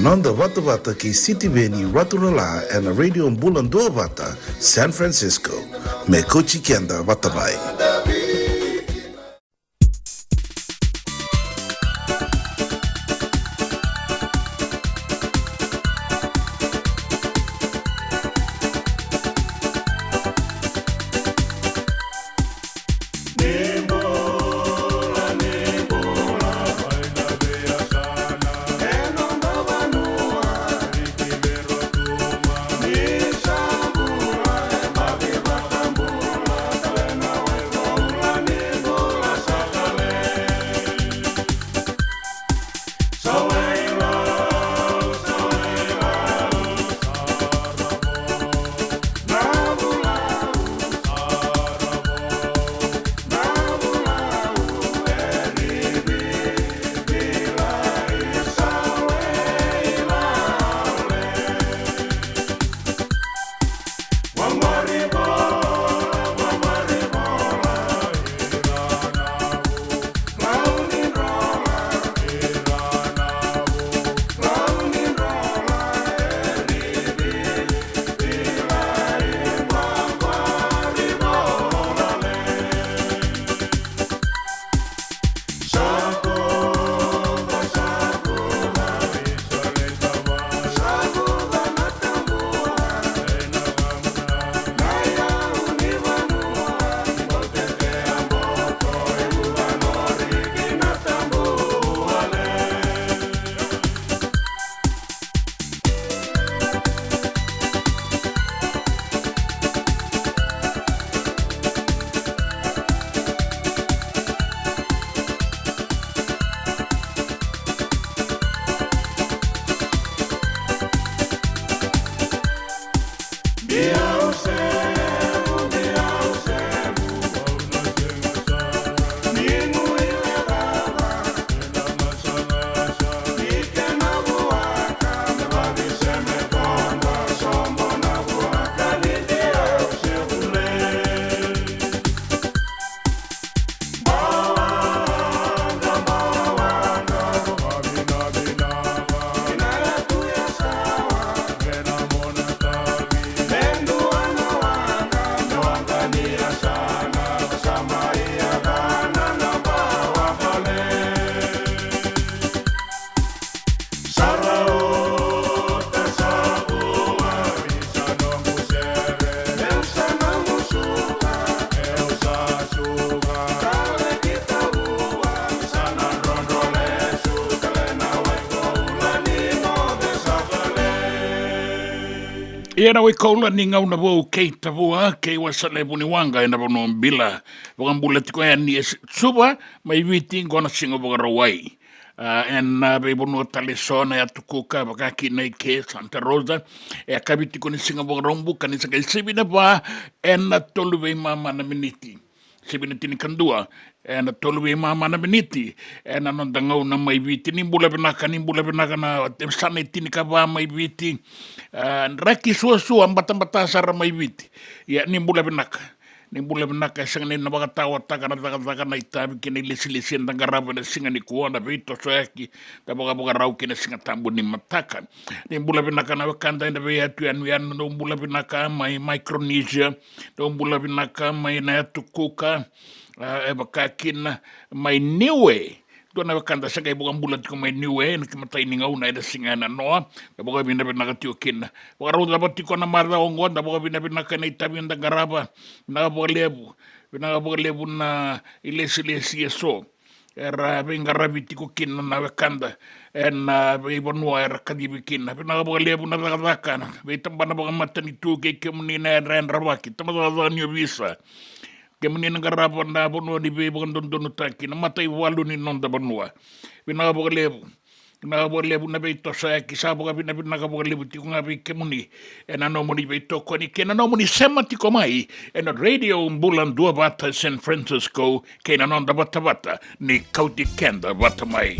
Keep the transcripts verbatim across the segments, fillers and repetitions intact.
Noda vatavata kei Sitiveni Raturala ena Radio Bula Duavata, San Francisco. Me kauti keda vata mai. Ia na wai koula ni gauna vou kei Tavua, kei Wasalevu ni waqa ena vanua o Bila. Vakabula tiko yani e Suva mai Viti, qo na Siga Vakarauwai. A, ena veivanua tale eso na yatu Kuka, vaka kina i ke Santa Rosa, e yakavi tiko ni Siga Vakaraubuka ni sa qai sivi na va ena tolu veimama na miniti. Sivi na tinikadua ena tolu veimama na miniti ena noda gauna mai Viti. Ni bula vinaka, ni bula vinaka na yasana e tinikava mai Viti. A, draki suasua, batabata sara mai Viti. Ia, ni bula vinaka. Ni bula vinaka, e sega ni na vakataotaka na cakacaka, na itavi kei na ilesilesi eda qarava ena siga nikua, na veitosoyaki da vakavakarau ki na Siga Tabu ni mataka. Ni bula vinaka na wekada ena veiyatu yanuyanu, dou bula vinaka mai Micronesia, dou bula vinaka mai na yatu Kuka, a, e vaka kina mai Niue. Dua na wekada sa qai vakabula tiko mai Niue ena imatai ni gauna ena siga ena noa, da vakavinavinaka tiko kina. Vakarau cava tiko na macawa oqo, da vakavinavinaka ena itavi eda qarava. Vinaka vakalevu, vinaka vakalevu na ilesilesi eso era veiqaravi tiko kina na wekada ena veivanua era kacivi kina. Vinaka vakalevu na cakacaka, na veitabana vakamatanitu kei kemuni na yadrayadravaki, tabacakacaka ni ovisa, kemuni na qarava na vanua ni veivakadodonutaki, na mataivalu ni noda vanua. Vinaka vakalevu. Vinaka vakalevu na veitosoyaki, sa vakavinavinaka vakalevu tiko ga vei kemuni ena nomuni veitokoni kei na nomuni sema tiko mai ena Radio Bula Duavata San Francisco, kei na noda vatavata ni kauti keda vata mai.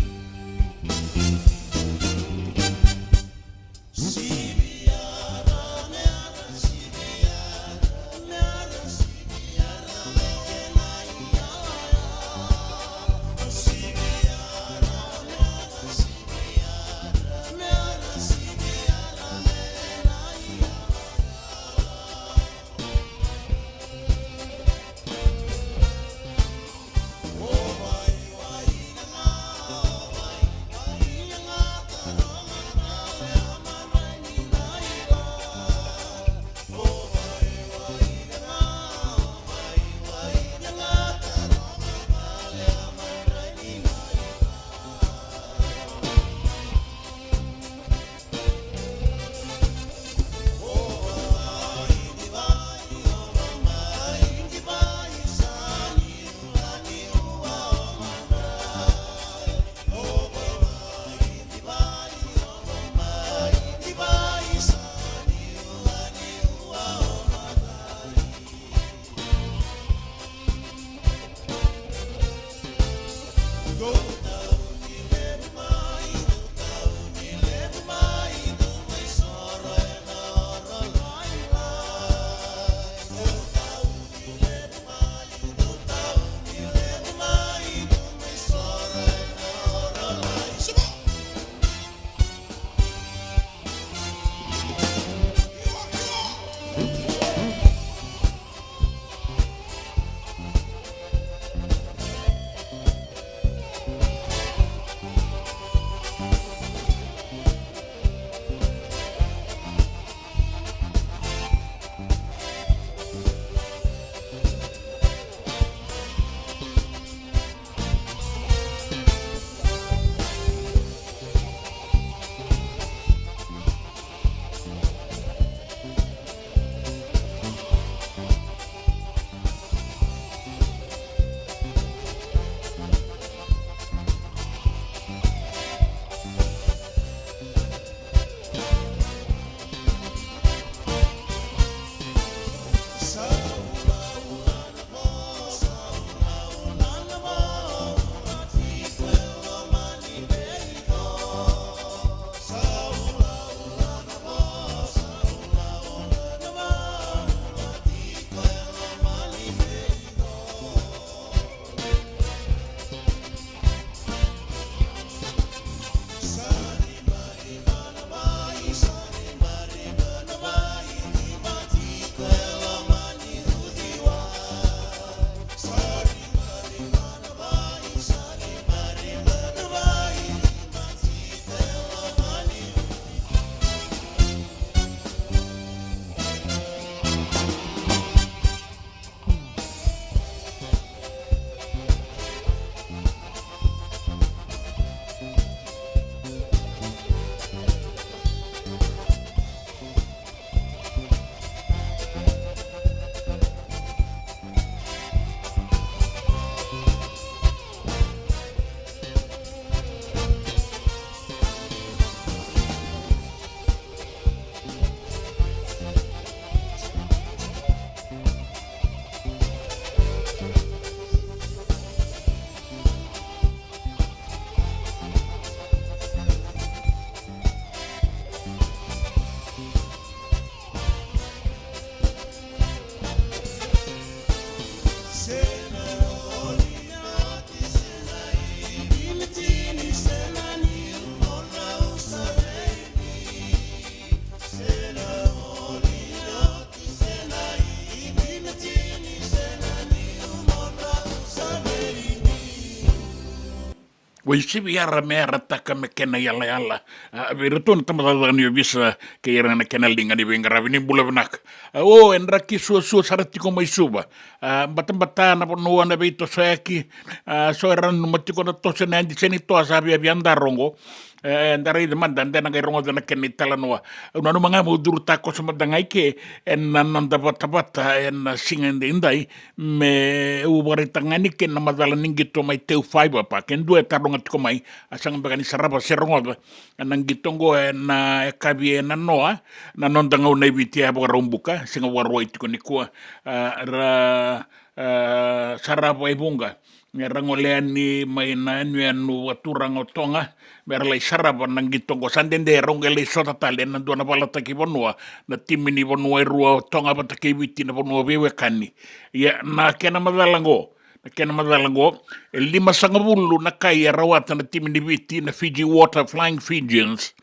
Vaisivi Yara me yarataka me kena yalayala. A, vei iratou na tabacakacaka ni ovisa kei ira na kena liga ni veiqaravi, ni bula vinaka. A, o, e draki suasua sara tiko mai Suva. A, batabata na vanua na veitosoyaki. A, so era nanuma tiko na toso ena yadi se ni toa sa viavia daru oqo. E, da raica mada, da na qai rogoca na kena italanoa. Au nanuma ga meu curu takoso mada ga i ke ena noda vatavata ena siga edaidai, meu vakaraitaka ga yani kina na macala ni qito mai Teu Fibre Park. E dua e taroga tiko mai, a sega beka ni sarava se rogoca na qito oqo ena yakavi e nanoa na noda gauna e Viti e Vakaraubuka, Siga Vakarauwai tiko nikua. A, ra, a, sarava e vuqa me ra gole yani mai na yanuyanu vakaturaga o Toga me ra lai sarava na qito oqo. Sa dede rau qai lai sota tale ena dua na valataki vanua na timi ni vanua e rua o Toga vata kei Viti, na vanua veiwekani. Ia na kena macala oqo, na kena macala oqo, e limasagavulu na kai e rawata na timi ni Viti, na Fiji Water Flying Fijians.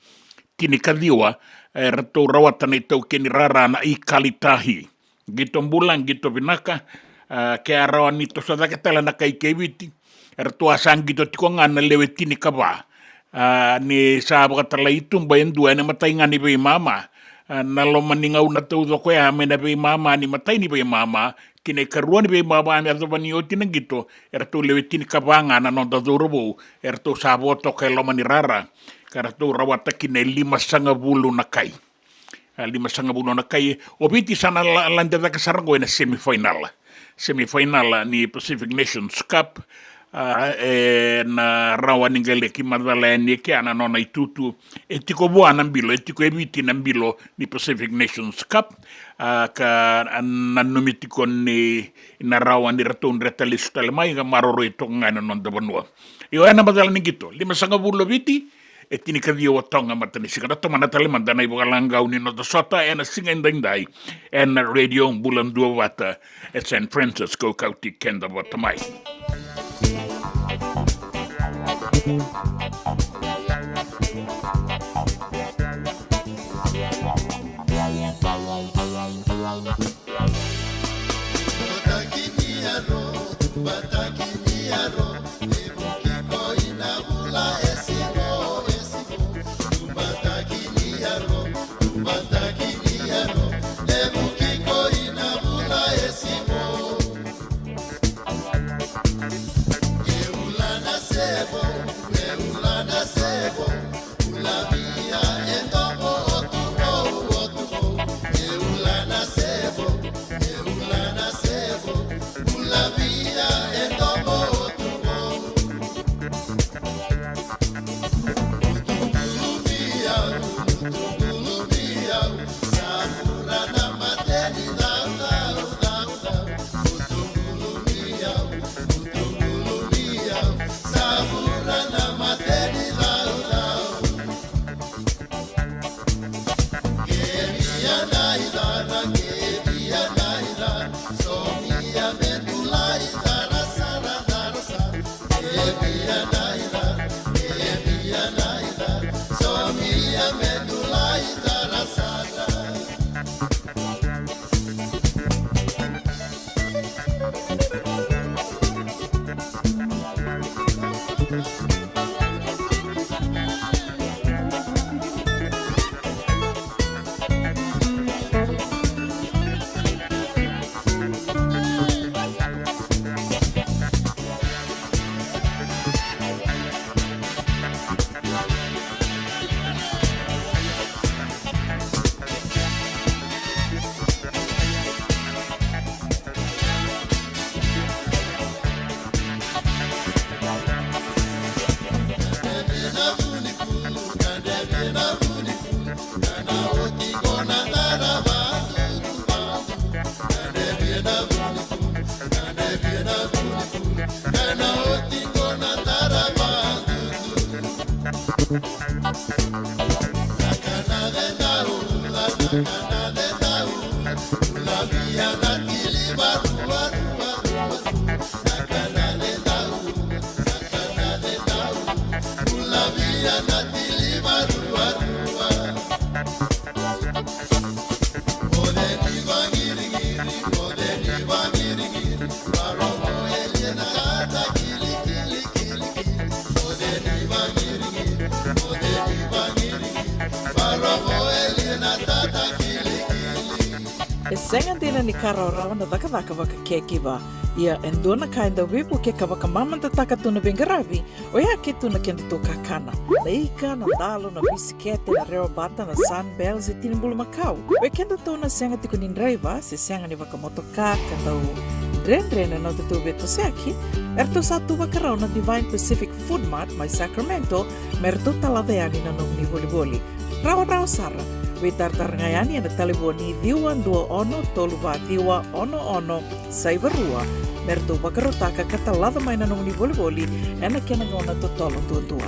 Tinikaciwa e ratou rawata na itaukei ni rara na Ikale Tahi. Qito bula, qito vinaka. A, ke a rawa ni toso cake tale na kai kei Viti, eratou a sa qito tiko ga na lewe tinikava. A, ni sa vakatalai i tuba e dua ena imatai ga ni veimama. A, na loma ni gauna taucoko ya mai na veimama ni matai ni veimama ki na ikarua ni veimama me yacova ni oti na qito, eratou lewe tinikava ga na noda cauravou eratou sa vo toka e loma ni rara, ka ratou rawata kina e limasagavulu na kai. A, limasagavulu na kai. O Viti sa na la-, lade cake sara oqo ena semifinal. Semifinal ni Pacific Nations Cup. A, ena rawa ni qai laki macala yani e kea na nona itutu. E tiko vua na bilo, e tiko e Viti na bilo ni Pacific Nations Cup. A, ka nanumi tiko ni na rawa ni ratou dreta lesu tale mai ka maroroi toka ga ena noda vanua. Io, ena macala ni qito, limasagavulu o Viti, e tinikaciwa o Toga. Matanisiga, da tomana tale mada na ivakalagau ni noda sota ena siga edaidai ena Radio Bula Duavata e San Francisco, kauti keda vata mai. E sega dina ni ka rawarawa na cakacaka vakacaregiver. Ia e dua na ka e dau veivuke ka vakamamadataka tu na veiqaravi, oya ke tu na kedatou kakana. Na ika, na dalo, na bisikete, na rewa bata, na Sunbell, se tini bulumakau. Vei kedatou na sega tiko ni draiva se sega ni vakamotoka ka dau dredre na nodatou veitosoyaki, eratou sa tu vakarau na Divine Pacific Food Mart mai Sacramento me ratou talaca yani na nomuni volivoli. Rawarawa sara. Veitaratara ga yani ena talevoni ciwa dua ono tolu va ciwa ono ono saiva rua me ratou vakarautaka ka talaca mai na nomuni volivoli ena kena gauna totolo duadua.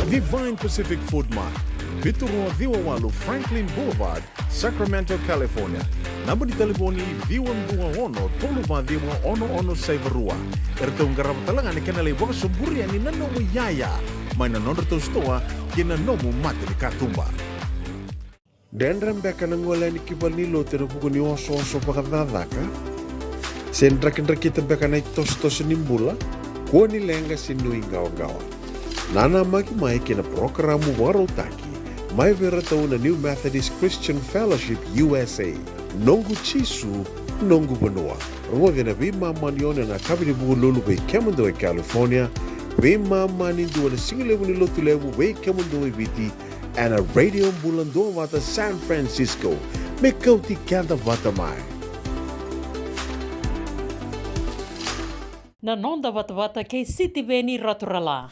Divine Pacific Food Mart, vitu rua ciwa walu Franklin Boulevard, Sacramento, California. Naba ni talevoni ciwa dua ono tolu va ciwa ono ono saiva rua. Eratou qarava tale ga na kena lai vakasoburi yani na nomu iyaya mai na nodratou sitoa kei na nomu mata ni katuba. Dredre beka na gole yani ki valenilotu ena vuku ni osooso vakacakacaka? Se drakidrakita beka na itosotoso ni bula? Kua ni leqa se nuiqawaqawa. Nanamaki mai ki na parokaramu vakarautaki mai vei iratou na New Methodist Christian Fellowship U S A. Noqu Jisu, noqu vanua. Rogoci ena veimama ni ono ena yakavi ni Vukelulu vei kemudou e California, veimama ni dua na sigalevu ni Lotulevu vei kemudou e Viti, ena Radio Bula Duavata San Francisco. Me kauti keda vata mai. Na noda vatavata kei Sitiveni Raturala.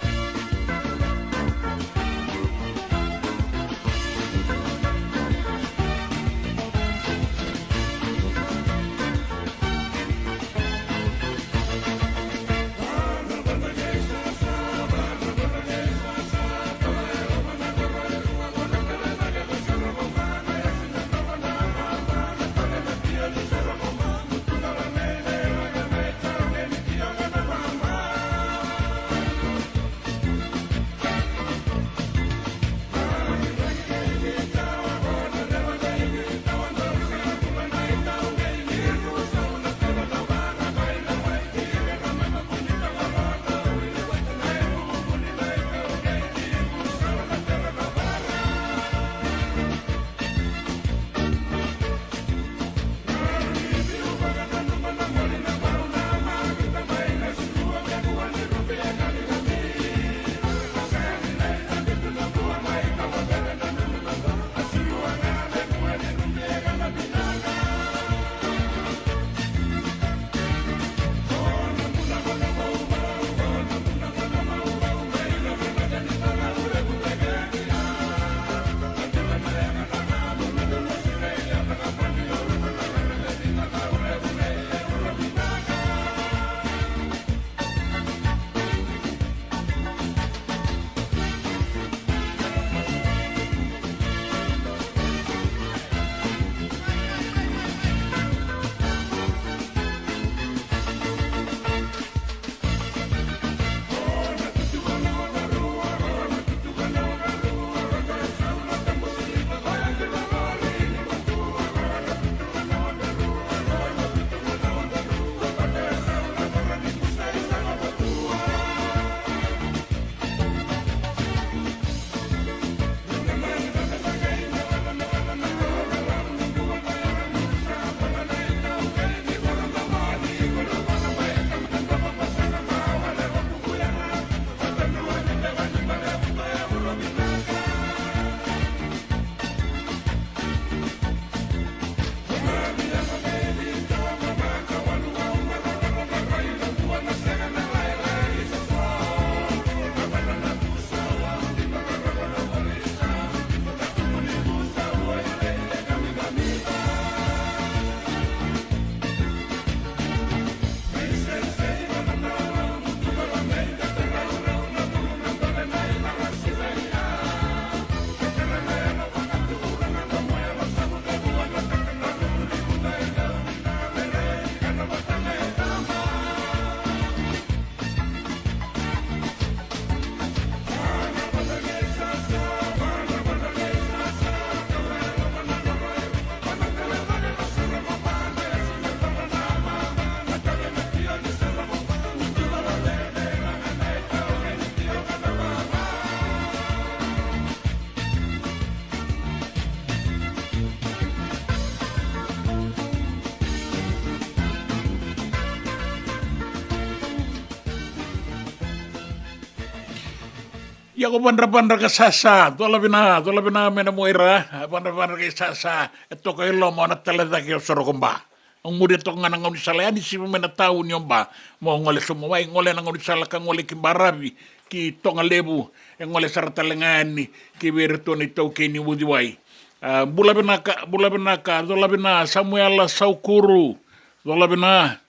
Ia ko Vadravadra ka Sasa, cola vina, cola vina mai na Moira, Vadravadra kei Sasa, e toka i loma o na tale cake o Sorokoba. Au muria toka ga na gaunisala, yani sivi mai na tauni o Ba, mo gole sobu mai, gole na gaunisala ka gole ki Baravi, ki Togalevu, e gole sara tale ga yani ki vei iratou na itaukei ni uciwai. A, bula vinaka, bula vinaka, cola vina, Samuela Saukuru, cola vina,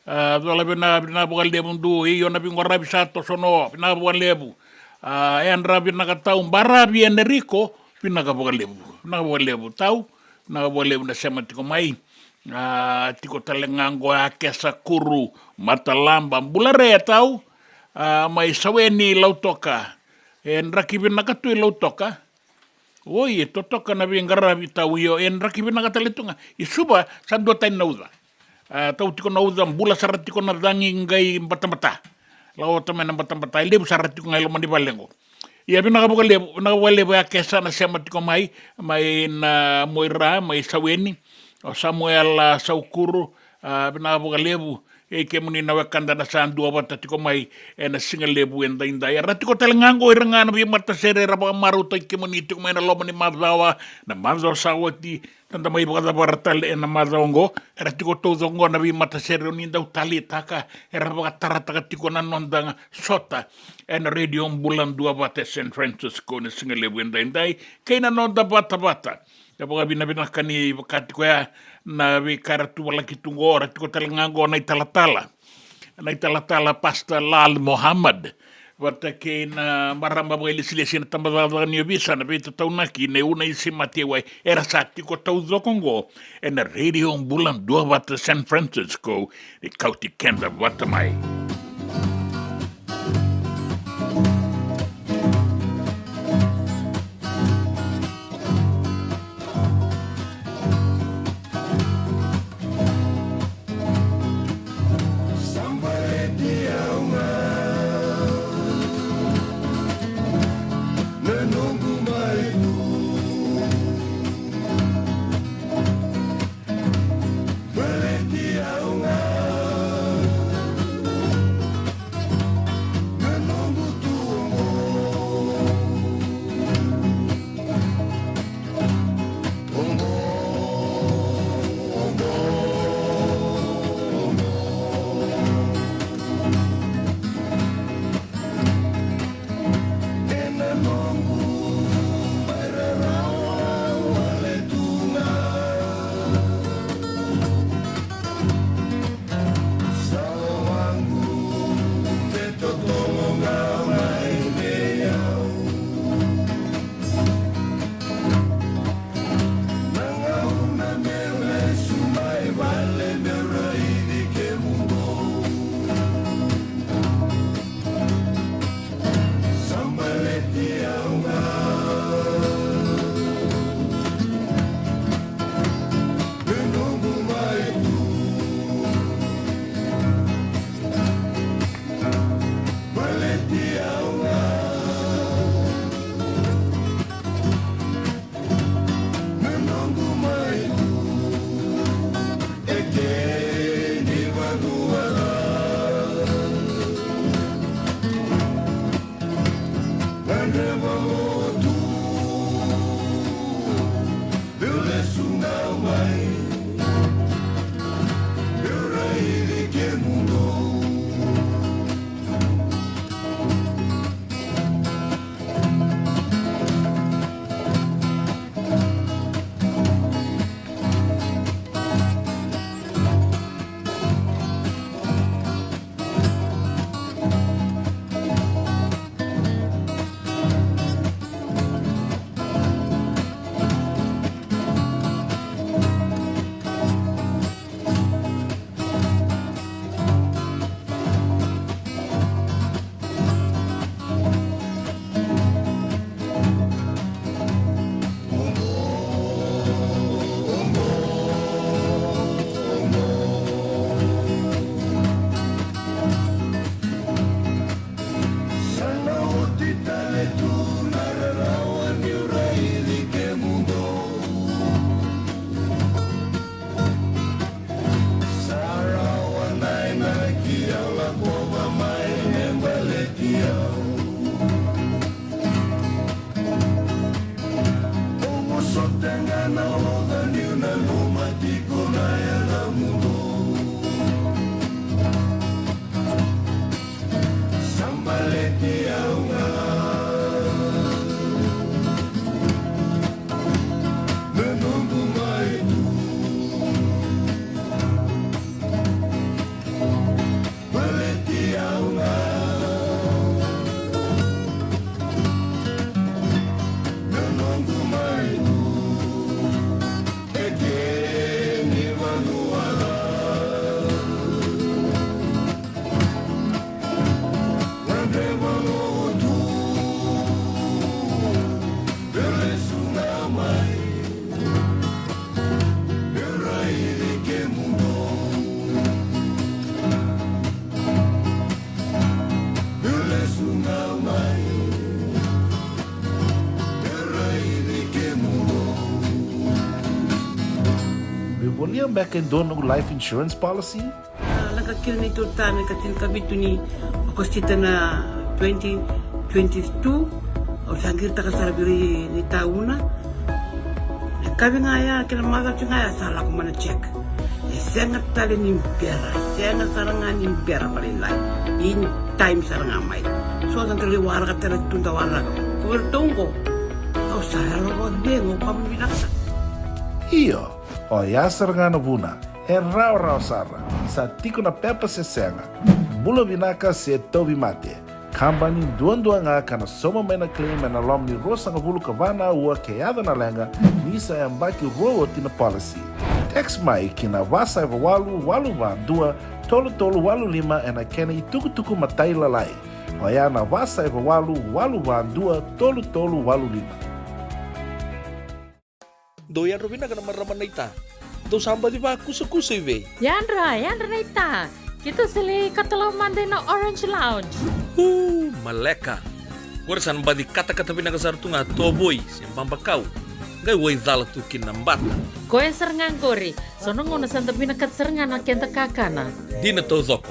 a, cola vina, vinaka vakalevu du, io na veiqaravi sa toso no, vinaka vakalevu. A, yadra vinaka tau, Baravi Enerico, vinaka vakalevu, vinaka vakalevu tau, vinaka vakalevu na sema tiko mai. A, tiko tale ga qo a Kesa Kuru, Matalaba, bula re tau, a, mai Saweni Lautoka. E draki vinaka tu i Lautoka. Oi, e totoka na veiqaravi tau, io, e draki vinaka tale tu ga. I Suva, sa dua tani na uca. A, tau tiko na uca, bula sara tiko na cagi qai batabata. Lako ota mai na batabata, e levu sara tiko ga i loma ni vale qo. Ia vinaka vakalevu, vinaka vakalevu a Kesa na sema tiko mai, mai na Moira, mai Saweni, o Samuela Saukuru, a, vinaka vakalevu, e kemuni na wekada na sa duavata tiko mai, e na siga levu e daidai. Era tiko tale ga qo ira ga na veimatasere, era vakamarautaki kemuni tiko mai na loma ni macawa, na macawa sa oti, eda mai vakacavara tale e na macawa oqo, era tiko taucoko qo na veimatasere o ni dau taleitaka, era vakatarataka tiko na noda sota, e na Radio Bula Duavata e San Francisco, na siga levu e daidai, kei na noda vatavata. E vakavinavinaka ni vaka tiko ya, na veika era tuvalaki tu qo, era tiko tale ga qo na italatala. Na italatala Pastor Lal Mohammed, vata kei na marama vakailesilesi na tabacakacaka ni ovisa, na veitataunaki, na iuna i Simatewai, era sa tiko taucoko qo, e na Radio Bula Duavata San Francisco, ni kauti keda vata mai. Meu volia beka e dua noqu life insurance policy? A, lako kina na neitou retirement ena ika tinikavitu ni Okosita na twenty twenty-two. Au sa qiritaka sara vei ira na itauna. Na yakavi ga ya kei na macawa ga ya sa lako mai na check. E sega tale ni bera, e sega sara ga ni bera vakalailai. In time sara ga mai. So da qai waraka tale tu, da waraka. Ko iratou qo, au sa yalo vakacegu, au vakavinavinaka sara. Io, oya sara ga na vuna. E rawarawa sara, sa tiko na pepa se sega, bula vinaka se tauvimate. Kabani duadua ga ka na sauma mai na claim ena loma ni ruasagavulu ka va na aua ke yaco na leqa, ni sa yabaki rua oti na policy. Text mai ki na va saiva walu walu va dua tolu tolu walu lima ena kena itukutuku matailalai. Oya na va saiva walu walu va dua tolu tolu walu lima. Dou yadra vinaka na marama naita. Dou sa baci vakusakusa i vei? Yadra, yadra naita. Keitou sa lai katalau mada ina Orange Lounge. Uu, maleka. Qori sa na baci katakata vinaka sara tu ga tovoi se babakau. Qai waicala tu kina na bata. Koya sara ga qori. So na gauna sa da vinakata sara ga na keda kakana. Dina taucoko.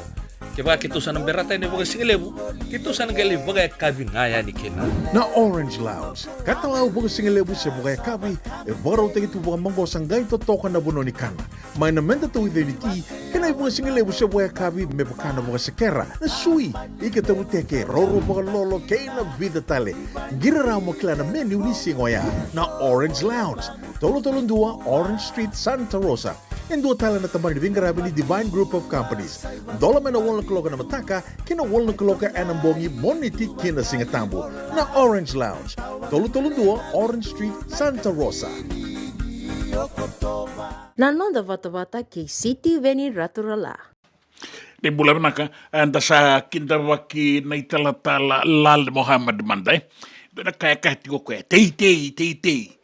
Kevaka keitou sa na berata yani vakasigalevu, keitou sa na qai lai vakayakavi ga yani kina. Na Orange Lounge, katalau vakasigalevu se vakayakavi, e vakarautaki tu vakamaqosa qai totoka na vanua ni kana. Mai na meda tauica ni ti, kei na ivakasigalevu se vakayakavi me vaka na vakasekera, na sui, ika tavuteke, raurau vakalolo, kei na vica tale. Qiri rawa mo kila na menu ni siga oya. Na Orange Lounge, tolu tolu dua Orange Street, Santa Rosa. E dua tale na tabana ni veiqaravi ni Divine Group of Companies. Dola mai na walu na kaloko ena mataka ki na walu na kaloko ena bogi, Moniti ki na Sigatabu. Na Orange Lounge, tolu tolu dua Orange Street, Santa Rosa. Na noda vatavata kei Sitiveni Raturala. Ni bula vinaka, eda sa kidavaki na italatala Lal Mohammed mada, e. Dua na ka e kaya tiko o koya, teitei, teitei,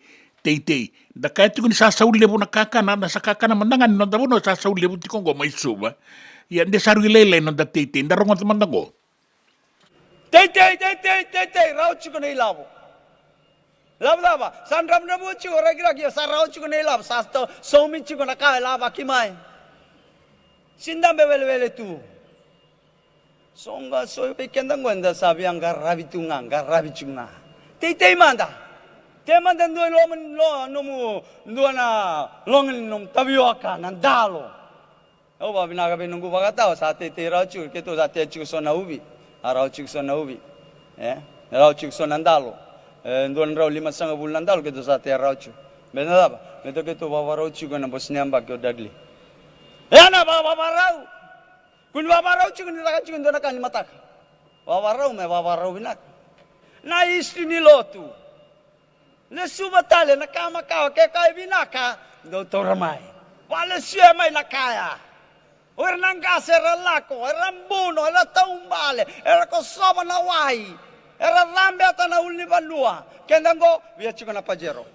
teitei. Da kaya tiko ni sa sau levu na kakana, na sa kakana mada ga ni noda vanua sa sau levu tiko oqo mai Suva. Ia de sa rui lailai noda teitei, da rogoca mada oqo. Teitei, teitei, teitei, rawa tiko na ilavo. Lavo cava? Sa dravudravua tiko, rakiraki, sa rawa tiko na ilavo, sa to-, saumi tiko na ka e lavaki mai. Sidabe welewele tu. So ga so vei keda qo eda sa via qaravi tu ga, qaravi tu ga. Teitei mada. Tei mada dua i loma ni lo-, nomu, dua na loga ni nomu tavioka, na dalo. Au vakavinavinaka vei noqu vakatawa, sa teitei rawa tiko, keitou sa tea tiko so na uvi. A rawa tiko so na uvi. E? Rawa tiko so na dalo. E, dua na drau limasagavulu na dalo, keitou sa tea rawa tiko. Baleta na cava? Baleta keitou vavarau tiko ena bose ni yabaki o Dudley. E na va-, vavarau. Kua ni vavarau tiko ni caka tiko e dua na ka ni mataka. Vavarau me vavarau vinaka. Na history ni lotu. Lesuva tale na ka makawa, ke ka e vinaka, dou taura mai. Valesuya mai na ka ya. O ira na qase era lako, era buno, era taubale, era kosova na wai, era cabeta na ulunivanua. Keda qo, via tiko na Pajero.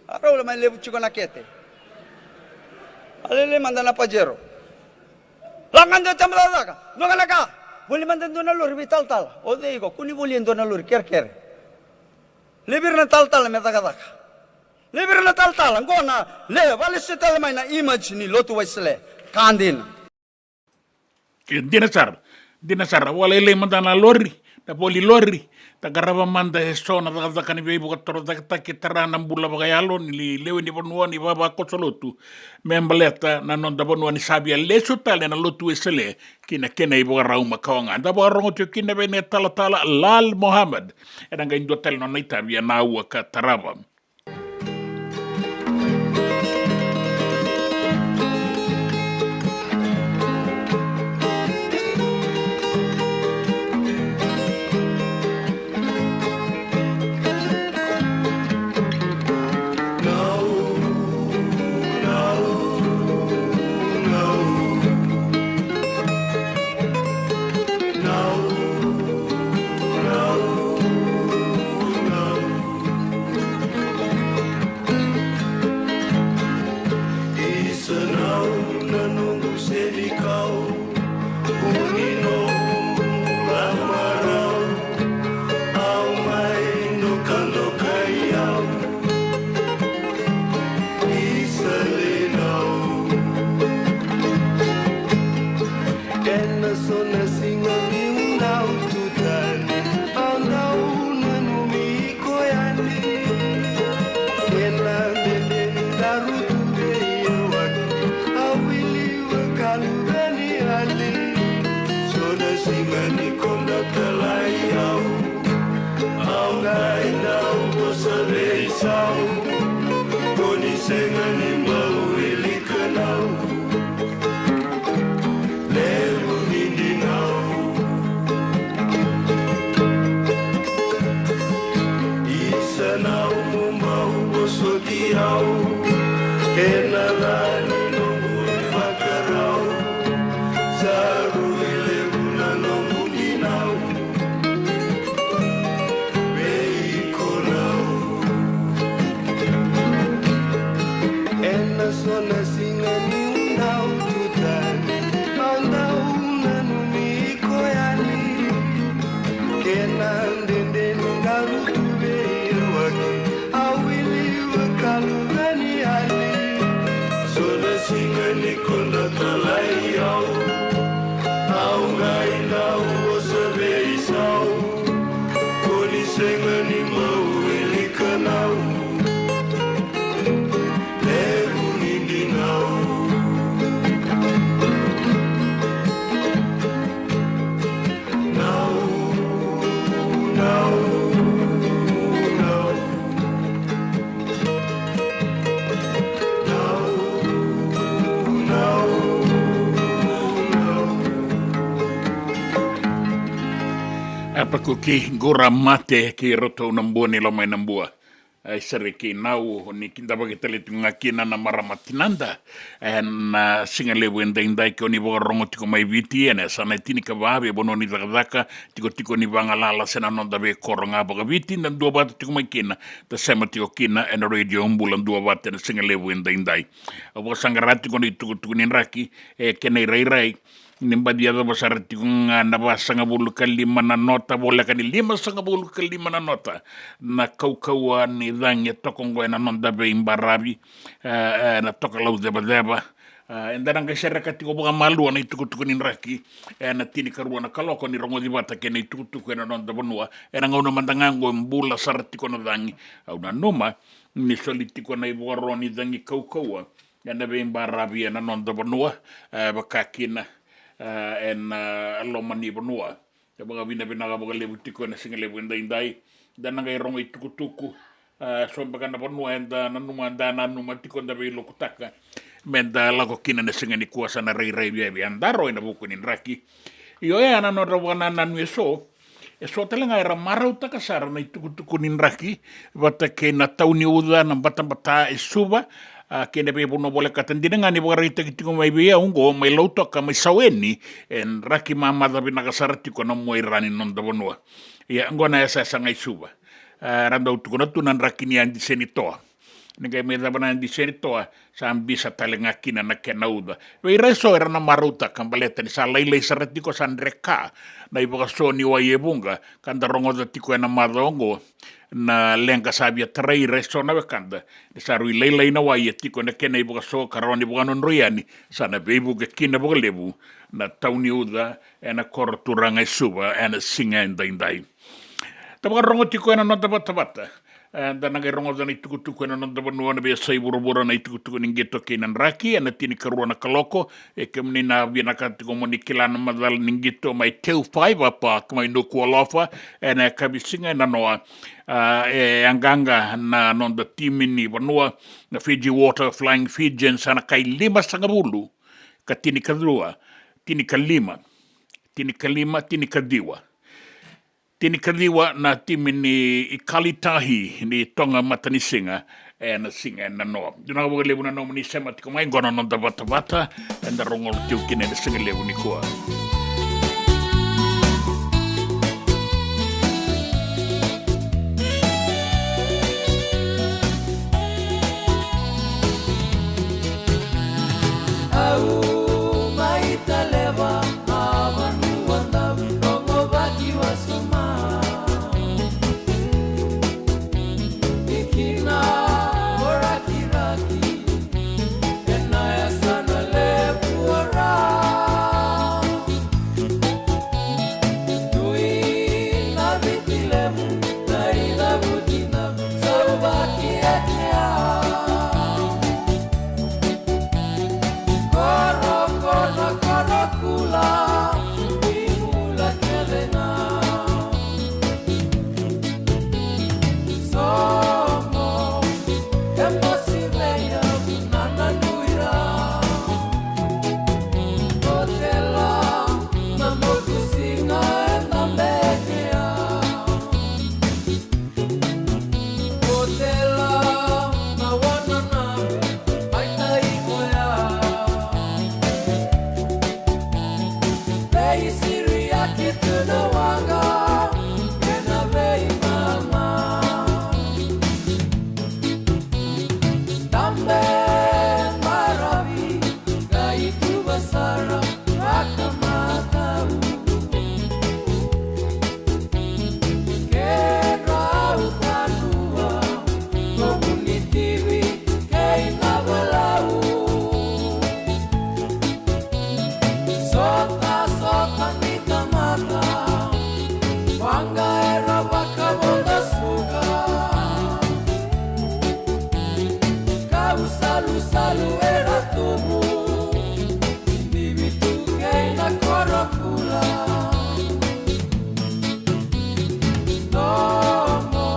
A rau la mai levu tiko na kete. A lele mada na Pajero. Lako ga dua tama cakacaka, dua ga na ka. Voli mada dua na lori vei talatala. O cei iko, kua ni voli e dua na lori kerekere. Laivi ira na talatala me cakacaka. Laivi ira na talatala, qo na, le, valesuya tale mai na image ni lotu Wesele. Ka dina. E, dina sara, dina sara, vakalailai mada na lori, na voli lori, Da qarava mada eso na cakacaka ni veivakatorocaketaki e tara na bula vakayalo ni lewe ni vanua ni vavakoso lotu me baleta na noda vanua ni sa via lesu tale na lotu Wesele ki na kena ivakarau makawa ga. Da vakarogo tiko kina vei na talatala Lal Mohammed, ena qai dua tale na nona itavi ena aua ka tarava. Isa nau na noqu senikau, kua ni noqu bula marau, au mai dokadokai au. Isa lei nau. Ena so na siga niu dau tu tani, au dau nanumi iko yani. Kena dede ni daru tu vei au, au wili vakaluve ni yali. So na siga ni koda talai au, au qai dau vosa veisau. Ko ni sega ni bau wilika nau. Levu ni dinau. Isa nau, mo bau vosoti au. Ena ca ni noqu ivakarau, sa rui levu na noqu dinau. Vei iko nau. Ena so na siga niu dau tu tani, au dau nanumi iko yani. Kena dede ni daru tu vei au aki, au wili vakaluve ni yali. So na siga ni koda talai au, au qai dau vosa veisau. Ko ni sega ni bau wilika nau. Levu ni dinau. Nau, nau, nau. Nau, nau, nau. Apakuki, qura mate kei iratou na bua ni loma i Nabua. Ai, sere kei Nau, ni kidavaki tale tiko ga kina na marama tinada. Ena siga levu edaidai, ke o ni vakarogo tiko mai Viti, ena yasana e tinikava vei vanua ni cakacaka, tikotiko ni vagalala se na noda veikoro ga vakaviti, da duavata tiko mai kina, da sema tiko kina ena Radio Bula Duavata ena siga levu edaidai. Au vakasaqara tiko na itukutuku ni draki, e kena irairai, ni baci yacova sara tiko ga na vasagavulu ka lima na nota, voleka ni limasagavulu ka lima na nota na kaukauwa ni cagi e toka oqo ena noda veibaravi, e, e, na tokalau cevaceva. E, eda na qai sereka tiko vakamalua na itukutuku ni draki ena tinikarua na kaloko, ni rogoci vata kei na itukutuku ena noda vanua. Ena gauna mada ga oqo e bula sara tiko na cagi. Au nanuma ni soli tiko na ivakaro ni cagi kaukauwa ena veibaravi ena noda vanua, e, vaka kina, e, ena, e, loma ni vanua. E vakavinavinaka vakalevu tiko ena siga levu edaidai. Da na qai rogo itukutuku, e, so beka na vanua eda nanuma, da nanuma tiko, da veilokutaka me da lako kina ena siga nikua, sa na rairai viaviai. Eda ro ena vuku ni draki. Io, oya na nodra vakanananu eso. Eso tale ga era marautaka sara na itukutuku ni draki vata kei na tau ni uca, na batabata e Suva, a, kei na veivanua volekata. Dina ga ni vakaraitaki tiko mai vei au oqo mai Lautoka, mai Saweni, e draki mamaca vinaka sara tiko na muaira ni noda vanua. Ia, oqo na yasayasa ga i Suva. A, ra dau tukuna tu na draki ni yadi senitoa. Ni qai mai cava na yadi senitoa, sa bisa tale ga kina na kena uca. Vei ira eso era na marautaka baleta ni sa lailai sara tiko, sa dreka na ivakaso ni wai e vuqa, ka da rogoca tiko ena macawa oqo na leqa sa via tarai ira eso na wekada, ni sa rui lailai na wai e tiko ena kena ivakaso ka rawa ni vakadrodroi yani, sa na veivuke kina vakalevu na tau ni uca ena koro turaga e Suva ena siga edaidai. Tavakarogo tiko ena noda vatavata. E, da na qai rogoca na itukutuku ena noda vanua na veiyasai vuravura, na itukutuku ni qito kei na draki, ena tinikarua na kaloko. E, kemuni na vinakata tiko mo ni kila na macala ni qito mai Teufaiva Park mai Nuku'alofa, ena yakavi siga e nanoa. A, e, e qaqa na noda timi ni vanua, na Fiji Water Flying Fijians, ena kai limasagavulu ka tinikarua, tinikalima, tinikalima, tinikaciwa. Tinikaciwa na timi ni Ikali Tahi ni Toga Matanisiga, ena siga e nanoa. Vinaka vakalevu na nomuni sema tiko mai qo na noda vatavata, eda rogo tiko kina ena siga levu nikua. Au mai Taleva, a vanua dau rogo vaki wasoma. Ni kina o Rakiraki, ena yasana levu o Ra. Dui na Viti Levu, na icavuti na sauvaki e kea. Koro ko na koro kula, ni bula kece ga. Somo, e mosi vei au na nanui Ra. Kotela, na motu siga e na bekea. Kotela, na wana na me, ai tai koya. Veisiriaki tu na waqa, ena veimama. Tabe baravi, qai tuva sara, vakamatau. Kedrau vanua, ko Vunitivi kei Navalau. Sota, sota ni tamata, waqa era vakavoda suka. Kau salusalu era tubu, ni Viti kei na koro kula. Nomo,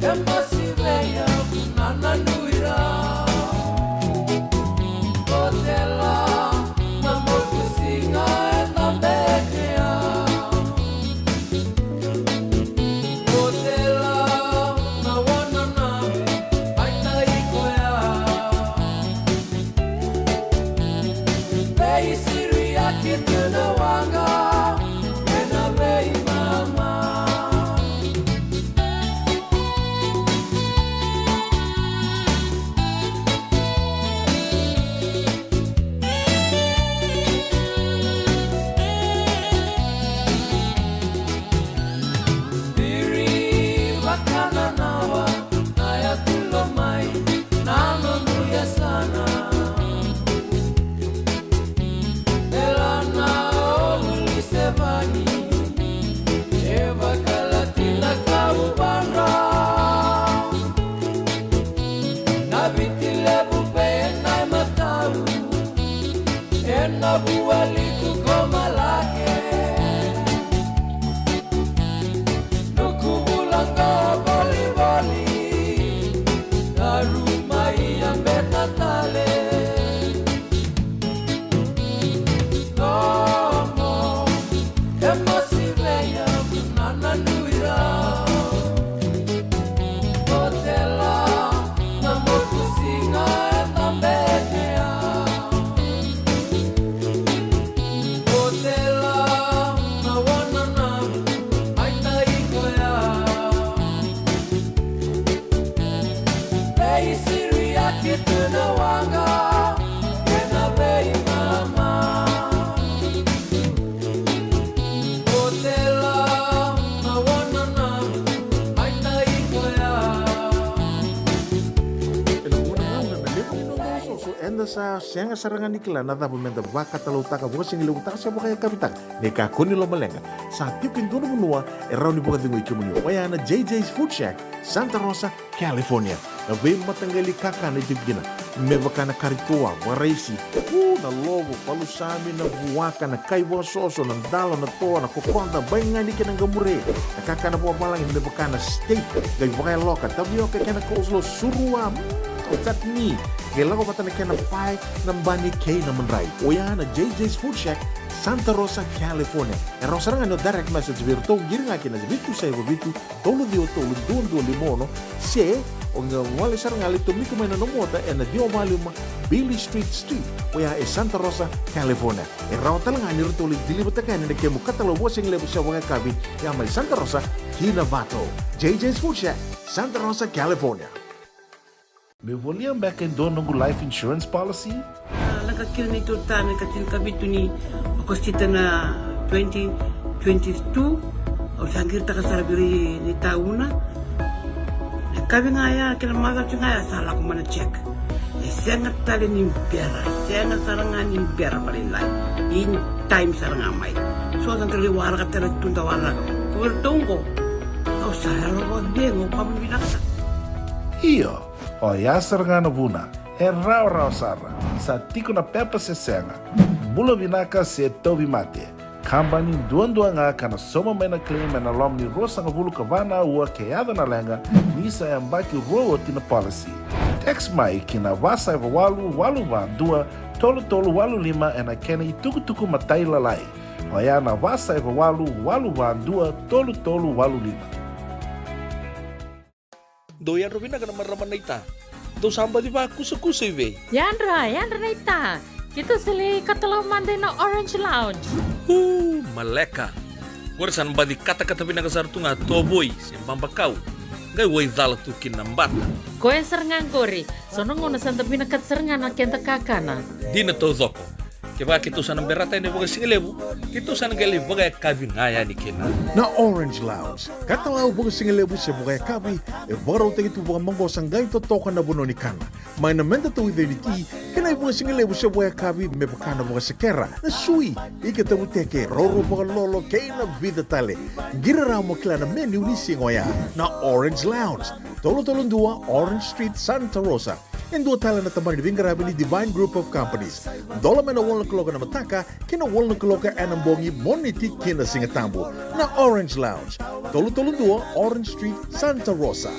e mosi vei au na nanui Ra. Kotela, na motu siga e na bekea. Kotela, na wana na me, ai tai koya. Veisiriaki tu na waqa, ena veimama. Viri vakananawa, na yatu lomai, na nomu yasana. Delana o Ulisevani, e vakalati na kauvadra. Na Viti Levu vei na matau, ena vualiku ko Malake. Nuku vula qo volivoli, ka ruma ia beta tale. Nomo, e mosi vei au na nanui Ra. Kotela, na motu siga e na bekea. Kotela, na wana na me, ai tai koya. Veisiriaki tu na waqa, ena veimama. Kotela, na wana na me, ai tai koya. Eda sa sega sara ga ni kila na cava meda vakatalautaka, vakasigalevu taka se vakayakavi taka. Ni kakua ni lomaleqa, sa tiko e dua na vanua e rawa ni vakacegui kemuni, oya na J J's Food Shack, Santa Rosa, California. Na veimataqali kakana e tiko kina, me vaka na kari toa, vakaraisi, u, na lovo, palusami, na vuaka, na kai vakasoso, na dalo, na toa, na kokoda, baigani kei na qamure, na kakana vakavalagi me vaka na steak, qai vakayaloka, tavioka kei na coleslaw, surua, mm, o chutney, qai lako vata na kena pae, na bani kei na madrai. Oya na J J's Food Shack, Santa Rosa, California. E rawa sara ga ni o direct message vei iratou, qiri ga kina vitu saiva vitu, tolu ciwa tolu, dua dua lima ono, se o qai gole sara ga, lai tomika mai na nomu ota ena ciwa walu lima Beale Street Suite, oya e Santa Rosa, California. E rawa tale ga ni ratou lai deliver-taka yani na kemu katalau vakasigalevu se vakayakavi, ya mai Santa Rosa ki Novato. J J's Food Shack, Santa Rosa, California. Meu volia beka e dua noqu life insurance policy? A, lako kina neitou tane ka tinikavitu ni Okosita na twenty twenty-two. Au sa qiritaka sara vei ira ni tauna. Na kavi ga ya kei na macawa ga ya sa lako mai na check. E sega tale ni bera, sega sara ga ni bera vakalailai. In time sara ga mai. So sa qai waraka tale tu da waraka. Ko vei ratou qo. Au sa yalo vakacegu, au kama vinaka sara. Io. Oya sara ga na vuna, e rawarawa sara, sa tiko na pepa se sega, bula vinaka se tauvimate. Kabani duadua ga ka na sauma mai na claim ena loma ni ruasagavulu ka va na aua ke yaco na leqa, ni sa yabaki rua oti na policy. Text mai ki na va saiva walu walu va dua tolu tolu walu lima ena kena itukutuku matailalai. Oya na va saiva walu walu va dua tolu tolu walu lima. Dou yadra vinaka na marama naita. Dou sa baci vakusakusa i vei? Yadra, yadra naita. Keitou sa lai katalau mada ina Orange Lounge. Uu, maleka. Qori sa na baci katakata vinaka sara tu ga tovoi se babakau. Qai wai cala tu kina na bata. Koya sara ga qori. So na gauna sa da vinakata sara ga na keda kakana. Dina taucoko. Kevaka keitou sa na berata yani vakasigalevu, keitou sa na qai lai vakayakavi ga yani kina. Na Orange Lounge, katalau vakasigalevu se vakayakavi, e vakarautaki tu vakamaqosa qai totoka na vanua ni kana. Mai na meda tauica ni ti, kei na ivakasigalevu se vakayakavi me vaka na vakasekera, na sui, ika tavuteke, roro vakalolo, kei na vica tale. Qiri rawa mo kila na menu ni siga oya. Na Orange Lounge, tolu tolu dua Orange Street, Santa Rosa. E dua tale na tabana ni veiqaravi ni Divine Group of Companies. Dola mai na walu na kaloko ena mataka ki na walu na kaloko ena bogi, Moniti ki na Sigatabu. Na Orange Lounge, tolu tolu dua Orange Street, Santa Rosa.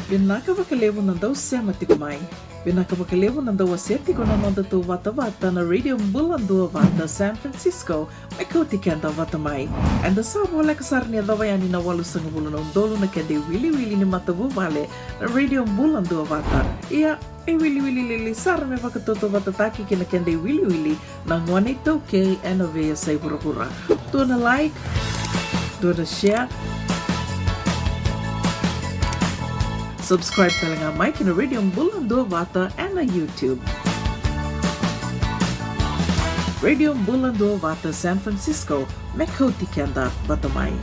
Vinaka vakalevu na dau sema tiko mai. Vinaka vakalevu na dau wasea tiko na nodatou vatavata na Radio Bula Duavata San Francisco, me kauti keda vata mai. Eda sa voleka sara ni yacova yani na walusagavulu na udolu na keda iwiliwili ni matavuvale na Radio Bula Duavata. Ia, e wiliwili lili sara me vakatautauvatataki kei na keda iwiliwili na gone iTaukei ena veiyasai vuravura. Dua na like, dua na share. Subscribe tale ga mai ki na Radio Bula Duavata ena YouTube. Radio Bula Duavata San Francisco, me kauti keda vata mai.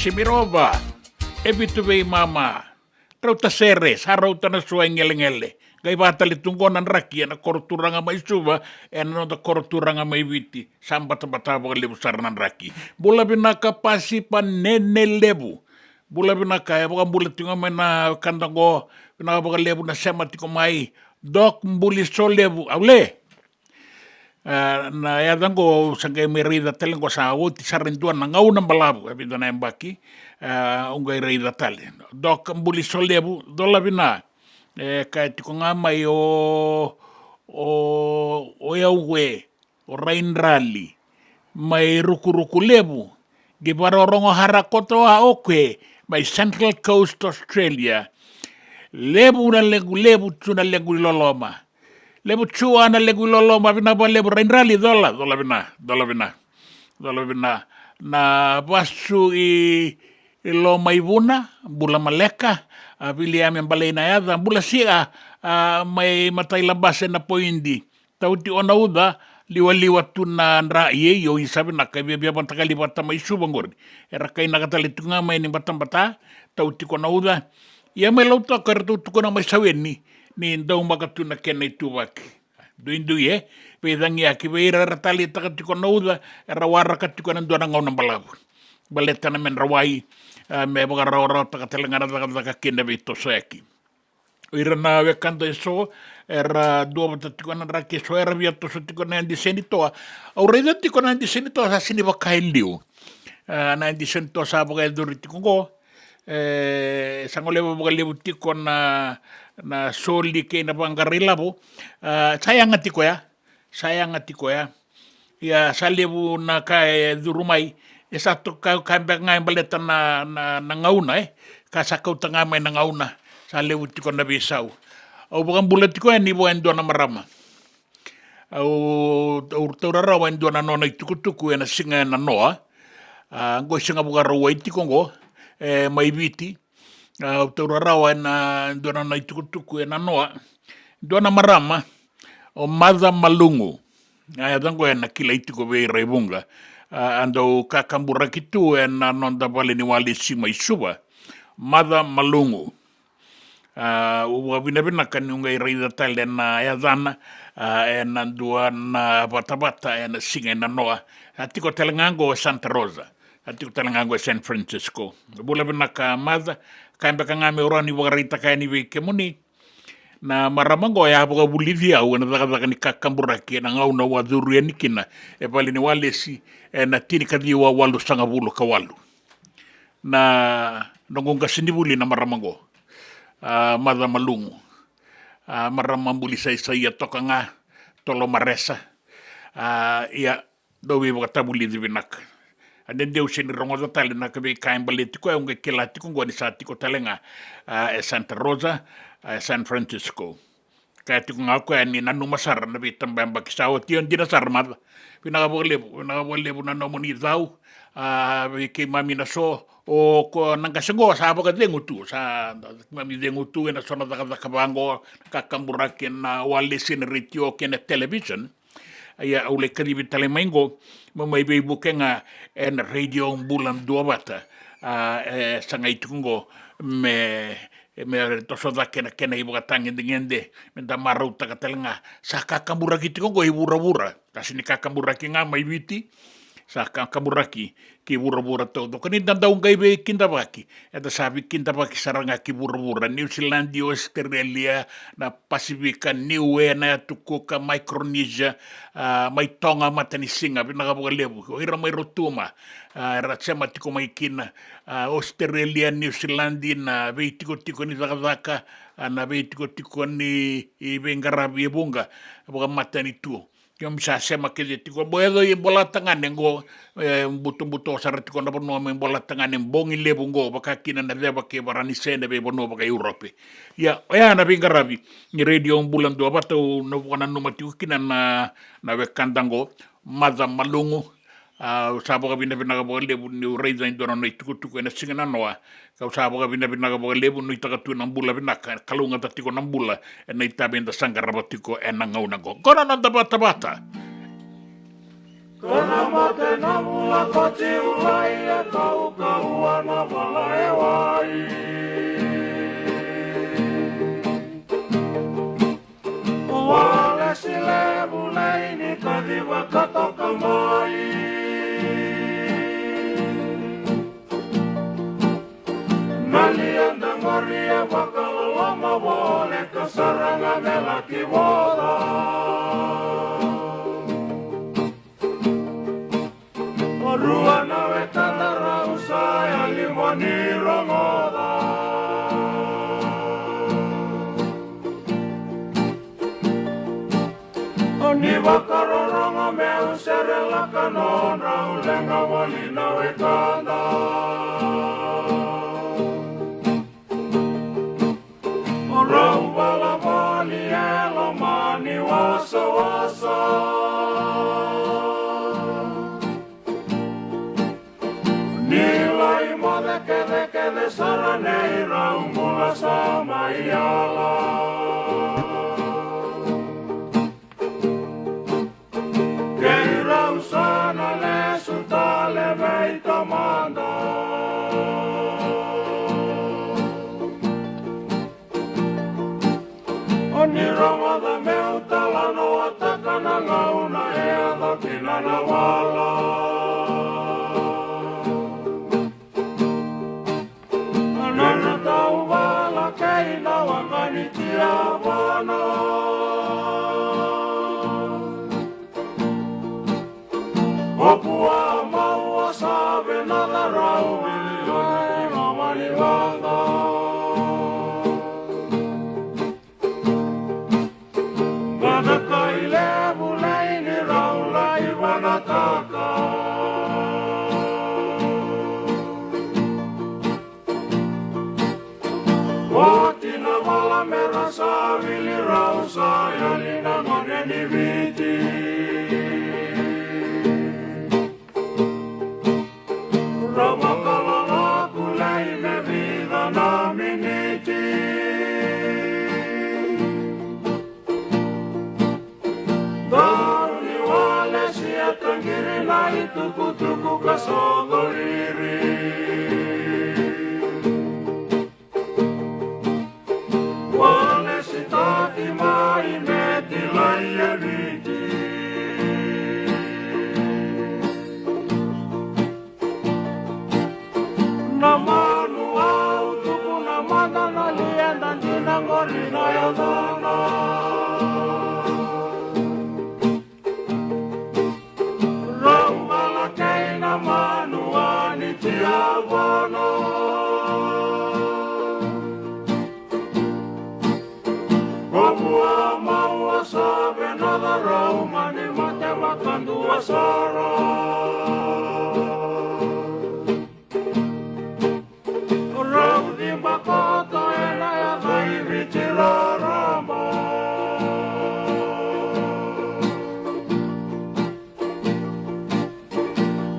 Simirova, e vitu veimama. Rauta sere, sa rauta na sua i gelegele. Qai vakatale tu qo na draki ena koro turaga mai Suva, ena noda koro turaga mai Viti. Sa batabata vakalevu sara na draki. Bula vinaka Pasipa Nene Levu. Bula vinaka, e vakabula tiko ga mai na kada qo, vinaka vakalevu na sema tiko mai. Doc Buli Solevu, au le. A, na yaca qo au sa qai mai raica tale qo sa oti sara e dua na gauna balavu, e vica na yabaki, a, au qai raica tale. Doc Buli Solevu, cola vina. E, kaya tiko ga mai o, o, o yau e, o Raidrali, mai Rukuruku Levu, qi vakarorogo hara koto a o koya, mai Central Coast Australia. Levu na lequ, levu tu na lequ i loloma. Levu tu a na lequ i loloma, vinaka vakalevu Raidrali, cola, cola vina, cola vina, cola vina. Na vasu i, i Lomaivuna, bula maleka, a Viliame Baleinayaca, bula sia, a mai Matailabase na poidi. Tauti o na uca, liwaliwa tu na dra, ia, io, i sa vinaka, e viavia vata kali vata mai Suva qori. Era kainaka tale tu ga mai ni batabata, tauti ko na uca. Ia mai Lautoka, era tau tukuna mai Saweni, ni daumaka tu na kena ituvaki. Duidui, e, veicagiyaki vei ira era taleitaka tiko na uca, era waraka tiko ena dua na gauna balavu. Baleta na medra wai, a, me vakarawarawataka tale ga na cakacaka kei na veitosoyaki. O ira na wekada eso, era duavata tiko na draki eso, era via toso tiko na yadi senitoa. Au raica tiko na yadi senitoa sa sini vaka e liu. A, na yadi senitoa sa vakayacori tiko qo, e, sa goleva vakalevu tiko na, na soli kei na vaqara ilavo. A, sa yaga tiko ya. Sa yaga tiko ya. Ia sa levu na ka e curu mai. E sa toka ka beka ga e baleta na, na, na gauna, e. Ka sa kauta ga mai na gauna. Sa levu tiko na veisau. Au vakabula tiko yani vua e dua na marama. Au, au taura rawa e dua na nona itukutuku ena siga ena noa. A, qo e siga Vakarauwai tiko qo, e, mai Viti. A, au taura rawa ena dua na nona itukutuku ena noa. Dua na marama, o Maca Malugu. A, yaca qo ena kilai tiko vei ira i Vuqa. A, a dau kakaburaki tu ena noda vale ni walesi mai Suva. Maca Malugu. A, au vakavinavinaka niu qai raica tale na yacana, a, ena dua na vatavata ena siga ena noa. A tiko tale ga qo e Santa Rosa. A tiko tale ga qo e San Francisco. Bula vinaka Maca, ka beka ga meu rawa ni vakaraitaka yani vei kemuni. Na marama qo e a vakavulici au ena cakacaka ni kakaburaki ena gauna au a curu yani kina e vale ni walesi ena tinikaciwa walusagavulu ka walu. Na noqu qasenivuli na marama qo. A, Maca Malugu. A, marama buli saisai, ia toka ga, tolo maresa. A, ia, dau veivakatavulici vinaka. A dede au seni rogoca tale na ka veika e baleti koya, au qai kila tiko qo ni sa tiko tale ga, a, e Santa Rosa, a, e San Francisco. Kaya tiko ga o koya ni nanuma sara na veitabayabaki sa oti, o dina sara Maca. Vinaka vakalevu, vinaka vakalevu na nomuni cau, a, vei keimami na so, o ko na qase qo sa vakacegu tu, sa keimami cegu tu ena so na cakacaka vaqo, kakaburaki ena walesi, na retio kei na television. Ia au lai kacivi tale mai qo, mo mai veivuke ga ena Radio Bula Duavata, a, e sagai tiko qo me, me toso cake na kena ivakatagedegede, me da marautaka tale ga. Sa kakaburaki tiko qo i vuravura, ka sini kakaburaki ga mai Viti, sa kakaburaki ki vuravura taucoko. Ni da dau qai veikidavaki, eda sa veikidavaki sara ga ki vuravura, Niusiladi, Ositerelia, na Pasifika, Niue, na Yatu Kuka, Micronesia, a, mai Toga, Matanisiga, vinaka vakalevu. O ira mai Rotuma, a, era sema tiko mai kina, a, Ositerelia, Niusiladi, na veitikotiko ni cakacaka, a, na veitikotiko ni, i veiqaravi e vuqa, vakamatanitu. Keimami sa sema kece tiko. Bo yaco i Bolatagane qo, e, butobuto sara tiko na vanua mai Bolatagane, Bogilevu qo, vaka kina na Ceva kei Varanise, na veivanua vaka Europe. Ia, oya na veiqaravi ni Radio Bula Duavata, au na vakananuma tiko kina na, na wekada qo, Maca Malugu. A, au sa vakavinavinaka vakalevu niu raica e dua na nona itukutuku ena siga na noa. Kau sa vakavinavinaka vakalevu, nuitaka tu na bula vinaka, e kalougata tiko na bula ena itavi eda sa qarava tiko ena gauna qo. Qo na noda vatavata. Ko na mate na vula ko Jiulai e kaukaua na Rua na wekada rau sa yali mo ni rogoca. O ni vakarorogo meu serelaka nodrau leqa voli na wekada. O rau vala voli e loma ni wasawasa. Ni lai moce kecekece sara nei rau bula sa mai yala. Kei rau sa na lesu tale vei tamada. O ni rogoca meu talanoataka na gauna e yaco kina na wala. Na na tauvala kei na waqa ni tiavono. O Puamau, o Savenaca, rau vili o na i mama ni waqa. Vakakai levu lai ni rau lai vanataka. Oti na vala me ra sa vili rau sa yali na gone ni Viti. Ra vakalalaku lai me vica na miniti. Dau ni wale si e taqiri na itukutuku ka soco riri. Wale si taki mai me tilai e Viti. Na manu au tukuna mada na lieda dina qori na yacana. Rau vala kei na manu a ni tiavono. Ko Puamau, o Savenaca, rau mani mate vakadua sara. Rau ciba koto ena yaca i Viti raraba.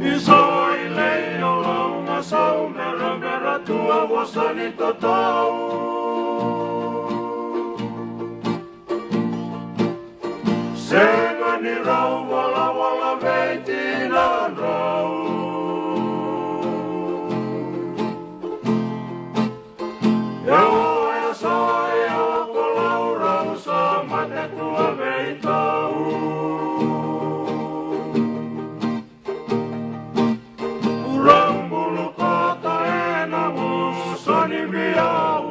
Isa i lei o lau na sau berabera tu a vosa ni tatau. Sega ni rau volavola vei tinadrau. E o e sa e o ko lau rau sa mate tu a veitau. Rau bulu koto ena vuso ni biau.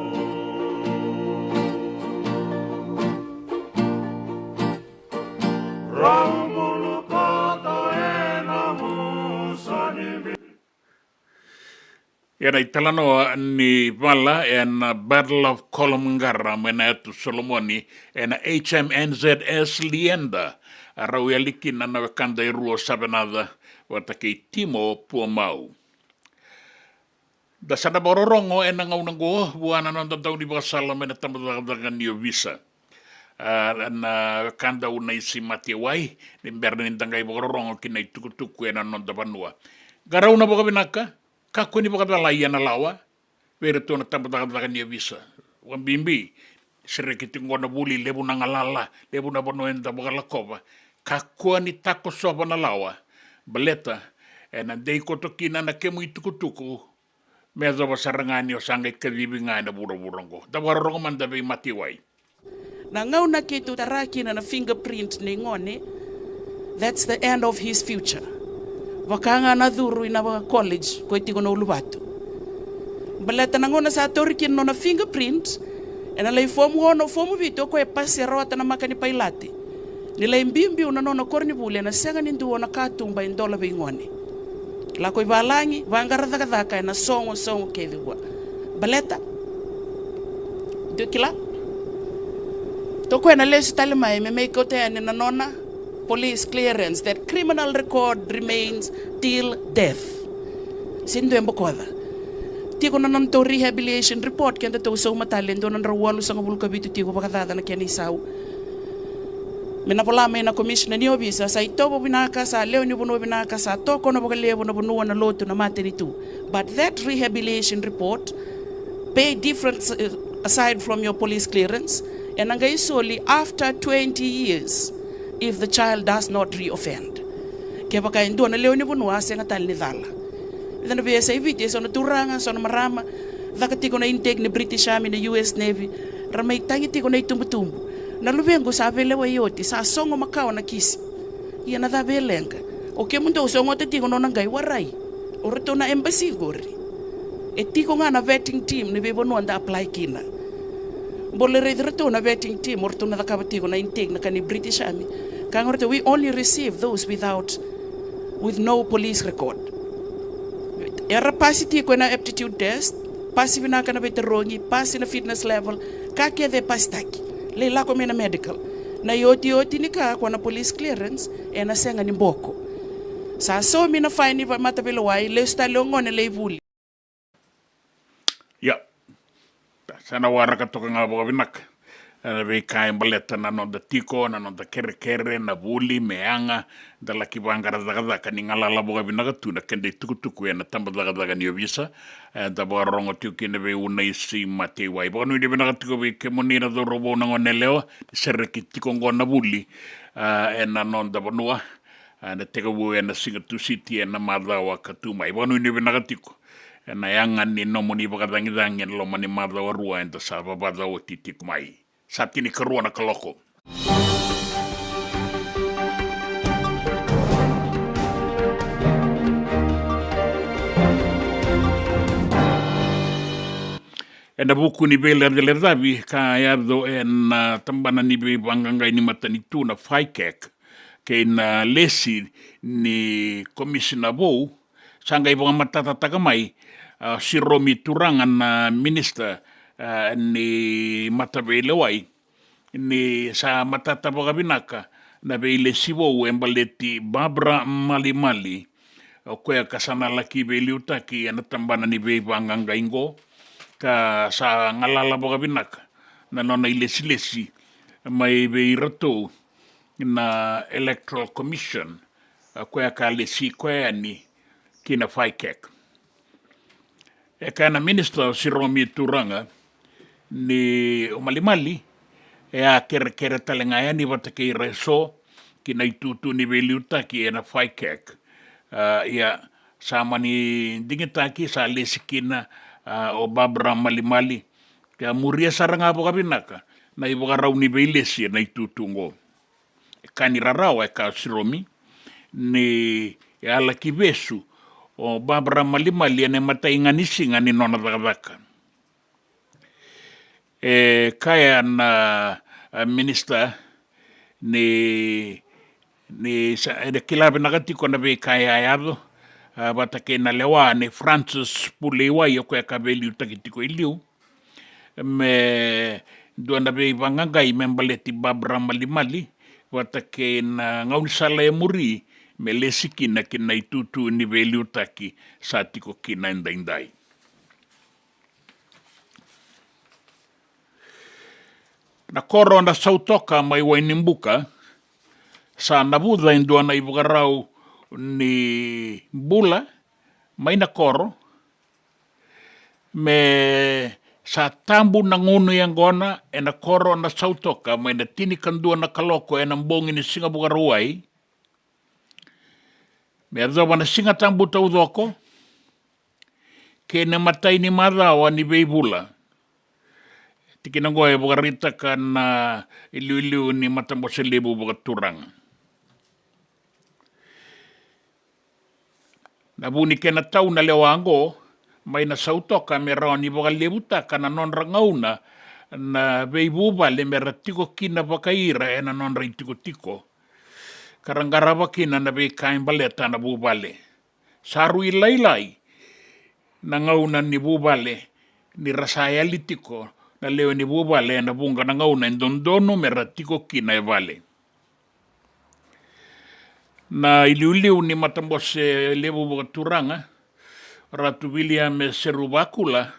Rau bulu koto ena vuso ni biau. Ena italanoa ni vala ena Battle of Coloumgarra mai na Yatu Solomoni ena H M N Z S Leander, a rau yali kina na wekada e rua o Savenaca vata kei Timo Puamau. Da sa na vakarorogo ena gauna oqo vua na noda dau ni vakasala mai na tabacakacaka ni ovisa. A, na wekadau na Isi Mate Wai, ni bera ni da qai vakarorogo ki na itukutuku ena noda vanua. Qarauna vakavinaka, kakua ni vakacalai ena lawa vei iratou na tabacakacaka ni ovisa. Vakabibi, sereki tiko qo na vuli, levu na galala, levu na vanua eda vakalakova. Kakua ni takosova na lawa, baleta ena dei koto kina na kemu itukutuku me yacova sara ga ni o sa qai kacivi ga ena vuravura oqo. Da vakarorogo mada vei Mate Wai. Na gauna keitou tara kina na fingerprint nei gone, that's the end of his future. Vaka ga na curu ina vaka college ko e tiko na uluvatu. Baleta na gauna sa tauri kina na nona fingerprint, ena lai fomu ono, fomu vitu o koya e pasi, e rawata na maka ni pailate. Ni lai biubiu na nona koronivuli, ena sega ni dua na katuba e dola vei gone. Lako i valagi, vaqara cakacaka ena sogo, sogo kece vua. Baleta? Dou kila? Toku ena lesu tale mai me mai kauta yani na nona police clearance, that criminal record remains till death. Se dua e bokoca. Tiko na nona tou rehabilitation report, keda tou sauma tale, dua na drau walusagavulu ka vitu tiko vakacaca na kena isau. Me na vola mai na commissioner ni ovisa, sa itovo vinaka, sa lewe ni vanua vinaka, sa tokona vakalevu na vanua, na lotu, na matanitu. But that rehabilitation report, pay difference, uh, aside from your police clearance, ena qai soli after twenty years if the child does not reoffend. Kevaka e dua na lewe ni vanua a sega tale ni cala. Eda na veiyasai Viti, e so na turaga, so na marama, caka tiko na intake ni British Army, na U S Navy, ra mai tagi tiko na itubutubu. Na luvequ sa veilewai oti, sa sogo makawa na kisi. Ia na cava e leqa? O kemudou sogota tiko nona qai warai. O ratou na embassy qori. E tiko ga na vetting team ni veivanua da apply kina. Bole raici ratou na vetting team, o ratou na cakava tiko na intake na ka ni British Army. Ka ga o ratou, we only receive those without, with no police record. Era pasi tiko ena aptitude test, pasi vinaka na veitarogi, pasi na fitness level, ka kece e pasitaki. Lai lako mai na medical. Na iotioti ni ka, ko na police clearance, ena sega ni boko. Sa saumi na fine ni va-, mataveilewai, lesu tale o gone lai vuli. Ia, sa na waraka toka ga vakavinaka. E, na veika e baleta na noda tiko, na noda kerekere, na vuli, me yaga, da laki vaqara cakacaka ni galala vakavinaka tu na keda itukutuku ena tabacakacaka ni ovisa. E, da vakarorogo tiko kina vei Unaisi Mateiwai. Vakanuinui vinaka tiko vei kemuni na cauravou, na goneyalewa, ni sereki tiko oqo na vuli, a, ena noda vanua. A, na tekivu ena siga Tusiti ena macawa ka tu mai. Vakanuinui vinaka tiko ena yaga ni nomuni vakacagicagi ena loma ni macawa rua eda sa vavaca oti tiko mai. Sa tinikarua na kaloko. Ena vuku ni veilecalecavi ka yaco ena, a, tabana ni veivaqaqai ni matanitu na FICAC, kei na lesi ni komisina vou, sa qai vakamatatataka mai, a, Siromi Turaga na minisita, a, ni mataveilewai, ni sa matata vakavinaka na veilesi vou e baleti Barbara Malimali, o koya ka sa na laki veiliutaki ena tabana ni veivaqaqai qo, ka sa galala vakavinaka na nona ilesilesi mai vei iratou na Electoral Commission, a, koya ka lesi koya yani ki na FICAC. E kaya na minisita o Siromi Turaga ni o Malimali e a kerekere tale ga yani vata kei ira eso ki na itutu ni veiliutaki ena FICAC. A, ia, sa mani digitaki, sa lesi kina, a, o Barbara Malimali. Ka muria sara ga vakavinaka na ivakarau ni veilesi ena itutu oqo. E ka ni rarawa, e kaya o Siromi, ni a laki vesu o Barbara Malimali ena imatai ga ni siga ni nona cakacaka. E kaya na, a, minisita ni, ni sa, ena kila vinaka tiko na veika e a yaco, a, vata kei na lewa nei Francis Puleiwai, o koya ka veiliutaki tiko e liu. Me dua na veivaqaqai me baleti Barbara Malimali, vata kei na gaunisala e muri me lesi kina ki na itutu ni veiliutaki sa tiko kina edaidai. Na koro na Sautoka mai Wainibuka sa navuca e dua na ivakarau ni bula mai na koro, me sa tabu na gunu yaqona ena koro na Sautoka mai na tinikadua na kaloko ena bogi ni Siga Vakarauwai, me yacova na Siga Tabu taucoko kei na imatai ni macawa ni veivula. Tikina oqo e vakaraitaka na iliuliu ni Matabose Levu Vakaturaga. Na vu ni kena tau na lewa oqo mai na Sautoka me rawa ni vakalevutaka na nodra gauna na veivuvale me ra tiko kina vakai ira ena nodra itikotiko, ka ra qarava kina na veika e baleta na vuvale. Sa rui lailai na gauna ni vuvale, ni ra sa yali tiko na lewe ni vuvale ena vuqa na gauna e dodonu me ra tiko kina e vale. Na iliuliu ni matabose levu vakaturaga, Ratu Viliame Seruvakula,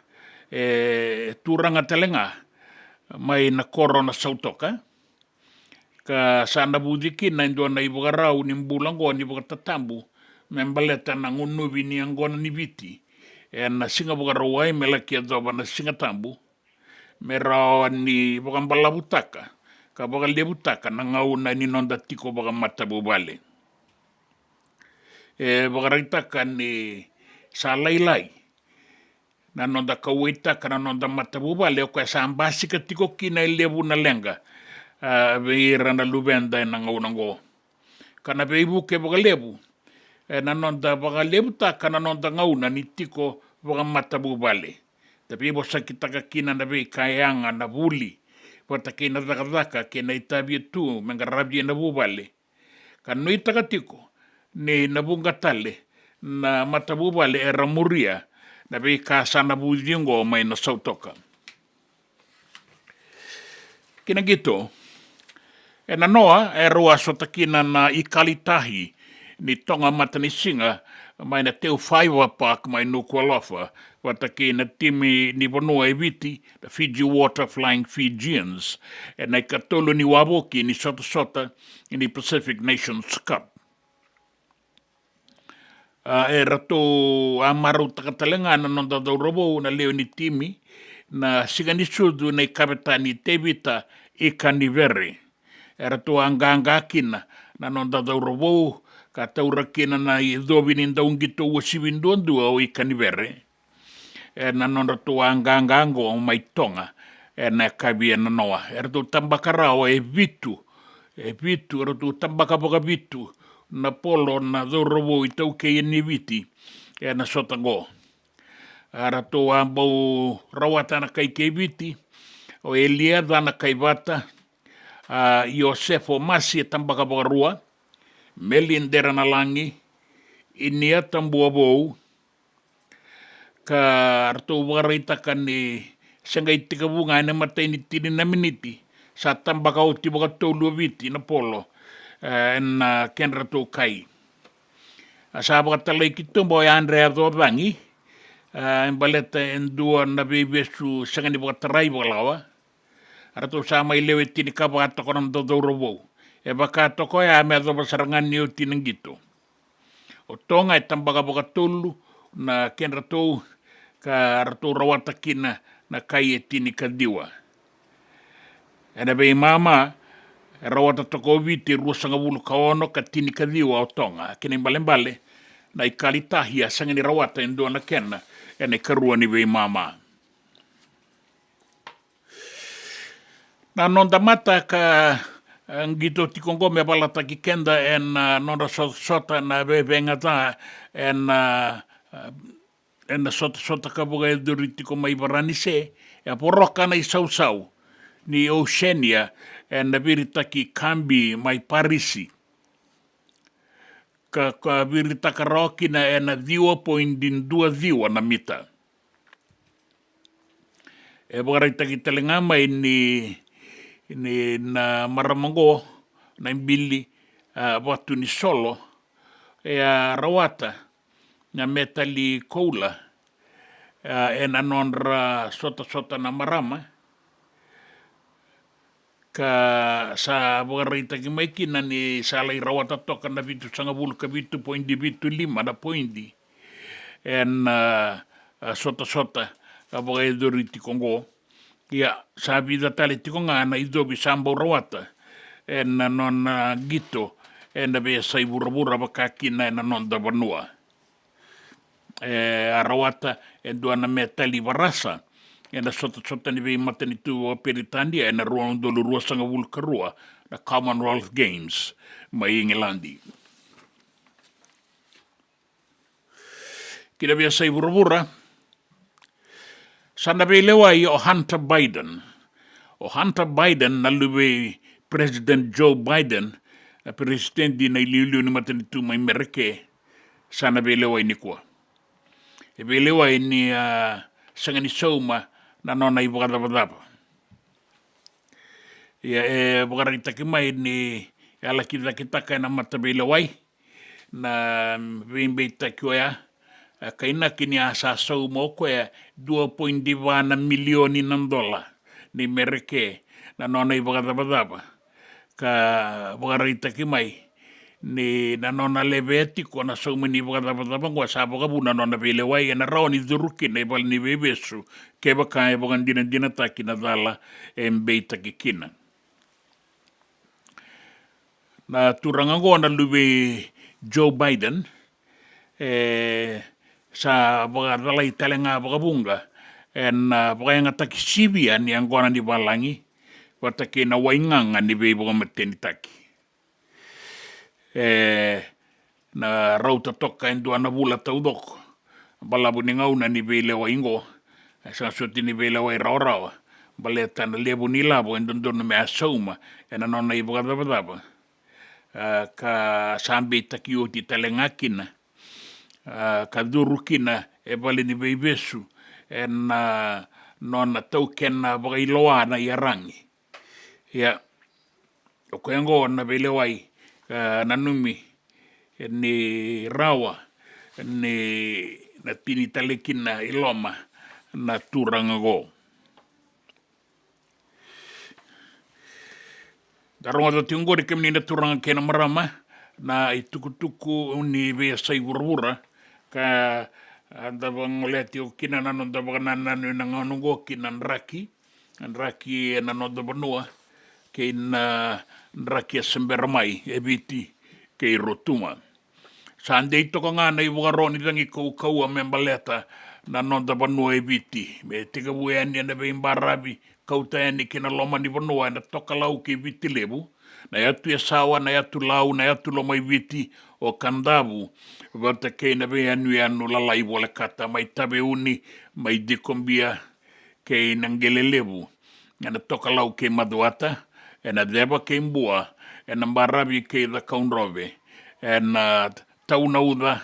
e turaga tale ga mai na koro na Sautoka, ka sa navuci kina e dua na ivakarau ni bula oqo ni vakatatabu me baleta na gunuvi ni yaqona ni Viti ena Siga Vakarauwai me laki yacova na Siga Tabu, me rawa ni vakabalavutaka ka vakalevutaka na gauna ni noda tiko vakamatavuvale. E vakaraitaka ni sa lailai na noda kauwaitaka na noda matavuvale, o koya sa basika tiko kina e levu na leqa, a, vei ira na luveda ena gauna oqo. Ka na veivuke vakalevu, e, na noda vakalevutaka na noda gauna ni tiko vakamatavuvale. Da veivosakitaka kina na veika e yaga, na vuli vata kei na cakacaka kei na itavi e tu me qaravi ena vuvale. Ka nuitaka tiko ni na vuqa tale na matavuvale era muria na veika sa navuci oqo mai na Sautoka. Ki na qito, ena noa e rau a sota kina na ikali tahi ni Toga Matanisiga mai na Teufaivah Park mai Nuku'alofa, vata kei na timi ni vanua e Viti, na Fiji Water Flying Fijians, ena ikatolu ni wavoki ni sotasota ni Pacific Nations Cup. A, e ratou a marautaka tale ga na noda cauravou na lewe ni timi na siga ni sucu na ikavetani Tevita Ikanivere. E ratou a qaqa kina na noda cauravou ka taura kina na icovi ni dauqito uasivi duadua o Ikanivere. Ena nodratou a qaqa oqo mai Toga ena yakavi ena noa. E ratou tabaka rawa e vitu, e vitu, e ratou tabaka vakavitu na polo na cauravou iTaukei e Viti ena sota oqo. A ratou a bau rawata na kai kei Viti, o Elia Cana Kaivata, a Iosefo Masi e tabaka vakarua, Meli Deranalagi, Inia Tabuavou, ka ratou vakaraitaka ni se qai tekivu ga ena imatai ni tini na miniti sa tabaka oti vakatolu o Viti na polo, e, ena kedratou kai. A sa vakatalai ki tuba o Yadre Yacovagi, e, e baleta e dua na veivesu sega ni vakatarai vakalawa. A ratou sa mai lewe tinikava toka na noda cauravou. E vaka toka oya me yacova sara ga ni oti na qito. O Toga e tabaka vakatolu na kedratou ka ratou rawata kina na kai e tinikaciwa. Ena veimama e rawata toka o Viti e ruasagavulu ka ono ka tinikaciwa o Toga. Kena ibalebale na ikali tahi a sega ni rawata e dua na kena ena ikarua ni veimama. Na noda mata ka, e, qito tiko oqo me valataki keda ena, e, nodra sotasota na vevega ca ena, e, ena sotasota ka vakayacori tiko mai Varanise, e voroka na isausau ni Oceania ena viritaki Kabi mai Parisi. Ka, ka viritaka rawa kina ena ciwa poidi dua ciwa na mita. E vakaraitaki tale ga mai ni, ni na marama oqo na ibili, a, Vatunisolo, e a rawata na metali koula, a, ena nodra sotasota na marama. Ka sa vakaraitaki mai kina ni sa lai rawata toka na vitusagavulu ka vitu poidi vitu lima na poidi ena, a, sotasota ka vakayacori tiko oqo. Ia, sa vica tale tiko ga na icovi sa bau rawata ena nona qito ena veiyasai vuravura vaka kina ena noda vanua. E a rawata e dua na metali varasa ena sotasota ni veimatanitu vakaperitania ena rua na udolu ruasagavulu ka rua na Commonwealth Games mai Igiladi. Ki na veiyasai vuravura, sa na veilewai o Hunter Biden. O Hunter Biden na luve i President Joe Biden, na peresitedi na iliuliu ni matanitu mai Mereke, sa na veilewai nikua. E veilewai ni a sega ni sauma na nona ivakacavacava. Ia e vakaraitaki mai ni a laki cakitaka ena mataveilewai na veibeitaki oya, e kainaki ni a sa sauma o koya dua poidi va na milioni na dola ni Mereke na nona ivakacavacava. Ka vakaraitaki mai ni na nona levea tiko na sauma ni vakacavacava oqo sa vakavuna na nona veilewai ena rawa ni curu kina i vale ni veivesu kevaka e vakadinadinataki na cala e beitaki kina. Na turaga oqo na luve i Joe Biden, e sa vakacalai tale ga vakavuqa ena vakayagataki sivia ni yaqona ni valagi vata kei na waigaga ni veivakamatenitaki. E na rauta toka e dua na vula taucoko, balavu ni gauna ni veilewai oqo. E sega soti ni veilewai rawarawa baleta na levu ni lavo e dodonu me a sauma ena nona ivakacavacava. A, ka sa beitaki oti tale ga kina, a, ka curu kina e vale ni veivesu ena nona taukena vakailoa na iyaragi. Ia o koya oqo na veilewai, a, nanumi ni rawa ni na tini tale kina i loma na turaga oqo. Da rogoca tiko oqori kemuni na turaga kei na marama na itukutuku ni veiyasai vuravura ka, a, da vagolea tiko kina na noda vakanananu ena gauna oqo ki na draki, draki ena noda vanua kei na draki e se bera mai e Viti kei Rotuma. Sa dei toka ga na ivakaro ni cagi kaukauwa me baleta na noda vanua e Viti me tekivu yani ena veibaravi kauta yani ki na loma ni vanua ena Tokalau kei Viti Levu, na yatu Yasawa, na yatu Lau, na yatu Lomaiviti, o Kadavu, vata kei na veiyanuyanu lalai volekata mai Taveuni, mai Cikobia kei na Qele Levu, ena Tokalau kei Macuata, ena Ceva kei Bua, ena baravi kei Cakaudrove, ena Taunauca,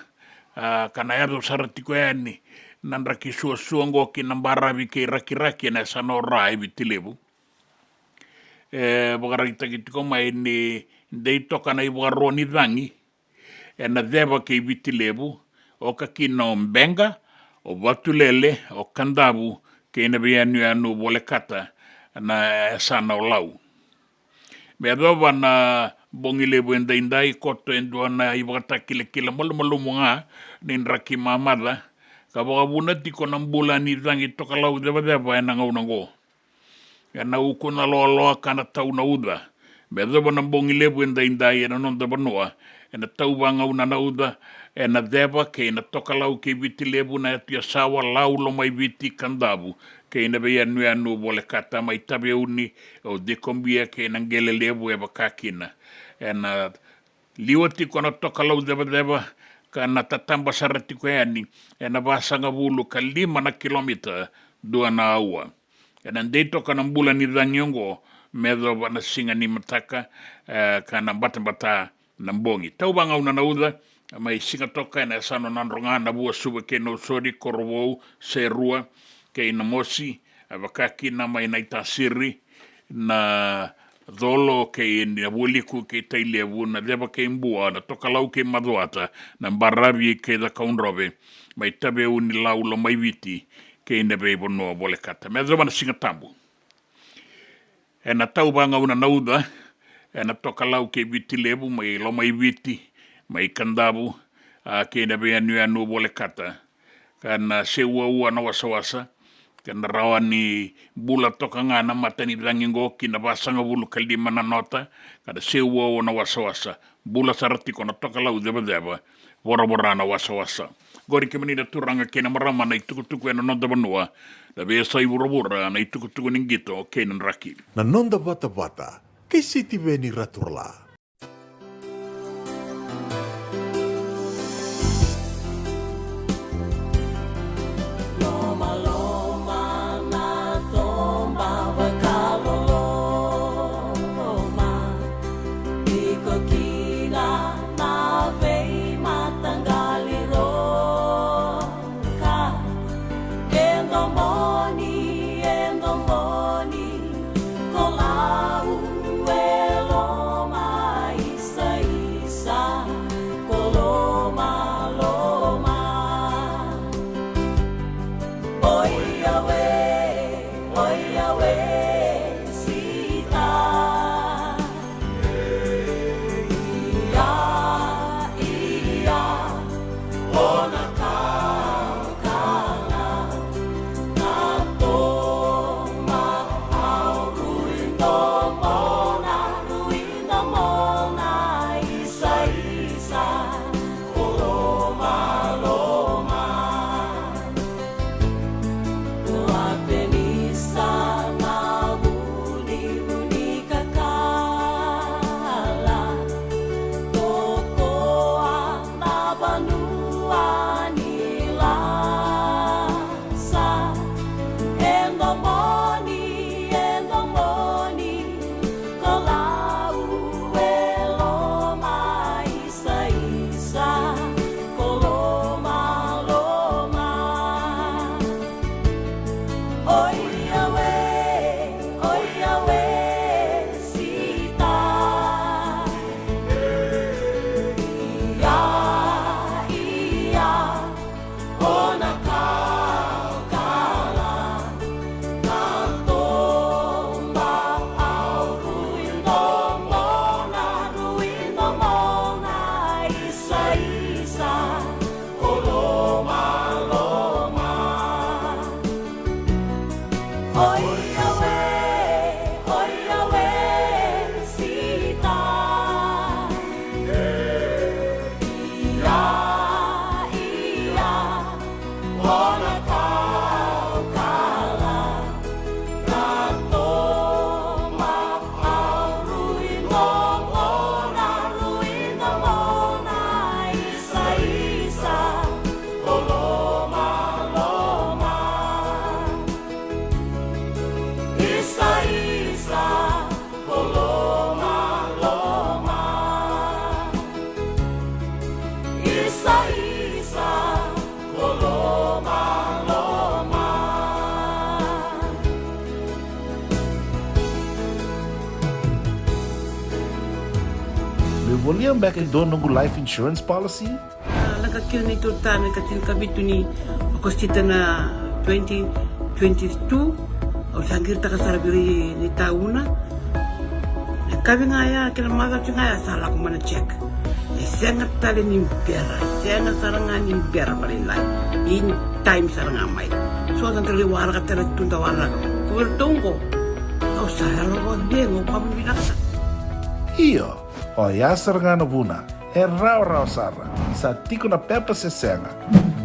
a, ka na yaco sara tiko yani na draki suasua oqo ki na baravi kei Rakiraki ena yasana o Ra e Viti Levu. E vakaraitaki tiko mai ni dei toka na ivakaro ni cagi ena Ceva kei Viti Levu, oka kina o Beqa, o Vatulele, o Kadavu kei na veiyanuyanu volekata na yasana o Lau. Me yacova na bogi levu edaidai, koto e dua na ivakatakilakila malumalumu ga ni draki mamaca ka vakavuna tiko na bula ni cagi Tokalau Cevaceva ena gauna oqo. Ena Ukunaloaloa ka na Taunauca, me yacova na bogi levu edaidai ena noda vanua, ena Tauvagaunanauca, ena Ceva kei na Tokalau kei Viti Levu, na yatu Yasawa, Lau, Lomaiviti, Kadavu kei na veiyanuyanu volekata mai Taveuni, o Cikobia kei na Qele Levu, e vaka kina ena liwa tiko na Tokalau Cevaceva ka na tataba sara tiko yani ena vasagavulu ka lima na kilomita dua na aua. Ena dei toka na bula ni cagi oqo me yacova na siga ni mataka, e, ka na batabata na bogi. Tauvagaunanauca, mai Sigatoka ena yasana o Nadroga, Navuasuva kei Nausori, Korovou, Serua kei Namosi, e vaka kina mai Naitasiri, na Colo kei Navualiku kei Tailevu, na Ceva kei Bua, na Tokalau kei Macuata, na baravi kei Cakaudrove, mai Taveuni, Lau, Lomaiviti kei na veivanua volekata. Me yacova na Siga Tabu, ena Tauvagaunanauca, ena Tokalau kei Viti Levu, mai Lomaiviti, mai Kadavu, a, kei na veiyanuyanu volekata, ka na seuaua na wasawasa, ka na rawa ni bula toka ga na matanicagi oqo ki na vasagavulu ka lima na nota, ka na seuaua na wasawasa. Bula sara tiko na Tokalau Cevaceva, voravora na wasawasa. Qori kemuni na turaga kei na marama na itukutuku ena noda vanua, na veiyasai vuravura, na itukutuku ni qito kei na draki. Na noda vatavata kei Sitiveni Raturala. Lomaloma na toba vakaloloma, tiko kina na veimataqali Solia beka e dua noqu life insurance policy? A, lako kina na neitou ta na ika tinikavitu ni Okosita na twenty twenty-two. Au sa qiritaka sara vei ira na itauna. Na yakavi ga ya kei na macawa ga ya sa lako mai na check. E sega tale ni bera, sega sara ga ni bera vakalailai. In time sara ga mai. So da dau waraka tale tu da waraka. Ko vei ratou oqo, au sa yalo vakacegu, au vakavinavinaka sara. Io, oya sara ga na vuna. E rawarawa sara, sa tiko na pepa se sega,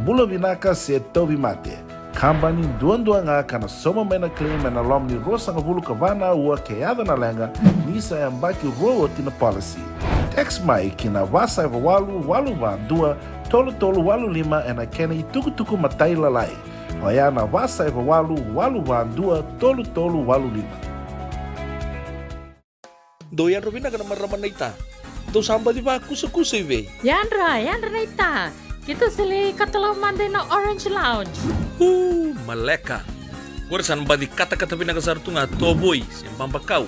bula vinaka se tauvimate. Kabani duadua ga ka na sauma mai na claim ena loma ni ruasagavulu ka va na aua ke yaco na leqa, ni sa yabaki rua oti na policy. Text mai ki na va saiva walu walu va dua tolu tolu walu lima ena kena itukutuku matailalai. Oya na va saiva walu walu va dua tolu tolu walu lima. Dou yadra vinaka na marama naita. Dou sa baci vakusakusa i vei? Yadra, yadra naita. Keitou sa lai katalau mada ina Orange Lounge. U, maleka. Qori sa na baci katakata vinaka sara tu ga tovoi se babakau.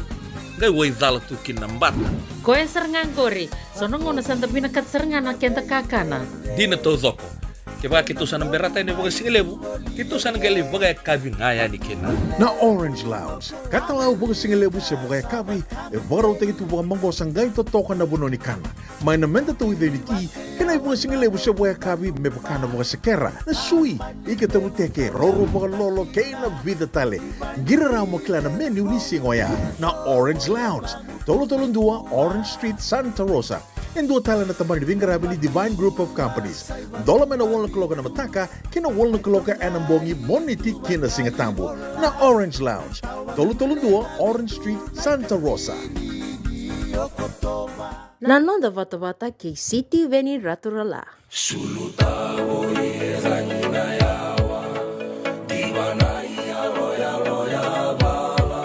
Qai waicala tu kina na bata. Koya sara ga qori. So na gauna sa da vinakata sara ga na keda kakana. Dina taucoko. Kevaka keitou sa na berata yani vakasigalevu, keitou sa na qai lai vakayakavi ga yani kina. Na Orange Lounge, katalau vakasigalevu se vakayakavi, e vakarautaki tu vakamaqosa qai totoka na vanua ni kana. Mai na meda tauica ni ti, kei na ivakasigalevu se vakayakavi me vaka na vakasekera, na sui, ika tavuteke, roro vakalolo, kei na vica tale. Qiri rawa mo kila na menu ni siga oya. Na Orange Lounge, tolu tolu dua Orange Street, Santa Rosa. E dua tale na tabana ni veiqaravi ni Divine Group of Companies. Dola mai na walu na kaloko na mataka kei na walu na kaloko ena bogi, Moniti ki na Sigatabu. Na Orange Lounge, tolu tolu dua Orange Street, Santa Rosa. Na noda vatavata kei Sitiveni Raturala. Sulu tavo i e cagi na yawa, diva na i yaloyalo ya vala,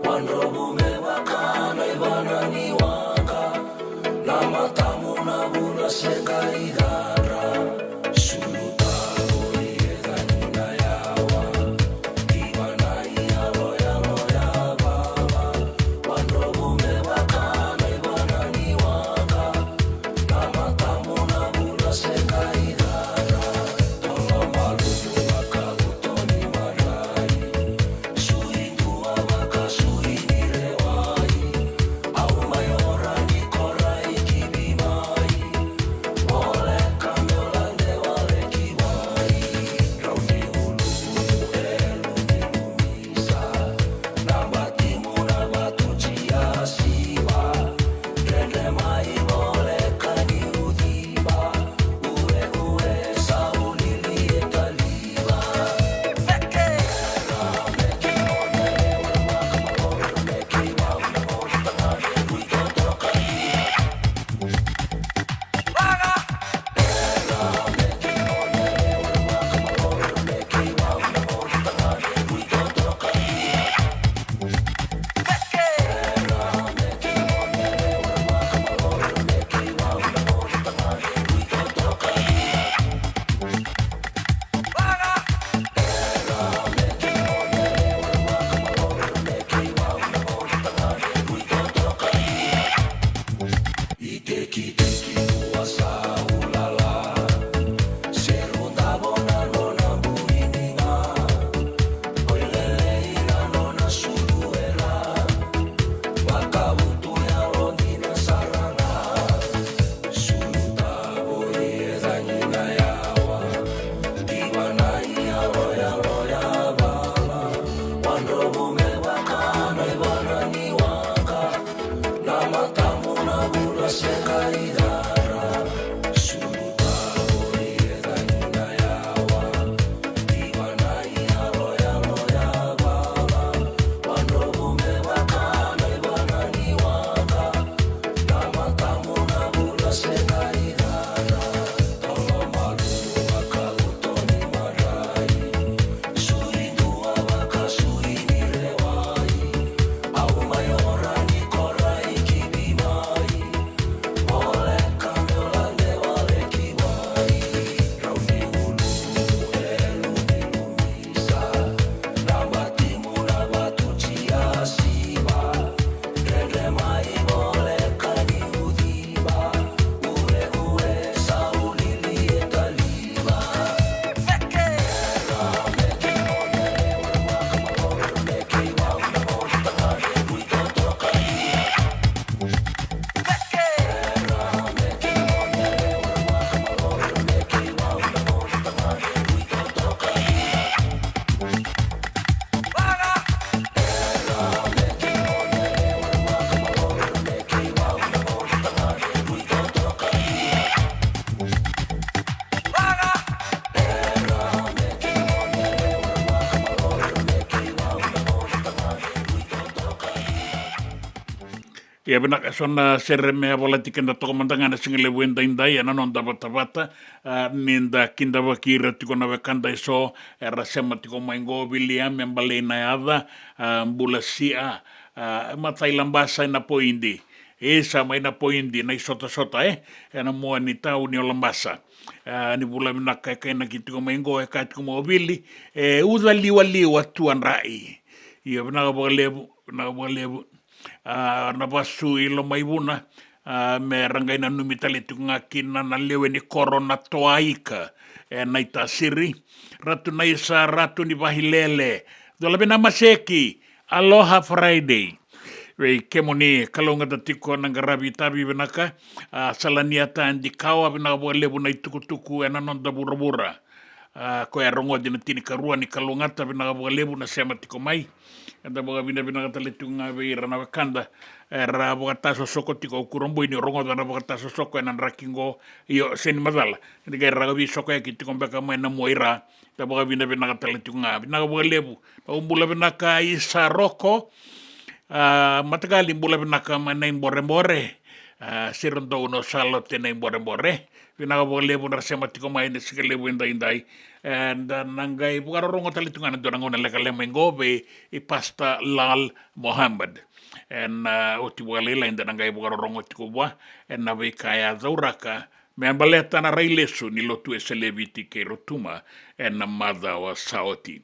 wadrovu me vaka na i vana ni waqa, na matamu na vula se qai cadra. Sulu tavo i e cagi na yawa, diva na i yaloyalo ya vala, wadrovu me vaka na i vana ni waqa, na matamu na vula se qai cadra. Ia vinaka, e so na sere me a volati keda toka mada ga na siga levu edaidai ena noda vatavata. A, ni da kidavaki ira tiko na wekada e so era sema tiko mai qo, Viliame Balei na yaca, a, Bula Sia, a, matai Labasa ena poidi. Isa mai na poidi na isotasota, e, ena mua ni tauni o Labasa. A, ni vula vinaka e kainaki tiko mai qo, e ka tiko mai o Vili, e uca liwaliwa tu a drai. Ia vinaka vakalevu, vinaka vakalevu. A, na vasu i Lomaivuna, a, me ra qai nanumi tale tiko ga kina na lewe ni koro na Toaika, e, na itasiri. Ratu Naisa, Ratu ni Vahilele, Dola Vina Maseki, Aloha Friday. Vei kemuni kalougata tiko na qaravi itavi vinaka, a, Salania Tadikawa, vinaka vakalevu na itukutuku ena noda vuravura. A, koya e rogoci na tinikarua ni kalougata, vinaka vakalevu na sema tiko mai. Eda vakavinavinaka tale tiko ga vei ira na wekada era vakatasosoko tiko, au kurabui ni rogoca na vakatasosoko ena draki qo. Io, sega ni macala, eda qai ra veisokoyaki tiko beka mai na mua i ra. Da vakavinavinaka tale tiko ga, vinaka vakalevu. Na bula vinaka Isa Roko, a, Matakali, bula vinaka mai Naiborebore. A, Siradou, Salote, Naiborebore. Vinaka vakalevu na ra sema tiko mai ena siga levu edaidai. Eda na qai vakarorogo tale tiko ga ena dua na gauna lekaleka mai qo vei Pastor Lal Mohammed. Ena, a, oti vakalailai eda na qai vakarorogo tiko vua ena veika e a cauraka me baleta na rai lesu ni lotu Wesele e Viti kei Rotuma ena macawa sa oti.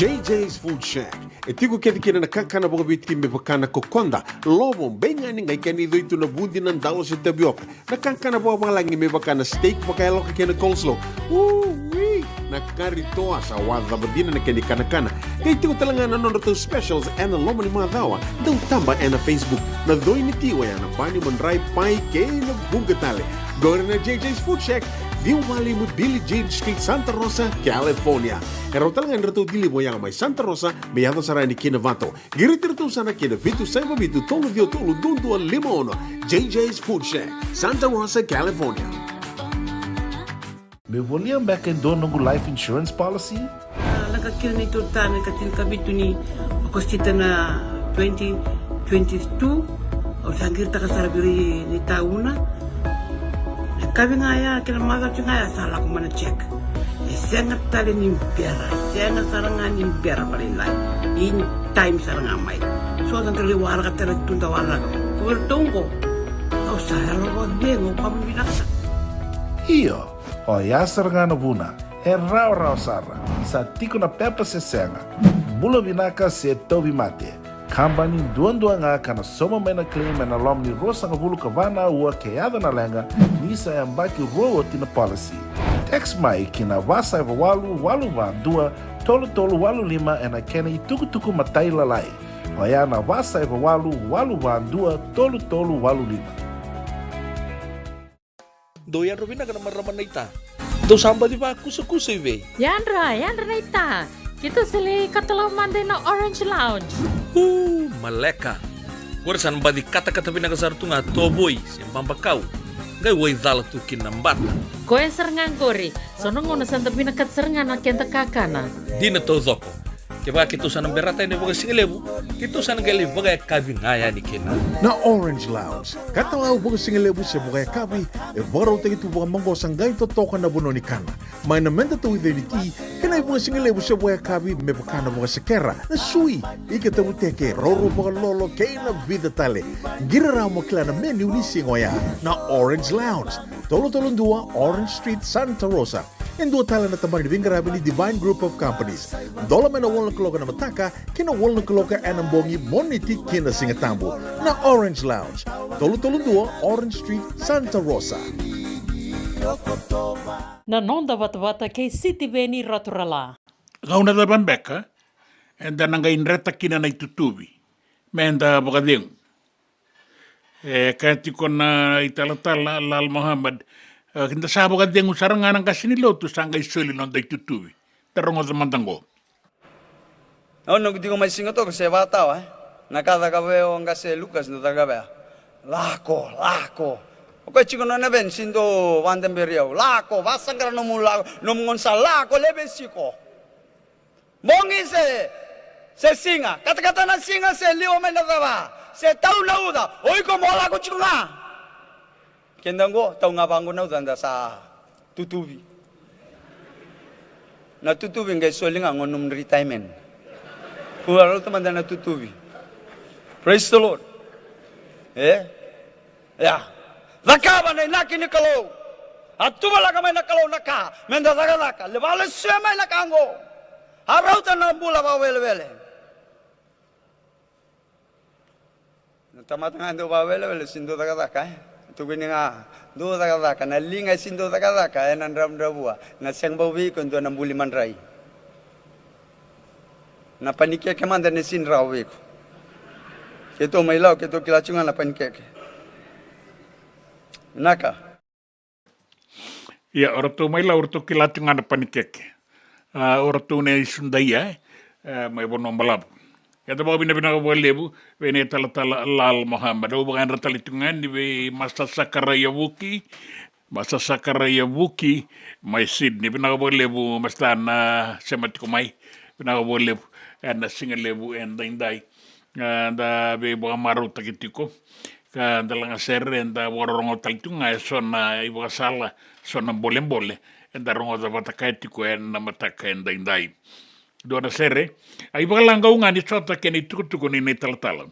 J J's Food Shack. E tiko kece kina na kakana vakaviti me vaka na kokoda, lovo, beigani, qai kena icoi tu na vudi, na dalo se tavioka. Na kakana vakavalagi me vaka na steak vakayaloka kei na coleslaw. Ui! Na kari toa sa wacava dina na kena ikanakana. Qai tiko tale ga na nodratou specials ena loma ni macawa. Dau taba ena Facebook. Na coi ni ti oya na pani, madrai, pai kei na vuqa tale. Qori na J J's Food Shack, ciwa walu lima Billie Jean Street, Santa Rosa, California. E rawa tale ga ni ratou deliver oya mai Santa Rosa me yaco sara yani ki Novato. Qiriti iratou sara ki na vitu saiva vitu tolu ciwa tolu dua dua lima ono. J J's Food Shack, Santa Rosa, California. Meu volia beka e dua noqu life insurance policy? A, lako kina na neitou tane ka tinikavitu ni Okosita na twenty twenty-two. Au sa qiritaka sara vei ira na itauna. Na yakavi ga ya kei na macawa tiko ga ya sa lako mai na check. E sega tale ni bera, sega sara ga ni bera vakalailai. In time sara ga mai. So da qai waraka tale tu da waraka. Ko iratou qo, au sa yalo vakacegu, au kama vinaka sara. Io, oya sara ga na vuna. E rawarawa sara. Sa tiko na pepa se sega. Bula vinaka se tauvimate. Kabani duadua ga ka na sauma mai na claim ena loma ni ruasagavulu ka va na aua ke yaco na leqa, ni sa yabaki rua oti na policy. Text mai ki na va saiva walu walu va dua tolu tolu walu lima ena kena itukutuku matailalai. Oya na va saiva walu walu va dua tolu tolu walu lima. Dou yadra vinaka na marama naita. Dou sa baci vakusakusa i vei? Yadra, yadra naita. Keitou sa lai katalau mada ina Orange Lounge. Uu, maleka. Qori sa na baci katakata vinaka sara tu ga tovoi se babakau. Qai waicala tu kina na bata. Koya sara ga qori. So na gauna sa da vinakata sara ga na keda kakana. Dina taucoko. Kevaka keitou sa na berata yani vakasigalevu, keitou sa na qai lai vakayakavi ga yani kina. Na Orange Lounge, katalau vakasigalevu se vakayakavi, e vakarautaki tu vakamaqosa qai totoka na vanua ni kana. Mai na meda tauica ni ti, kei na ivakasigalevu se vakayakavi me vaka na vakasekera, na sui, ika tavuteke, raurau vakalolo, kei na vica tale. Qiri rawa mo kila na menu ni siga oya. Na Orange Lounge, tolu tolu dua Orange Street, Santa Rosa. E dua tale na tabana ni veiqaravi ni Divine Group of Companies. Dola mai na walu na kaloko ena mataka kei na walu na kaloko ena bogi, Moniti ki na Sigatabu. Na Orange Lounge, tolu tolu dua Orange Street, Santa Rosa. Na noda vatavata kei Sitiveni Raturala. Gauna cava beka eda na qai dreta kina na itutuvi meda vakacegu? E kaya tiko na italatala Lal Mohammed, e, da sa vakacegu sara ga na qase ni lotu, sa qai soli noda itutuvi. Da rogoca mada qo. Au noqu tiko mai Sigatoka se vakatawa, e? Na ka cakava o qase Lukas, dou cakava ya. Lako, lako. O koya tiko nona veni, se dou vakadaberi au. Lako, vakasaqara nomu lako, nomu gaunisala, lako, leve siko. Bogi se, se siga, katakata na siga se liwa mai na cava, se tau na uca, o iko mo lako tiko ga. Keda qo, tau ga vaqo na uca, da sa tutuvi. Na tutuvi qai soli ga qo nomu retirement. Kua rauta mada na tutuvi. Praise the Lord. E? Ia, cakava na inaki ni Kalou. A tuvalaka mai na Kalou na ka meda cakacaka. Levu lesu mai na ka oqo. A rauta na bula vakawelewele. Na tamata ga dau vakawelewele, se dau cakacaka, e? Tukuni ga, dau cakacaka. Na liga e se dau cakacaka, ena dravudravua. Na sega bau vei iko e dua na buli madrai. Na panikeke mada ne sini rawa vei iko. Keitou mai Lau, keitou kila tiko ga na panikeke. Vinaka. Ia, o ratou mai Lau, o ratou kila tiko ga na panikeke. A, o ratou na i Sudaia, e, mai Vanuabalavu. Ia, da vakavinavinaka vakalevu vei na italatala Lal Mohammed. Au vakayadra tale tiko ga ni vei Masta Sakaraia Vuki, Masta Sakaraia Vuki mai Sydney. Vinaka vakalevu, Masta, na sema tiko mai. Vinaka vakalevu ena siga levu edaidai. A, da veivakamarautaki tiko ka da lagasere, da vakarorogo tale tiko ga e so na ivakasala, so na bolebole eda rogoca vata kaya tiko ena mataka edaidai. Dua na sere, a ivakalagau ga ni sota kei na itukutuku ni na italatala.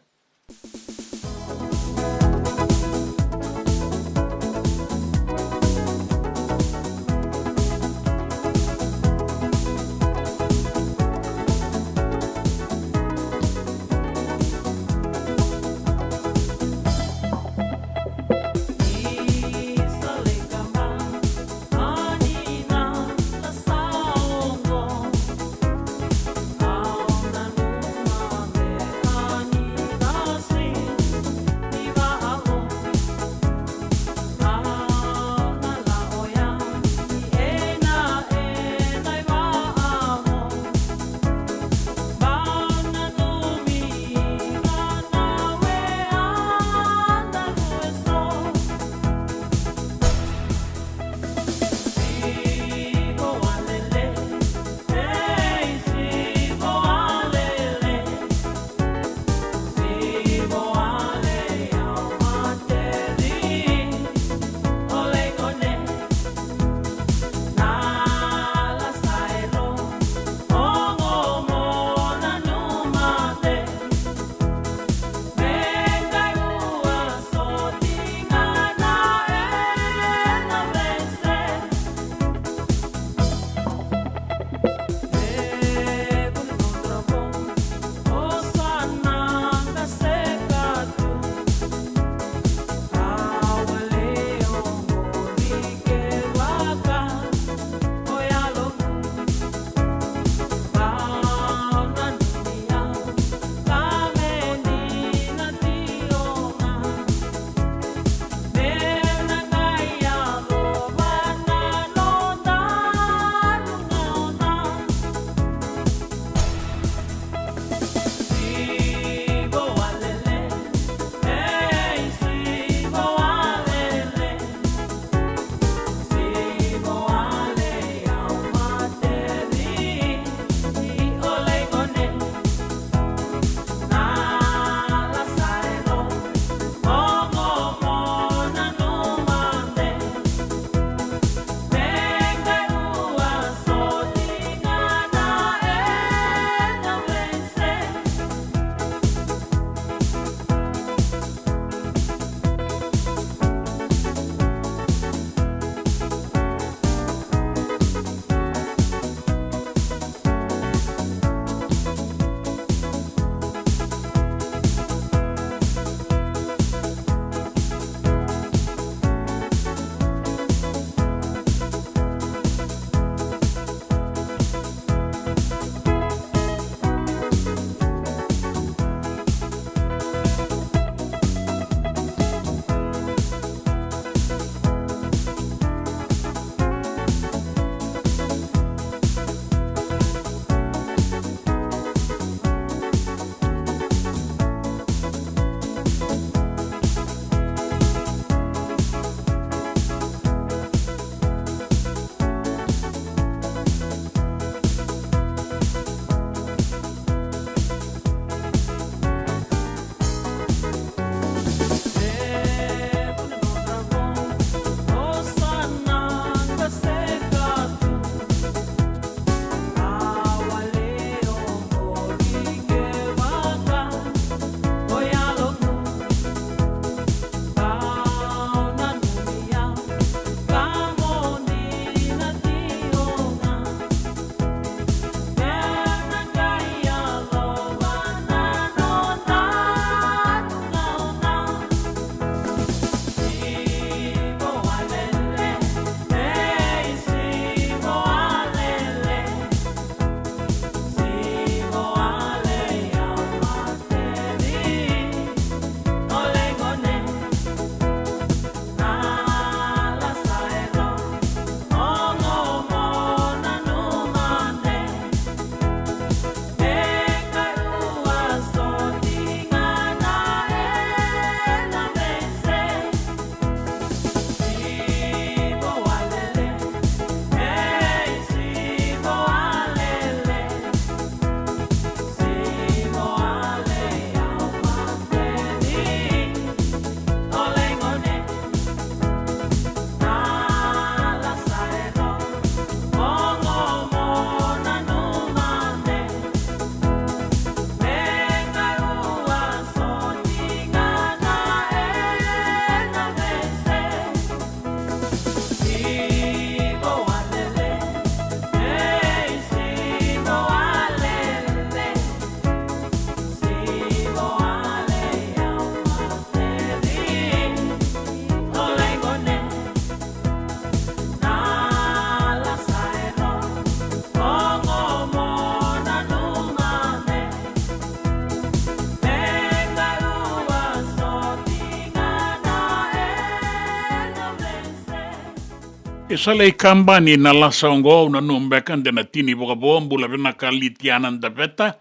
Sa lai kabani na lasa oqo, au nanuma beka de na tini vakavo. Bula vinaka Litiana Daveta.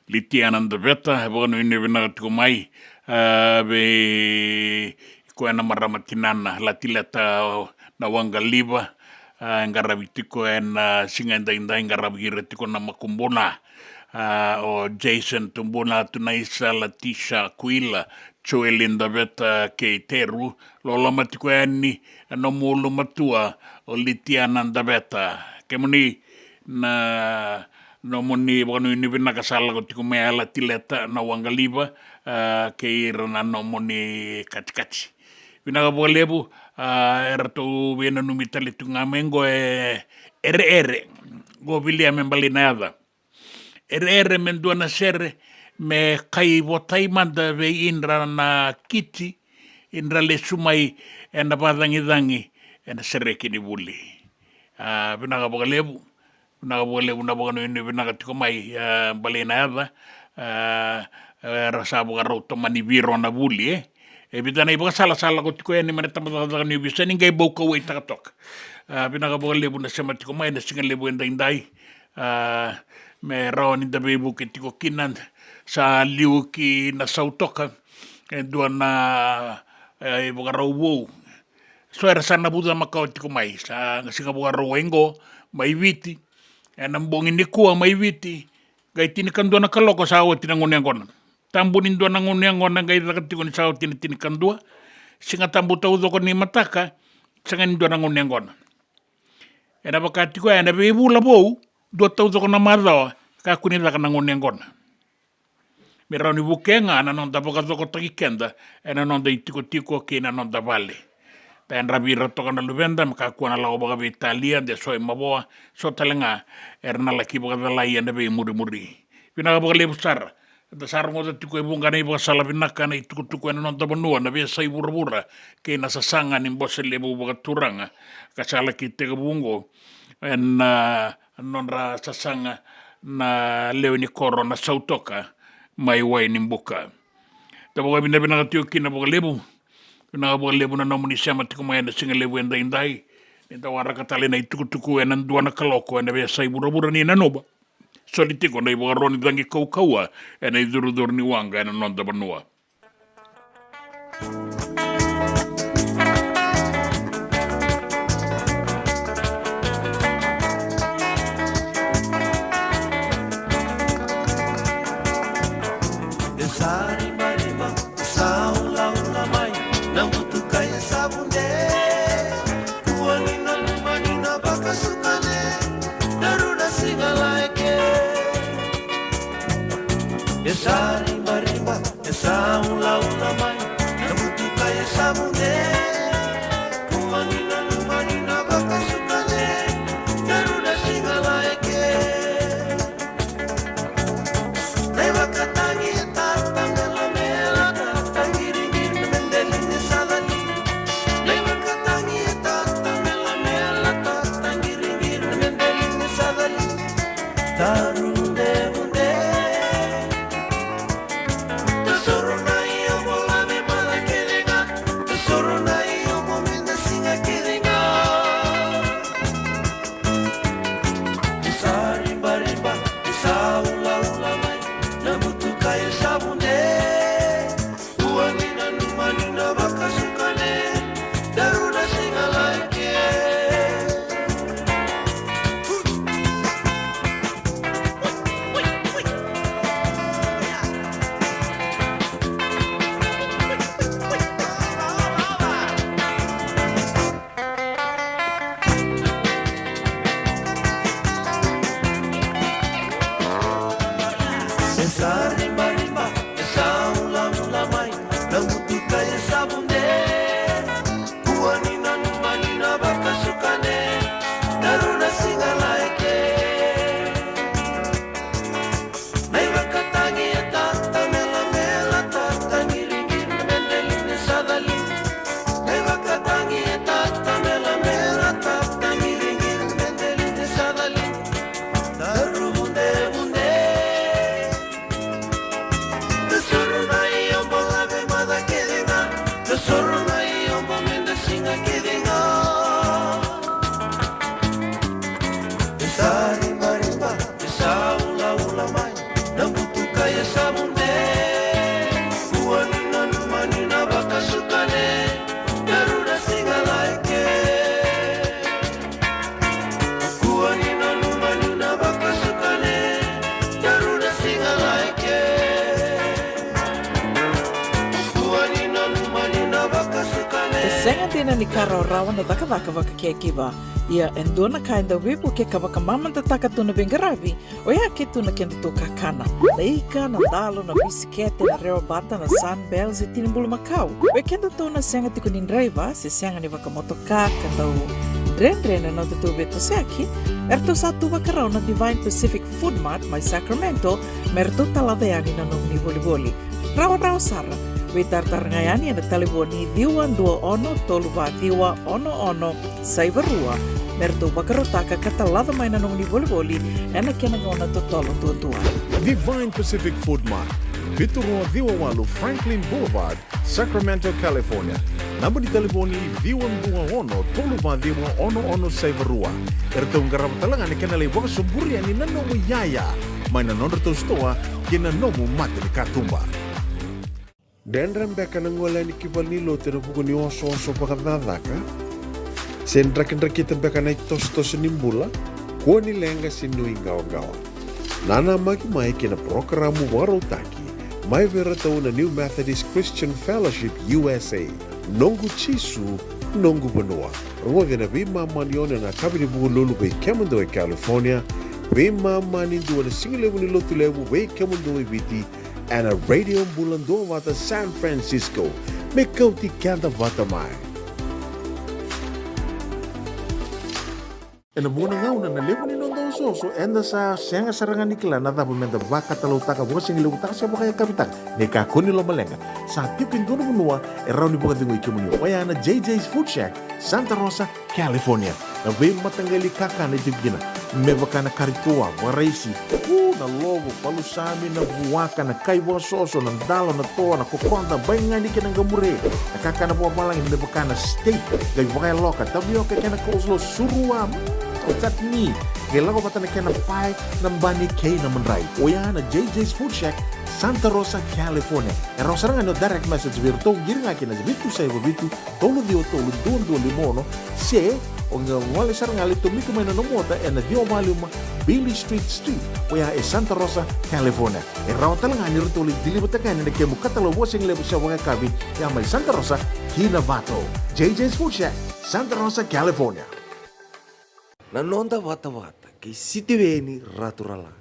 Litiana Daveta, e vakanuinui vinaka tiko mai, a, vei koya na marama tinana, Latileta Nawaqaliva, a, e qaravi tiko ena siga edaidai, qaravi ira tiko na makubuna, a, o Jason Tubuna, Tunaisa, Latisha Kuila, Joeli Daveta kei Teru, loloma tiko yani na nomu ulumatua, o Litiana Daveta. Kemuni na nomuni vakanuinui vinaka sa lako tiko mai, a, Latileta Nawaqaliva, a, kei ira na nomuni katikati. Vinaka vakalevu, a, eratou veinanumi tale tu ga mai qo e Ereere. Qo vilia me balei na yaca. Ereere me dua na sere me kai votai mada vei idra na kiti, idra lesu mai ena vakacagicagi ena sereki ni vuli. A, vinaka vakalevu, vinaka vakalevu na vakanuinui vinaka tiko mai, a, balei na yaca, a, era sa vakarau tomani viro na vuli, e. E vica na ivakasala sa lako tiko yani mai na tabacakacaka ni ovisa ni qai bau kauwaitaka toka. A, vinaka vakalevu na sema tiko mai na siga levu edaidai. A, me rawa ni da veivuke tiko kina, sa liu ki Nasautoka e dua na, e, ivakarau vou. So era sa navuca makawa tiko mai, sa siga Vakarauwai qo mai Viti, ena bogi nikua mai Viti, qai tinikadua na kaloko sa oti na gauna yaqona. Tabu ni dua na gauna yaqona qai caka tiko ni sa oti na tinikadua. Siga Tabu taucoko ni mataka, sega ni dua na gauna yaqona. Ena vaka tiko ya ena veivula vou, dua taucoko na macawa, kakua ni caka na gauna yaqona. Me rawa ni vukea ga na noda vakacokotaki keda ena noda itikotiko kei na noda vale. Da yadravi ira toka na luveda me kakua na lako vakaveitalia, de so e mavoa, so tale ga era na laki vakacalai ena veimurimuri. Vinaka vakalevu sara. Da sa rogoca tiko e vuqa na ivakasala vinaka, na itukutuku ena noda vanua, na veiyasai vuravura kei na sasaga ni bose levu vakaturaga ka sa laki tekivu oqo ena nodra sasaga na lewe ni koro Nasautoka mai Wainibuka. Da vakavinavinaka tiko kina vakalevu. Vinaka vakalevu na nomuni sema tiko mai ena siga levu edaidai. Ni da waraka tale na itukutuku ena dua na kaloko ena veiyasai vuravura ni nanuma. Soli tiko na ivakaro ni cagi kaukauwa ena icurucuru ni waqa ena noda vanua. E sa ribariba, e sa ulaula mai na butuka e sa vude. Kua ni nanuma ni na vakasukane, daru na siga laeke. E sa ribariba, e sa ulaula mai na butuka e sa vude. Kua ni nanuma ni na vakasukane, daru na siga laeke. E sa ribariba, e sa ulaula mai na butuka e sa vude. Kua ni nanuma ni na vakasukane, daru na siga laeke. Dina ni ka rawarawa na cakacaka vaka caregiver. Ia e dua na ka e dau veivuke ka vakamamadataka tu na veiqaravi, oya ke tu na kedatou kakana. Na ika, na dalo, na bisikete, na rewa bata, na Sunbell se tini bulumakau. Vei kedatou na sega tiko ni draiva se sega ni vakamotoka ka dau dredre na nodatou veitosoyaki, eratou sa tu vakarau na Divine Pacific Food Mart mai Sacramento me ratou talaca yani na nomuni volivoli. Rawarawa sara. Veitaratara ga yani ena talevoni ciwa dua ono tolu va ciwa ono ono saiva rua me ratou vakarautaka ka talaca mai na nomuni volivoli ena kena gauna totolo duadua. Divine Pacific Food Mart, vitu rua ciwa walu Franklin Boulevard, Sacramento, California. Naba ni talevoni ciwa dua ono tolu va ciwa ono ono saiva rua. Eratou qarava tale ga na kena lai vakasoburi yani na nomu iyaya mai na nodratou sitoa kei na nomu mata ni katuba. Dredre beka na gole yani ki valenilotu ena vuku ni osooso vakacakacaka? Se drakidrakita beka na itosotoso ni bula? Kua ni leqa se nuiqawaqawa. Nanamaki mai ki na parokaramu vakarautaki mai vei iratou na New Methodist Christian Fellowship U S A. Noqu Jisu, noqu vanua. Rogoci ena veimama ni ono ena yakavi ni Vukelulu vei kemudou e California, veimama ni dua na sigalevu ni Lotulevu vei kemudou e Viti, ena Radio Bula Duavata San Francisco. Me kauti keda vata mai. Ena vuqa na gauna na levu ni noda osooso, eda sa sega sara ga ni kila na cava meda vakatalautaka, vakasigalevutaka se vakayakavitaka. Ni kakua ni lomaleqa, sa tiko e dua na vanua e rawa ni vakacegui kemuni, oya na J J's Food Shack, Santa Rosa, California. Na veimataqali kakana e tiko kina, me vaka na kari toa, vakaraisi, u, na lovo, palusami, na vuaka, na kai vakasoso, na dalo, na toa, na kokoda, baigani kei na qamure. Na kakana vakavalagi me vaka na steak, qai vakayaloka, tavioka kei na coleslaw, surua, mm, o chutney, qai lako vata na kena pae, na bani kei na madrai. Oya na J J's Food Shack, Santa Rosa, California. E rawa sara ga ni o direct message vei iratou, qiri ga kina vitu saiva vitu, tolu ciwa tolu, dua dua lima ono, se o qai gole sara ga lai tomika mai na nomu ota ena ciwa va lima Beale Street Suite, oya e Santa Rosa, California. E rawa tale ga ni ratou lai deliver-taka yani na kemu katalau vakasigalevu se vakayakavi, ya mai Santa Rosa ki Novato. J J's Food Shack, Santa Rosa, California. Na noda vatavata kei Sitiveni Raturala.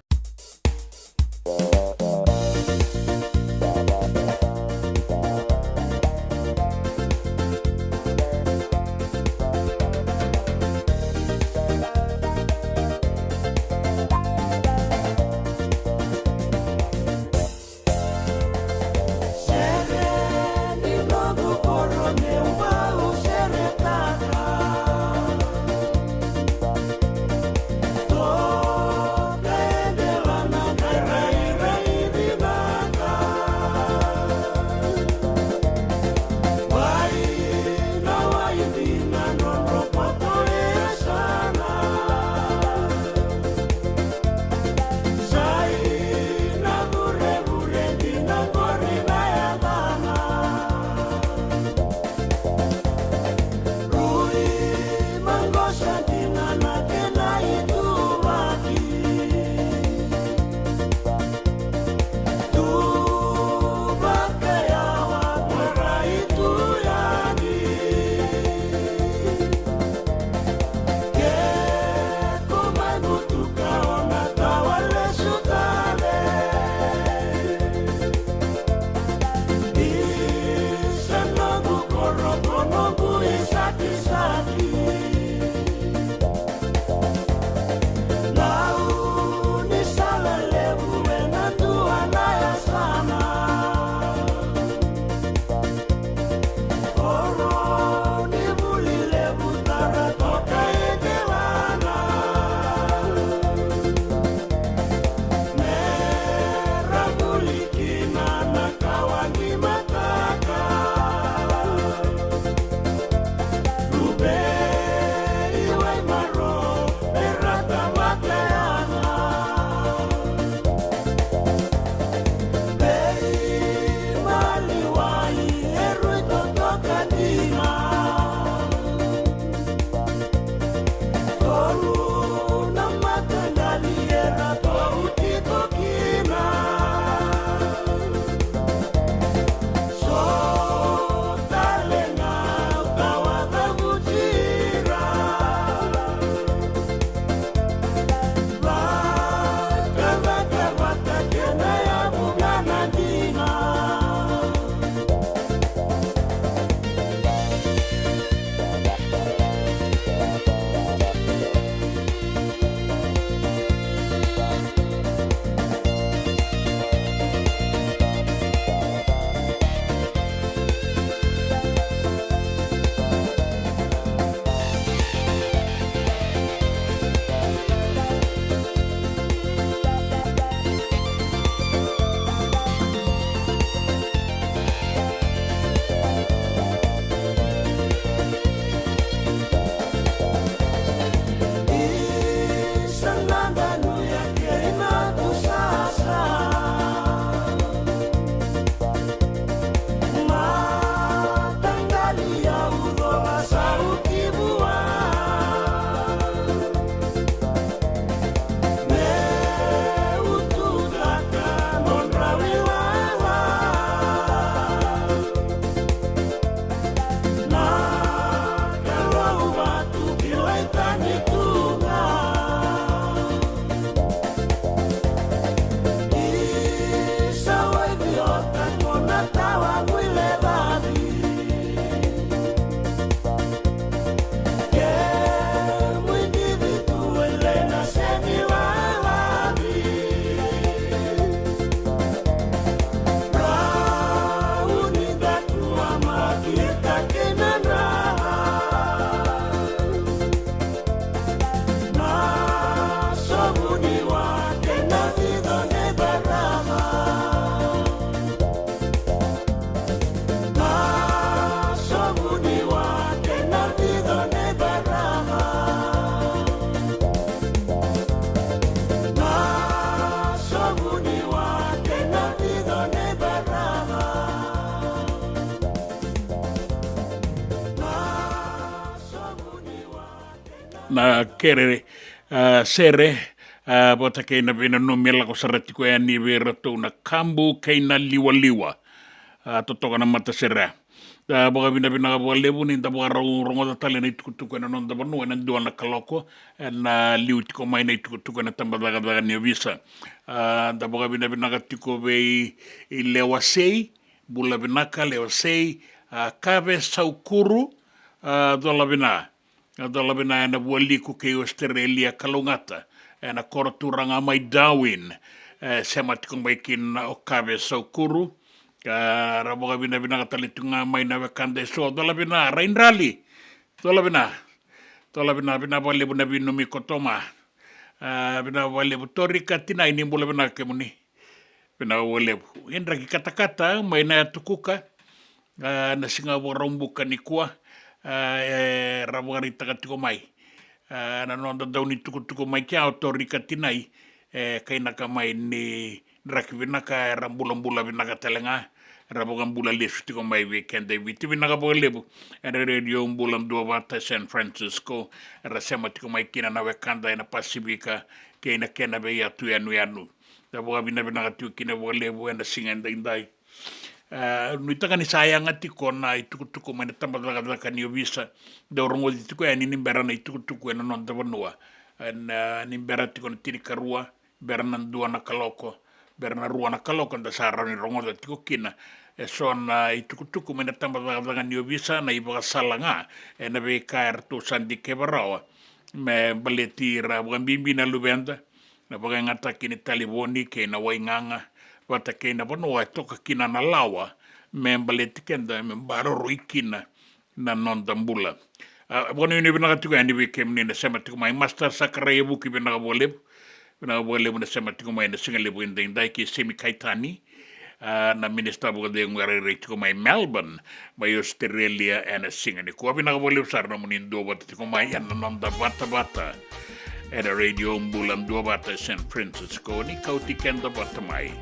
na kere, a, sere, a, vata kei na veinanumi e lako sara tiko yani vei iratou na Kabu kei na Liwaliwa. A, totoka na matasere. Da vakavinavinaka vakalevu ni da vakarau rogoca tale na itukutuku ena noda vanua ena dua na kaloko, ena liu tiko mai na itukutuku ena tabacakacaka ni ovisa. A, da vakavinavinaka tiko vei i Lewasei, bula vinaka Lewasei, a, Kave Saukuru, a, cola vina. A, cola vina ena Vualiku kei Australia, kalougata, ena koro turaga mai Darwin, e, sema tiko mai kina o Kave Saukuru. A, ra vakavinavinaka tale tu ga mai na wekada eso, cola vina, Raidrali, cola vina, cola vina, vina vakalevu na veinanumi Kotoma. A, vina vakalevu Torika Tinai, ni bula vinaka kemuni. Vinaka vakalevu. Idraki katakata mai na yatu Kuka, a, na siga Vakaraubuka nikua, a, e, ra vakaraitaka tiko mai. A, na noda dau ni tukutuku mai kea o Torika Tinai, e, kainaka mai ni draki vinaka, era bulabula vinaka tale ga, ra vakabula lesu tiko mai vei keda i Viti. Vinaka vakalevu ena Radio Bula Duavata San Francisco, era sema tiko mai kina na wekada ena Pasifika kei na kena veiyatu yanuyanu. Da vakavinavinaka tiko kina vakalevu ena siga edaidai. A, nuitaka ni sa yaga tiko na itukutuku mai na tabacakacaka ni ovisa. Dau rogoci tiko yani ni bera na itukutuku ena noda vanua. Ena, ni bera tiko na tinikarua, bera na dua na kaloko, bera na rua na kaloko, da sa rawa ni rogoca tiko kina eso na itukutuku mai na tabacakacaka ni ovisa, na ivakasala ga ena veika eratou sa dikeva rawa me baleti ira vakabibi na luveda, na vakayagataki ni talevoni kei na waigaga, vata kei na vanua e toka kina na lawa, me baleti keda, me baroroi kina na noda bula. A, vakanuinui vinaka tiko yani vei kemuni na sema tiko mai, Master Sakaraia Vuki, vinaka vakalevu. Vinaka vakalevu na sema tiko mai na siga levu edaidai, kei Semi Kaitani, a, na minisita vakacegu e rairai tiko mai Melbourne, mai Australia, ena siga nikua. Vinaka vakalevu sara nomuni duavata tiko mai ena noda vatavata ena Radio Bula Duavata San Francisco, ni kauti keda vata mai.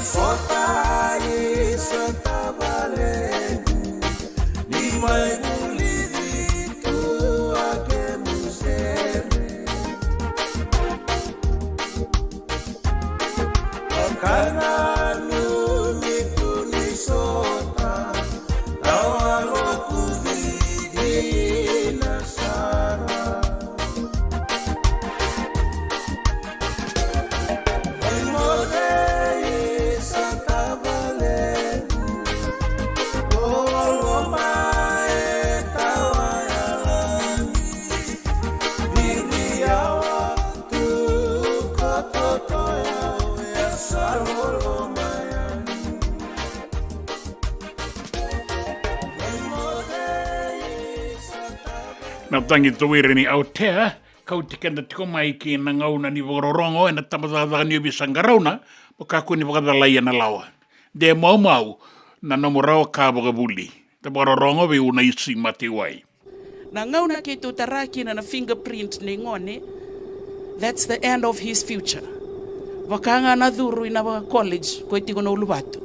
Sota i sa tavalequ, ni mai vulici tu a kemu sere. Vakananumi tu ni sota, tawaloku dina sara. Na tagi Tawiri ni Aotea, kauti keda tiko mai ki na gauna ni vakarorogo ena tabacakacaka ni ovisa qarauna, mo kakua ni vakacalai ena lawa. De maumau na nomu rawa ka vakavuli. Da vakarorogo vei Unaisi Mataiwai. Na gauna keitou tara kina na fingerprint nei gone, that's the end of his future. Vaka ga na curu ina vaka college ko e tiko na uluvatu.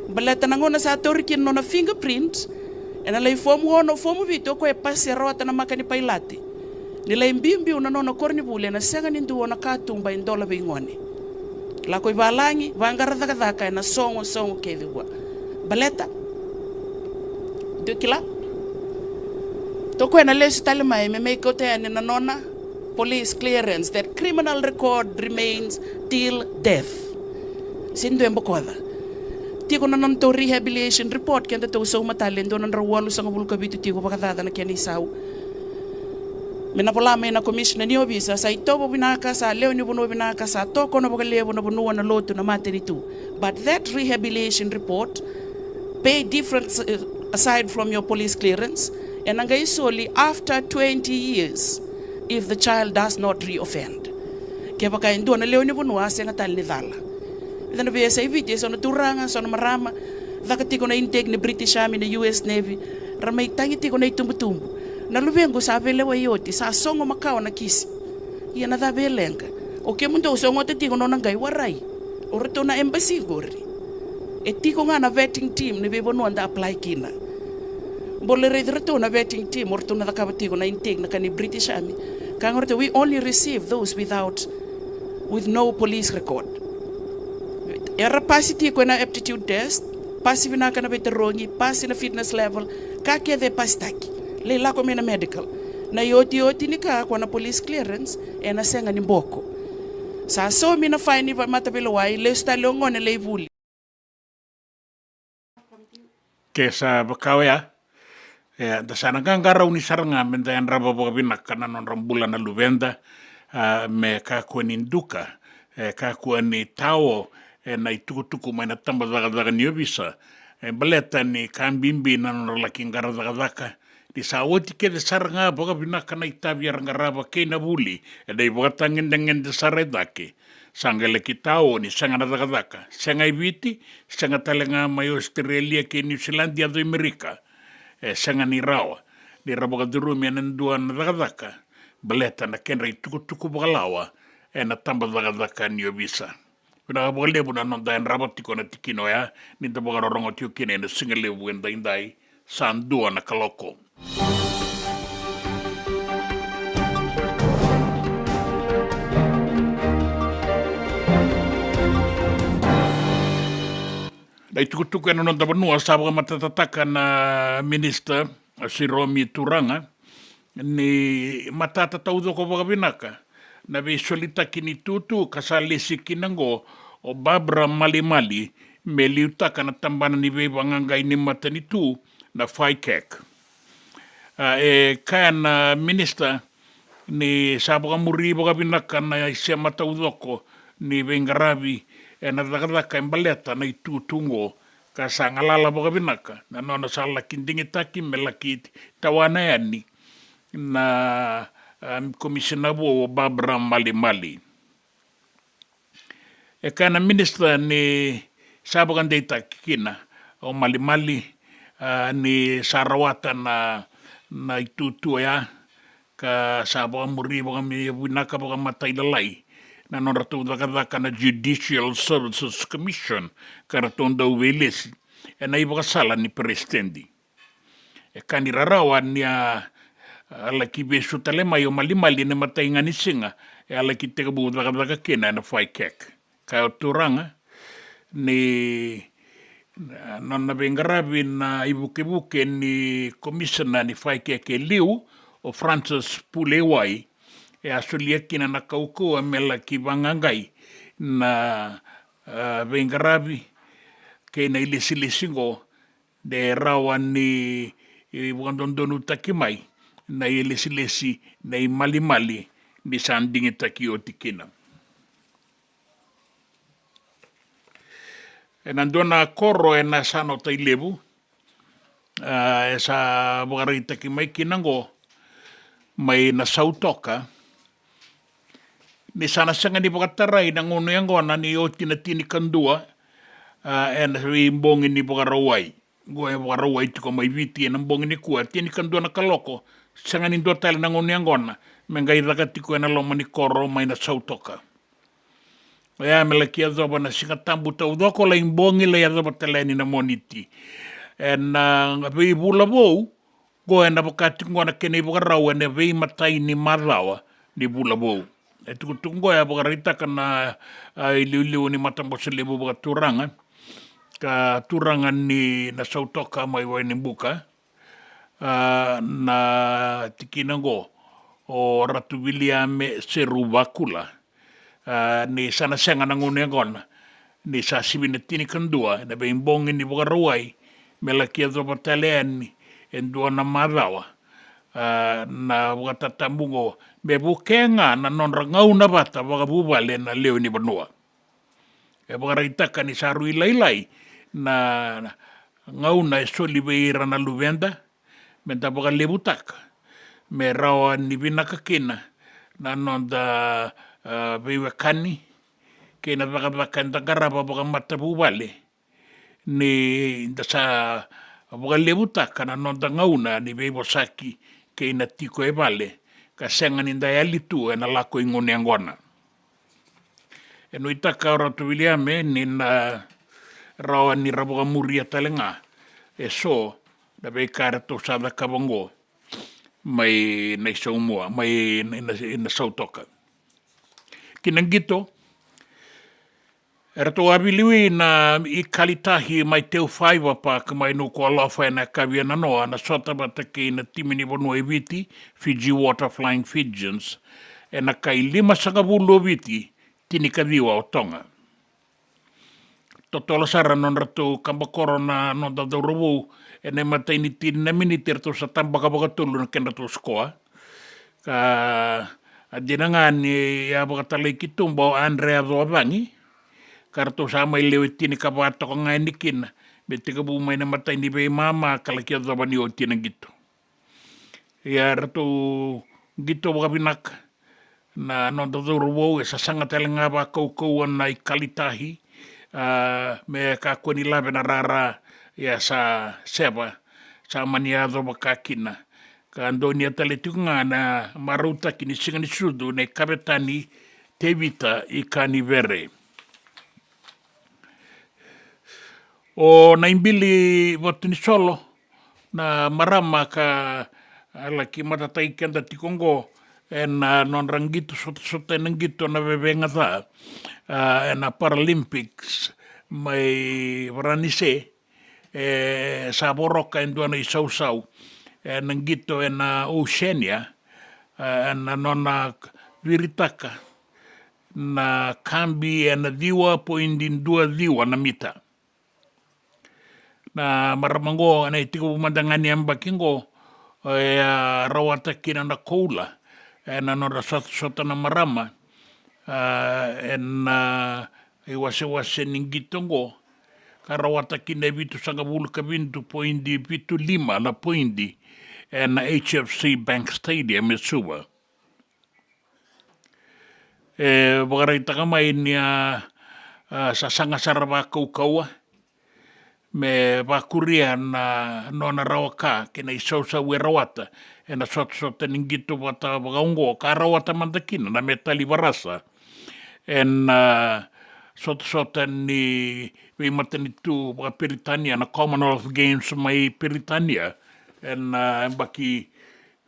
Baleta na gauna sa tauri kina nona fingerprint, ena lai fomu ono, fomu vitu, o koya e pasi e rawata na maka ni pailate. Ni lai biubiu na nona koronivuli, ena sega ni dua na katuba e dola vei gone. Lako i valagi, vaqara cakacaka ena sogo, sogo kece vua. Baleta? Dou kila? Toka ena lesu tale mai me mai kauta yani na nona police clearance, that criminal record remains till death. Se dua e bokoca. Tiko na nodatou rehabilitation report, keda tou sauma tale, dua na drau walusagavulu ka vitu tiko vakacaca na kena isau. Me na vola mai na commissioner ni ovisa, sa itovo vinaka, sa lewe ni vanua vinaka, sa tokona vakalevu na vanua, na lotu, na matanitu. But that rehabilitation report, pay difference, uh, aside from your police clearance, ena qai soli after twenty years if the child does not reoffend. Kevaka e dua na lewe ni vanua a sega tale ni cala. Eda na veiyasai Viti, e so na turaga, so na marama, caka tiko na intake ni British Army, na U S Navy, ra mai tagi tiko na itubutubu. Na luvequ sa veilewai oti, sa sogo makawa na kisi. Ia na cava e leqa? O kemudou sogota tiko nona qai warai. O ratou na embassy qori. E tiko ga na vetting team ni veivanua da apply kina. Bole raici ratou na vetting team, o ratou na cakava tiko na intake na ka ni British Army. Ka ga ratou, we only receive those without, with no police record. Era pasi tiko ena aptitude test, pasi vinaka na veitarogi, pasi na fitness level, ka kece e pasitaki. Lai lako mai na medical. Na iotioti ni ka ko na police clearance, ena sega ni boko. Sa saumi na fine ni mataveilewai, lesu tale o gone lai vuli. Ke sa vaka oya, e, da sa na qaqarauni sara ga me da yadrava vakavinaka na nodra bula na luveda, a, me kakua ni duka, e, kakua ni tao, e, na itukutuku mai na tabacakacaka ni ovisa, e, baleta ni ka bibi na nodra laki qara cakacaka, ni sa oti kece sara ga vakavinaka na itavi era qarava kei na vuli, e dau ivakatagedegede sara e cake. Sa qai laki tao ni sega na cakacaka, sega i Viti, sega tale ga mai Ositerelia kei Niusiladi, yaco i Merika. E sega ni rawa ni ra vakacurumi ena dua na cakacaka, baleta na kedra itukutuku vakalawa ena tabacakacaka ni ovisa. Vinaka vakalevu na noda yadrava tiko na tikina oya, ni da vakarorogo tiko kina ena sigalevu edaidai, sa dua na kaloko. Na itukutuku ena noda vanua sa vakamatatataka na minisita, Siromi Turaga, ni matata taucoko vakavinaka na veisolitaki ni tutu ka sa lesi kina oqo o Barbara Malimali me liutaka na tabana ni veivaqaqai ni matanitu na FICAC. A, e kaya na minisita ni sa vakamuri vakavinaka na isema taucoko ni veiqaravi ena cakacaka e baleta na itutu oqo, ka sa galala vakavinaka na nona sa laki digitaki me laki tawana yani na, a, komisina vou o Barbara Malimali. E kaya na minisita ni sa vakadeitaki kina o Malimali, a, ni sa rawata na, na itutu oya, ka sa vakamuri vakavinaka vakamatailalai na nodratou cakacaka na Judicial Services Commission, ka ratou dau veilesi ena ivakasala ni peresitedi. E ka ni rarawa ni a, a laki vesu tale mai o Malimali ena matai ga ni siga e a laki tekivu cakacaka kina ena FICAC. Ka o turaga ni na nona veiqaravi na ivukevuke ni komisina ni FICAC e liu, o Francis Pulewai, e a solia kina na kaukauwa me laki vaqaqai na, a, veiqaravi kei na ilesilesi oqo, de rawa ni, e, vakadodonutaki mai na ilesilesi, na imalimali ni sa digitaki oti kina. Ena dua na koro ena yasana o Tailevu, a, e sa vakaraitaki mai kina oqo mai na Sautoka, ni sa na sega ni vakatarai na gauna yaqona ni oti na tinikadua, a, ena veibogi ni Vakarauwai. Oqo e Vakarauwai tiko mai Viti ena bogi nikua, tinikadua na kaloko, sega ni dua tale na gauna yaqona me qai caka tiko ena loma ni koro mai na Sautoka. Oya me laki yacova na Siga Tabu taucoko, lai bogi lai yacova tale yani na Moniti. Ena veivula vou, oqo ena vaka tiko oqo na kena ivakarau ena veimatai ni macawa ni vula vou. E tukutuku oqo e a vakaraitaka na, a, iliuliu ni matabose levu vakaturaga, ka turaga ni na Sautoka mai Wainibuka, a, na tikina oqo, o Ratu Viliame Seru Vakula. A, ni sa na sega na gauna yaqona ni sa sivi na tinikadua ena veibogi ni Vakarauwai, me laki yacova tale yani e dua na macawa, a, na vakatatabu oqo, me vukea ga na nodra gauna vata vakavuvale na lewe ni vanua. E vakaraitaka ni sa rui lailai na gauna e soli vei ira na luveda, me da vakalevutaka, me rawa ni vinaka kina na noda, a, veiwekani kei na cakacaka eda qarava vakamatavuvale, ni da sa vakalevutaka na noda gauna ni veivosaki kei na tiko e vale, ka sega ni da yali tu ena lako i gauna yaqona. E nuitaka o Ratu Viliame ni na rawa ni ra vakamuria tale ga e so na veika eratou sa cakava oqo mai na i Saumua, mai na, na, na Sautoka. Ki na qito, eratou a viliwi na i Kalitahi mai Teufa Iva Park mai Nukualofa ena yakavi e nanoa, na sota vata kei na timi ni vanua e Viti, Fiji Water Flying Fijians, ena kai limasagavulu o Viti, tinikaciwa o Toga. Totolo sara na nodratou kabakoro na noda cauravou, ena imatai ni tini na miniti eratou sa tabaka vakatolu na kedratou sikoa. Ka a dina ga ni a vakatalai ki tuba o Andre Yacoacagi, ka ratou sa mai lewe tinikava toka ga yani kina, me tekivu mai na imatai ni veimama ka laki yacova ni oti na qito. Ia eratou qito vakavinaka na noda cauravou, e sasaga tale ga vakaukauwa na i Kalitahi, a, me kakua ni lave na rara, ia sa seva, sa mani yaco vaka kina. Ka donuya tale tiko ga na marautaki ni siga ni sucu nei Kavetani Tevita Ikanivere. O Naibili Vatunisolo, na marama ka a laki matataki keda tiko oqo ena nodra qito sotasota ena qito na vevega ca, a, ena Paralympics mai Varanise, e sa voroka e dua na isausau ena qito ena Oceania, a, ena nona viritaka na kabi ena ciwa poidi dua ciwa na mita. Na marama oqo ena itekivu mada ga ni yabaki oqo, e a rawata kina na koula ena nodra sotasota na marama, a, ena iwasewase ni qito oqo, ka rawata kina e vitusagavulu ka vitu poidi vitu lima na poidi ena H F C Bank Stadium e Suva. E vakaraitaka mai ni a, a sasaga sara vakaukauwa me vakuria na nona rawa ka kei na isausau e rawata ena sotasota ni qito vata vakaoqo, ka rawata mada kina na metali varasa ena, a, sotasota ni veimatanitu vakaPeritania, na Commonwealth Games mai Peritania, ena, a, yabaki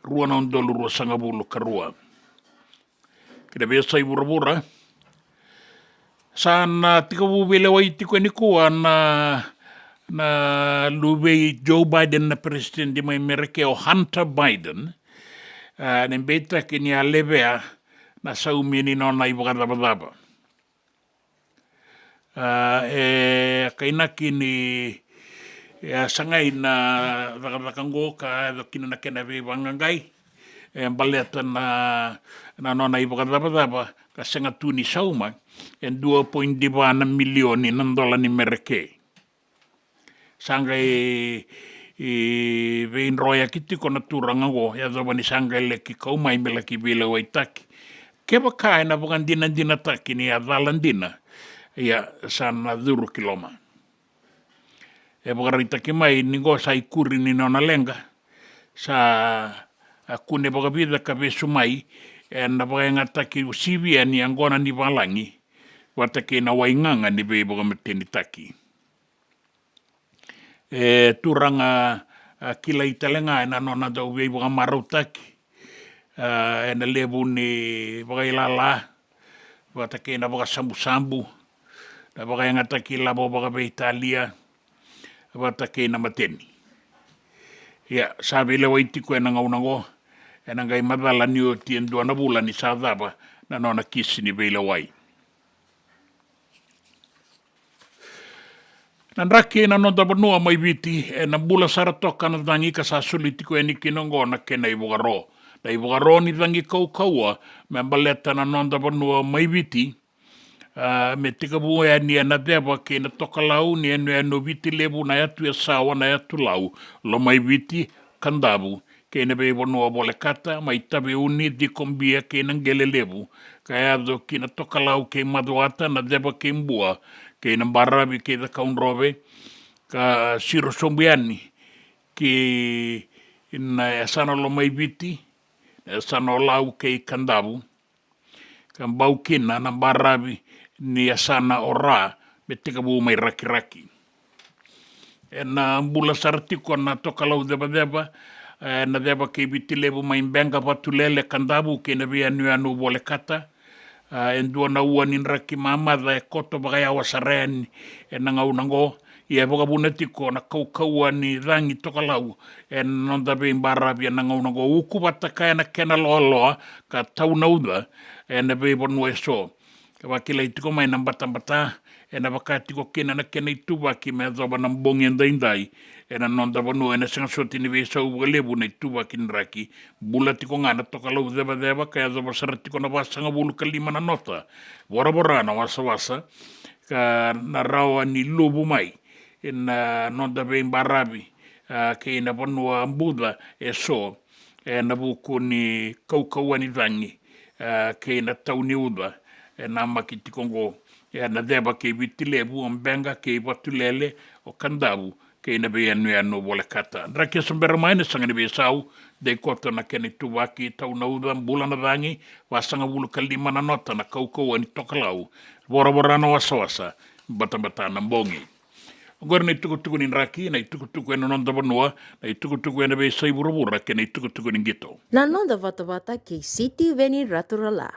rua na udolu ruasagavulu ka rua. Kei na veiyasai vuravura. Sa na tekivu veilewai tiko e nikua na, na luve i Joe Biden, na peresitedi mai Merika, o Hunter Biden, a, ni beitaki ni a levea na saumi ni nona ivakacavacava. A, e kainaki ni, e a sagai na cakacaka oqo ka yaco kina na kena veivaqaqai, e baleta na, na nona ivakacavacava ka sega tu ni sauma e dua poidi va na milioni na dola ni Merika. Sa qai, e, veidroyaki tiko na turaga oqo, yacova ni sa qai laki kau mai me laki veilewaitaki. Kevaka ena vakadinadinataki ni a cala dina, ia sa na curu ki loma. E vakaraitaki mai ni qo sa ikuri ni nona leqa, sa, a, kune vakavica ka vesu mai ena vakayagataki sivia ni yaqona ni valagi vata kei na waigaga ni veivakamatenitaki. E turaga, a, kilai tale ga ena nona dau veivakamarautaki, a, ena levu ni vakailala vata kei na vakasabusabu, na vakayagataki lavo vakaveitalia vata kei na mateni. Ia, sa veilewai tiko ena gauna oqo, ena qai macala ni oti e dua na vula ni sa cava na nona kisi ni veilewai. Na draki ena noda vanua mai Viti, ena bula sara toka na cagi ka sa soli tiko yani kina oqo na kena ivakaro. Na ivakaro ni cagi kaukauwa me baleta na noda vanua mai Viti, a, me tekivu yani ena ceva kei na tokalau ni yanuyanu o Viti Levu, na yatu Yasawa, na yatu Lau, Lomaiviti, Kadavu, kei na veivanua volekata, mai Taveuni, Cikobia kei na Qele Levu, ka yaco ki na tokalau kei Macuata, na ceva kei Bua, kei na baravi kei Cakaudrove, ka siro sobu yani ki na yasana o Lomaiviti, na yasana o Lau kei Kadavu, ka bau kina na baravi ni yasana o Ra me tekivu mai Rakiraki. Ena bula sara tiko na tokalau cevaceva, e, na ceva kei Viti Levu mai Beqa, Vatulele, Kadavu kei na veiyanuyanu volekata. A, e dua na ua ni draki mamaca e koto vakayawa sara yani ena gauna oqo, ia e vakavuna tiko na kaukauwa ni cagi tokalau ena noda veibaravi ena gauna oqo, uku vata kaya na kena loaloa ka tau na uca ena veivanua eso. Ka vakilai tiko mai na batabata ena vaka tiko kina na kena ituvaki me yacova na bogi edaidai ena noda vanua, ena sega soti ni veisau vakalevu na ituvaki ni draki. Bula tiko ga na tokalau cevaceva ka yacova sara tiko na vasagavulu ka lima na nota, voravora na wasawasa, ka na rawa ni luvu mai ena noda veibaravi, a, kei na vanua buca eso, ena vuku ni kaukauwa ni cagi, a, kei na tau ni uca, e namaki tiko oqo, ena ceva kei Viti Levu, o Beqa kei Vatulele, o Kadavu, kei na veiyanuyanu volekata. Draki eso bera mai na sega ni veisau, dei koto na kena ituvaki, tau na uca, bula na cagi, vasagavulu ka lima na nota na kaukauwa ni tokalau, voravora na wasawasa, batabata na bogi. Oqori na itukutuku ni draki, na itukutuku ena noda vanua, na itukutuku ena veiyasai vuravura, kei na itukutuku ni qito. Na noda vatavata kei Sitiveni Raturala.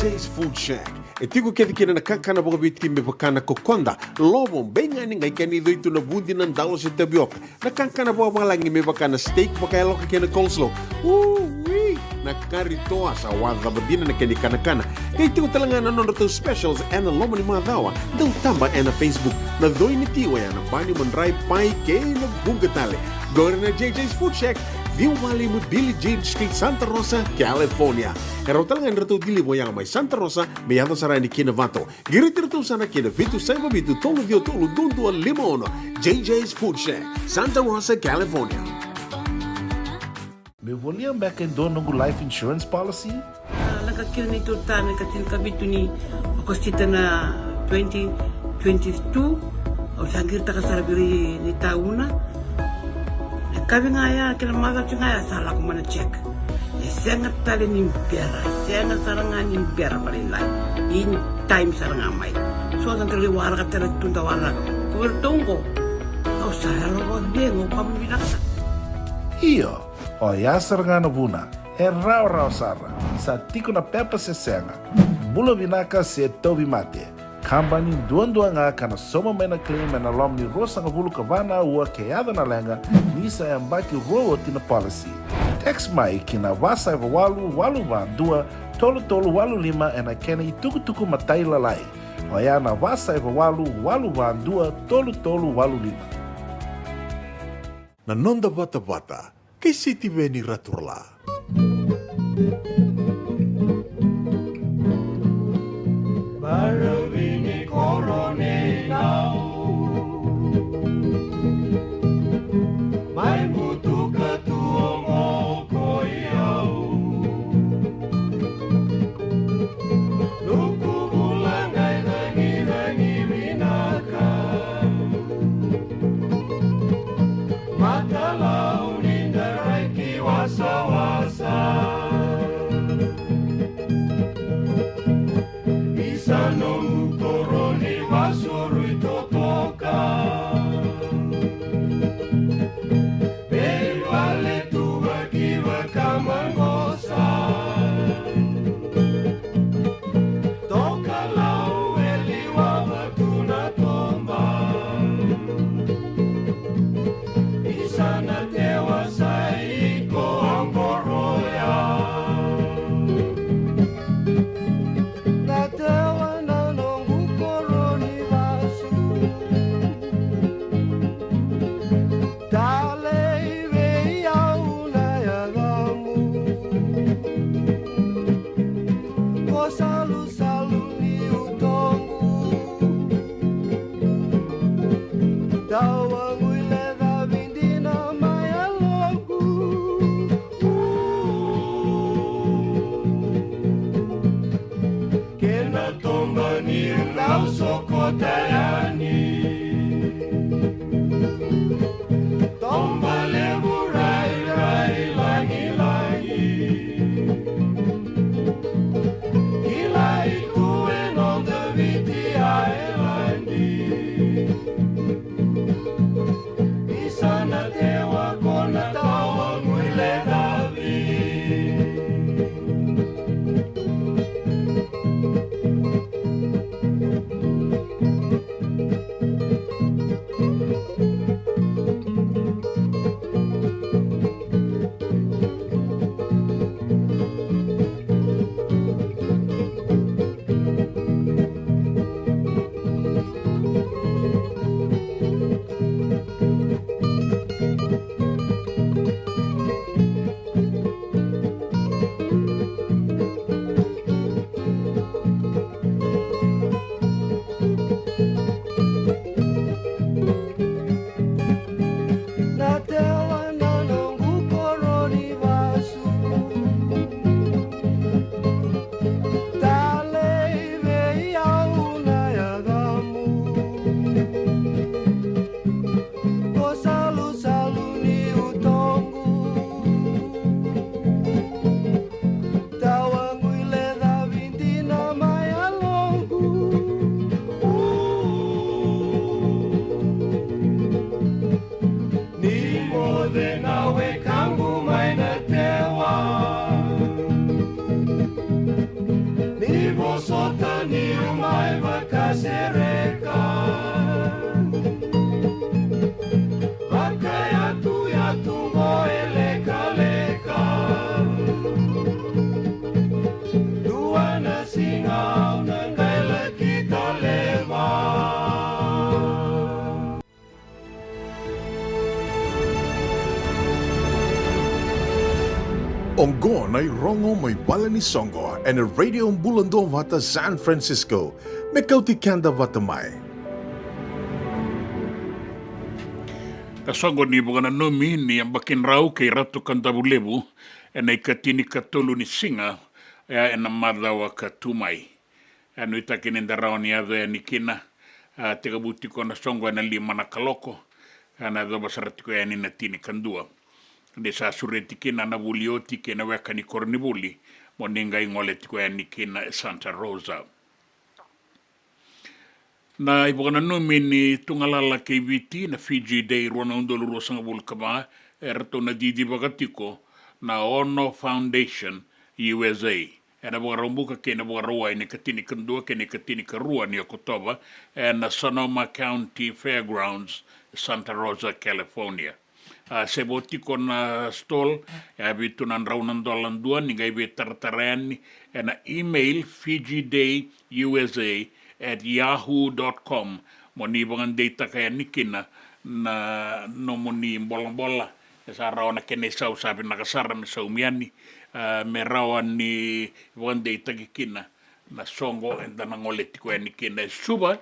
J's Food Shack. E tiko kece kina na kakana vakaviti me vaka na kokoda, lovo, beigani, qai kena icoi tu na vudi, na dalo se tavioka. Na kakana vakavalagi me vaka na steak vakayaloka kei na coleslaw. Ui! Na kari toa sa wacava dina na kena ikanakana. Qai tiko tale ga na nodratou specials ena loma ni macawa. Dau taba ena Facebook. Na coi ni ti oya na bani, madrai, pai kei na vuqa tale. Qori na J J's Food Shack, ciwa walu lima Billie Jean Street, Santa Rosa, California. E rawa tale ga ni ratou deliver yaga mai Santa Rosa me yaco sara yani ki Novato. Qiriti iratou sara ki na vitu saiva vitu tolu ciwa tolu dua dua lima ono. J J's Food Shack, Santa Rosa, California. Meu volia beka e dua noqu life insurance policy? A, lako kina neitou tane ka tinikavitu ni Okosita na twenty twenty-two. Au sa qiritaka sara vei ira ni tauna. E kavi ga ya, kena macawa ga ya sa lako mai na check. E sega tale ni bera, e sega sara ga ni bera vakalailai. In time sara ga mai. So sa qai waraka tale tu da waraka. Ko vei iratou qo, au sa yalo vakacegu, au vakavinavinaka sara. Io, oya sara ga na vuna. E rawarawa sara. Sa tiko na pepa se sega. Bula vinaka se tauvimate. Kabani duadua ga ka na sauma mai na claim ena loma ni ruasagavulu ka va na aua ke yaco na leqa, ni sa yabaki rua oti na policy. Text mai ki na va saiva walu walu va dua tolu tolu walu lima ena kena itukutuku matailalai. Oya na va saiva walu walu va dua tolu tolu walu lima. Na noda vatavata kei Sitiveni Raturala. Baravi ni koro ni nau, mai butuka tu oqo ko i au. Nuku bula qai ragiragi vinaka. Matalau ni daraki wasawasa. Isa nomu koro ni vasurui totoka. Veivale tu vaki vakamaqosa. Tokalau e liwava tu na toba. Isa na tewa sa iko a qoroya. Na tewa na noqu koro ni vasu. Talei vei au na yacamu. Ko salusalu ni utoqu. Tawagu i lecavi dina mai yaloqu. Kena toba niu dau sokota yani. Toba levu rairai lagilagi. Kilai tu e noda Viti Ailadi. Isa na tewa ko na tawagu i lecavi. Na tewa na noqu koro ni vasu. Talei vei au na yacamu. Ko salusalu ni utoqu. Tawagu i lecavi dina mai yaloqu. Ni moce na wekaqu mai na tewa. Ni Oqo na irogo mai vale ni soqo ena Radio Bula Duavata San Francisco. Me kauti keda vata mai. Na soqo ni vakananumi ni yabaki drau kei Ratu Kadavulevu ena ikatinikatolu ni siga, oya ena macawa ka tu mai. E nuitaki ni da rawa ni yaco yani kina, a, tekivu tiko na soqo ena lima na kaloko, a, na yacova sara tiko yani na tinikadua. Ni sa sureti kina na vuli oti kei na weka ni koronivuli, mo ni qai gole tiko yani kina e Santa Rosa. Na ivakananumi ni tugalala kei Viti, na Fiji Day rua na udolu ruasagavulu ka va, e ratou na cicivaka tiko na Ono Foundation U S A. Ena Vakaraubuka kei na Vakarauwai ni ikatinikadua kei na ikatinikarua ni Okotova, ena Sonoma County Fairgrounds, Santa Rosa, California. A, se vo tiko na stall, e vitu na drau na dola dua, ni qai veitaratara yani ena email Fiji Day U S A at yahoo dot com. Mo ni vakadeitaka yani kina na nomuni bolabola. E sa rawa na kena isau sa vinaka sara me saumi yani, a, me rawa ni vakadeitaki kina na soqo eda na gole tiko yani kina e Suva,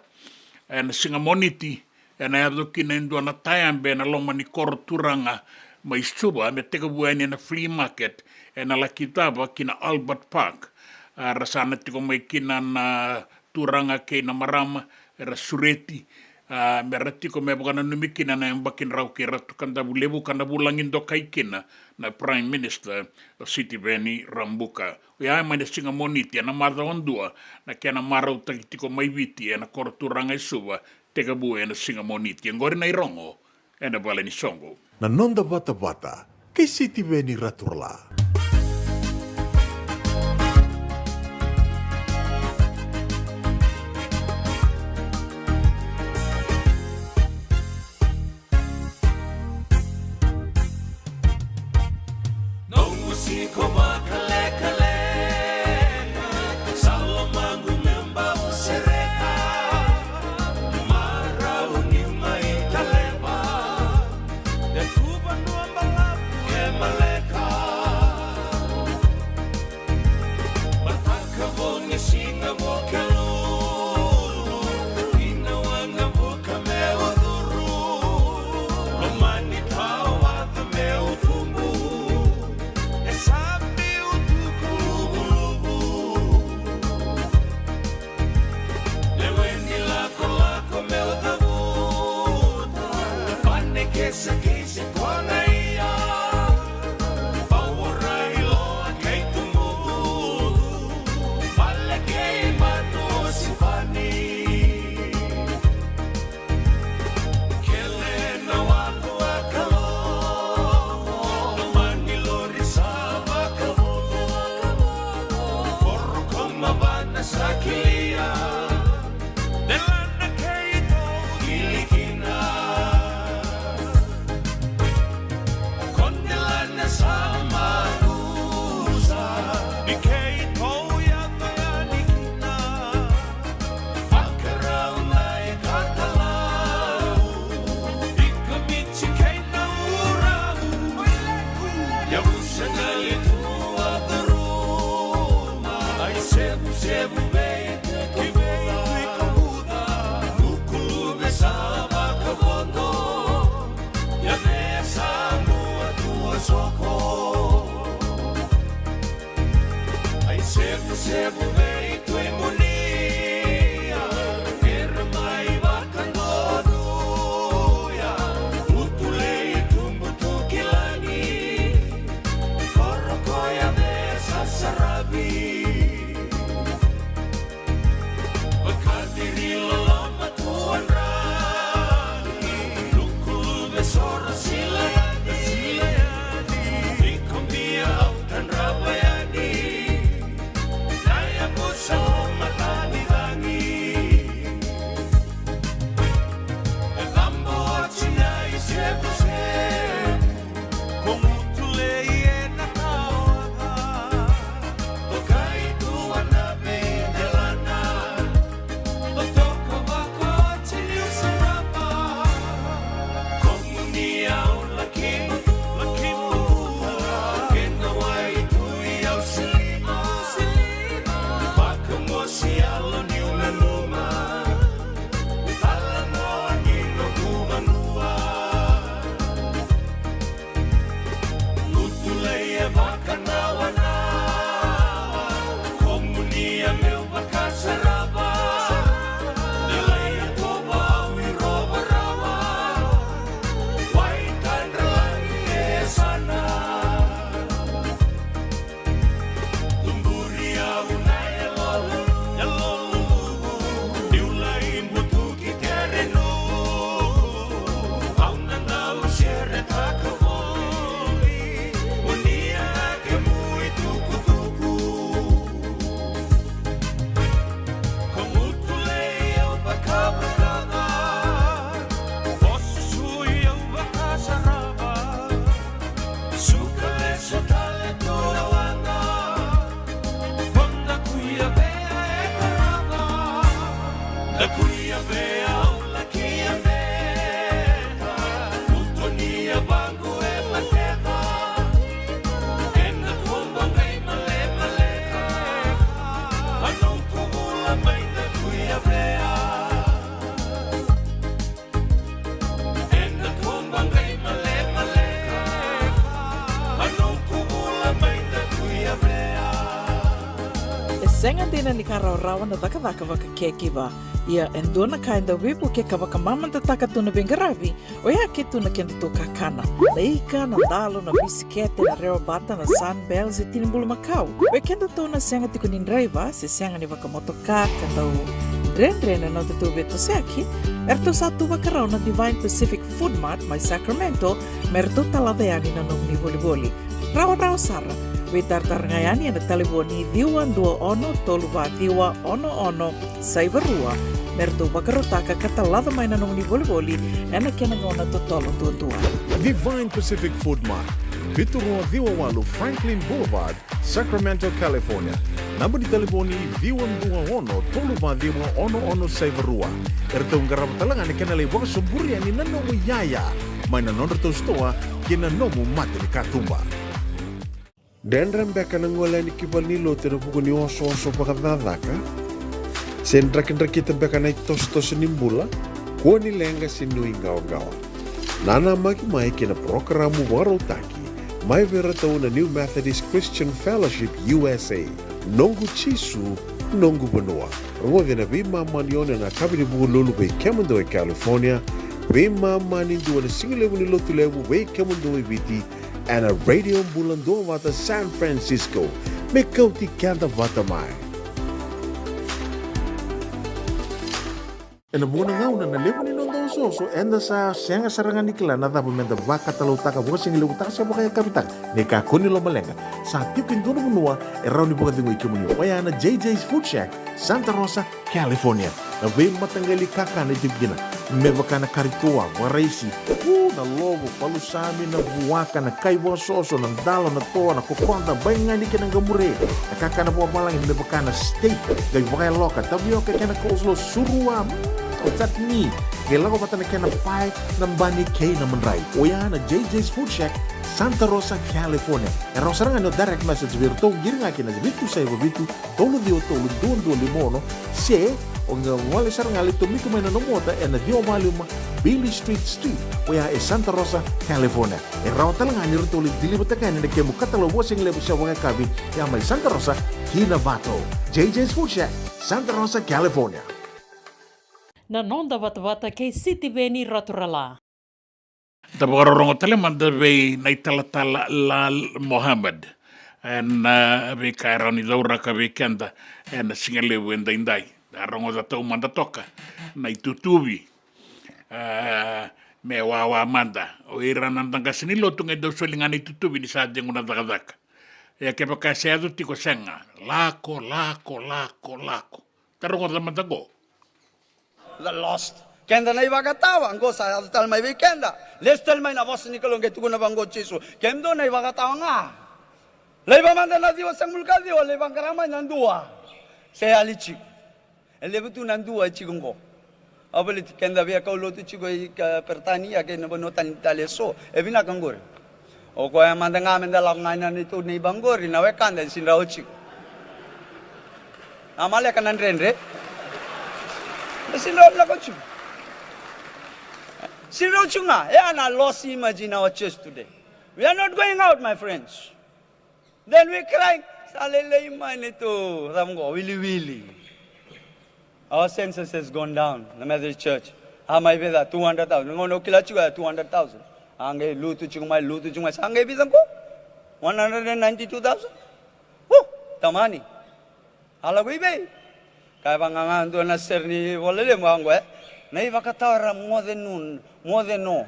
ena siga Moniti, ena yaco kina e dua na tayabe ena loma ni koro turaga mai Suva, me tekivu yani ena flea market, ena laki cava ki na Albert Park. A, ra sa na tiko mai kina na turaga kei na marama, era sureti, a, me ra tiko me vakananumi kina na yabaki drau kei Ratu Kadavulevu ka na vulagi dokai kina na Prime Minister o Sitiveni Rabuka. Oya mai na siga Moniti, ena macawa dua, na kena marautaki tiko mai Viti ena koro turaga e Suva, tekivu ena siga Moniti. Oqori na irogo ena vale ni soqo. Na noda vatavata kei Sitiveni Raturala. Noqu siko vakalekaleka, sa lomaqu me bau sereka. Marau ni mai Taleva, e tu vanua balavu e maleka. Mataka vo ni siga vo kelu, ina waqa vuka me ucuru. Lomani tawaca me utubu, e sabi utuku luvuluvu. Lewe ni lakolako me ucavuta, pane kese kese kona ia. Paura iloa kei tubu, vale kei matu o Sifani. Kele na walu a Kalou, loma ni lori sa vakavulu. Koro ko Mavana sa kilia, delana keitou wili kina. Ko delana sa makusa, ni keitou yaco yani kina. Vakarau na ikatalau, ika Miti kei Nauru. Yavusa qali tu a curuma, ai sevusevu vei Tui Kavuca, Nukuluve sa vakavodo, Yavea sa mua tu a soko. Ai sevusevu vei Tui Munia, era mai vakadonuya, Utulei tubu tu ki lagi, koro ko Yavea sa saravi. Vakaciri loloma tu a draki, Nukuluve soro sila yani, sila yani. Iko bia au tadrava yani, na yavusa loma E sega dina ni ka rawarawa na cakacaka vakakekiva. Ia e dua na ka e dau veivuke ka vakamamadataka tu na veiqaravi, oya ke tu na kedatou kakana. Na ika, na dalo, na bisikete, na rewabata, na Sunbell se tini bulumakau. Vei kedatou na sega tiko ni draiva se sega ni vakamotoka ka dau dredre na nodatou veitosoyaki, eratou sa tu vakarau na Divine Pacific Food Mart mai Sacramento me ratou talaca yani na nomuni volivoli. Rawarawa sara. Veitaratara ga yani ena talevoni ciwa dua ono tolu va ciwa ono ono saiva rua me ratou vakarautaka ka talaca mai na nomuni volivoli ena kena gauna totolo duadua. Divine Pacific Food Mart, vitu rua ciwa walu Franklin Boulevard, Sacramento, California. Naba ni talevoni ciwa dua ono tolu va ciwa ono ono saiva rua. Eratou qarava tale ga na kena lai vakasoburi yani na nomu iyaya mai na nodratou sitoa kei na nomu mata ni katuba. Dredre beka na gole yani ki valenilotu ena vuku ni osooso vakacakacaka? Se drakidrakita beka na itosotoso ni bula? Kua ni leqa se nuiqawaqawa. Nanamaki mai kei na parokaramu vakarautaki mai vei iratou na New Methodist Christian Fellowship U S A. Noqu Jisu, noqu vanua. Rogoci ena veimama ni ono ena yakavi ni Vukelulu vei kemudou e California, veimama ni dua ena sigalevu ni Lotulevu vei kemudou e Viti, ena Radio Bula Duavata San Francisco. Me kauti keda vata mai. Ena vuqa na gauna na levu ni noda osooso, eda sa sega sara ga ni kila na cava meda vakatalautaka, vakasigalevutaka se vakayakavitaka. Ni kakua ni lomaleqa, sa tiko e dua na vanua e rawa ni vakacegui kemuni. Oya na J J's Food Shack, Santa Rosa, California. Na veimataqali kakana e tiko kina, me vaka na kari toa, vakaraisi, u, na lovo, palusami, na vuaka, na kai vakasoso, na dalo, na toa, na kokoda, baigani kei na qamure, na kakana vakavalagi me vaka na steak, qai vakayaloka, tavioka kei na coleslaw, surua, mm, o chutney, qai lako vata na kena pae, na bani kei na madrai. Oya na J J's Food Shack, Santa Rosa, California. E rawa sara ga ni o direct message vei iratou, qiri ga kina vitu saiva vitu, tolu ciwa tolu dua dua lima ono, se o qai gole sara ga lai tomika mai na nomu ota ena ciwa va lima Beale Street Suite, oya e Santa Rosa, California. E rawa tale ga ni ratou lai deliver-taka yani na kemu katalau vakasigalevu se vakayakavi, ya mai Santa Rosa ki Novato. J J's Food Shack, Santa Rosa, California. Na noda vatavata kei Sitiveni Raturala. Da vakarorogo tale mada vei na italatala Lal Mohammed ena veika e rawa ni cauraka vei keda ena sigalevu edaidai. Da rogoca taumada toka na itutuvi, e, me wawa mada. O ira na noda qase ni lotu qai dau soli ga na itutuvi ni sa cegu na cakacaka. Ia kevaka se yaco tiko, sega, lako, lako, lako, lako. Da rogoca mada qo. The lost. Keda na ivakatawa, qo sa yaco tale mai vei keda. Lesu tale mai na vosa ni Kalou, qai tukuna vaqo o Jisu: Kemudou na ivakatawa ga. Laiva mada na ciwa sagavulu ka ciwa, lai vaqara mai na dua. Se yali tiko. E levu tu na dua e tiko qo. Au baleti keda via kaulotu tiko i Peritania kei na vanua tani tale eso. E vinaka qori. O koya mada ga meda lako ga ina neitou neiba qori, na wekada e sega ni rawa tiko. A maleka na dredre. E sega ni rawa lako tiko. Sega ni rawa tiko ga. E a na lost image in our church today. We are not going out, my friends. Then we cry. Sa lailai mai neitou, cava qo, wiliwili. Our census has gone down, the Methodist Church. A mai vica, two hundred thousand. Gauna au kila tiko ya two hundred thousand. A qai lutu tiko mai, lutu tiko mai. Sa qai vica qo? One hundred and ninety-two thousand. Woo! Tamani. A lako i vei? Kaya vaqaqa dua na sere ni vola levu qo, e? Na ivakatawa era moce nu, moce no.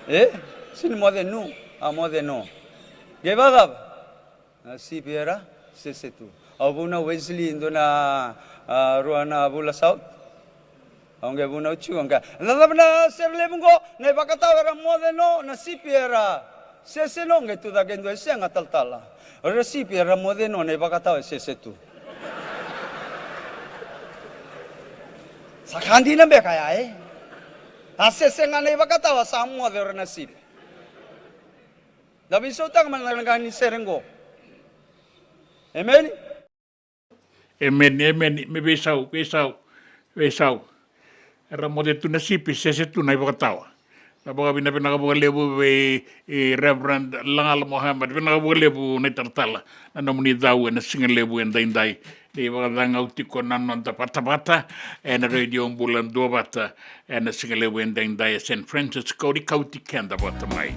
E? Sega ni moce nu, a moce no. Qai vakacava? Na sipi era sese tu. Au vunau Wesley, dua na, a, rua na vula South. Au qai vunau tiko, au qai, na cava na sere levu qo, na ivakatawa era moce no, na sipi era sese no, qai tucake dua e sega talatala. O ira sipi era moce no, na ivakatawa e sese tu. Sa ka dina beka ya, e? A sese ga na ivakatawa, sa moce o ira na sipi. Da veisautaka mada na qa ni sere qo. Emeni. Emeni, emeni. Me veisau, veisau, veisau. Era moce tu na sipi, sese tu na ivakatawa. Na vakavinavinaka vakalevu vei, e, Reverend Lagala Mohammed. Vinaka vakalevu na italatala na nomuni cau ena siga levu edaidai. Ni vakacagau tiko na noda vatavata ena Radio Bula Duavata ena siga levu edaidai e San Francisco, ni kauti keda vata mai.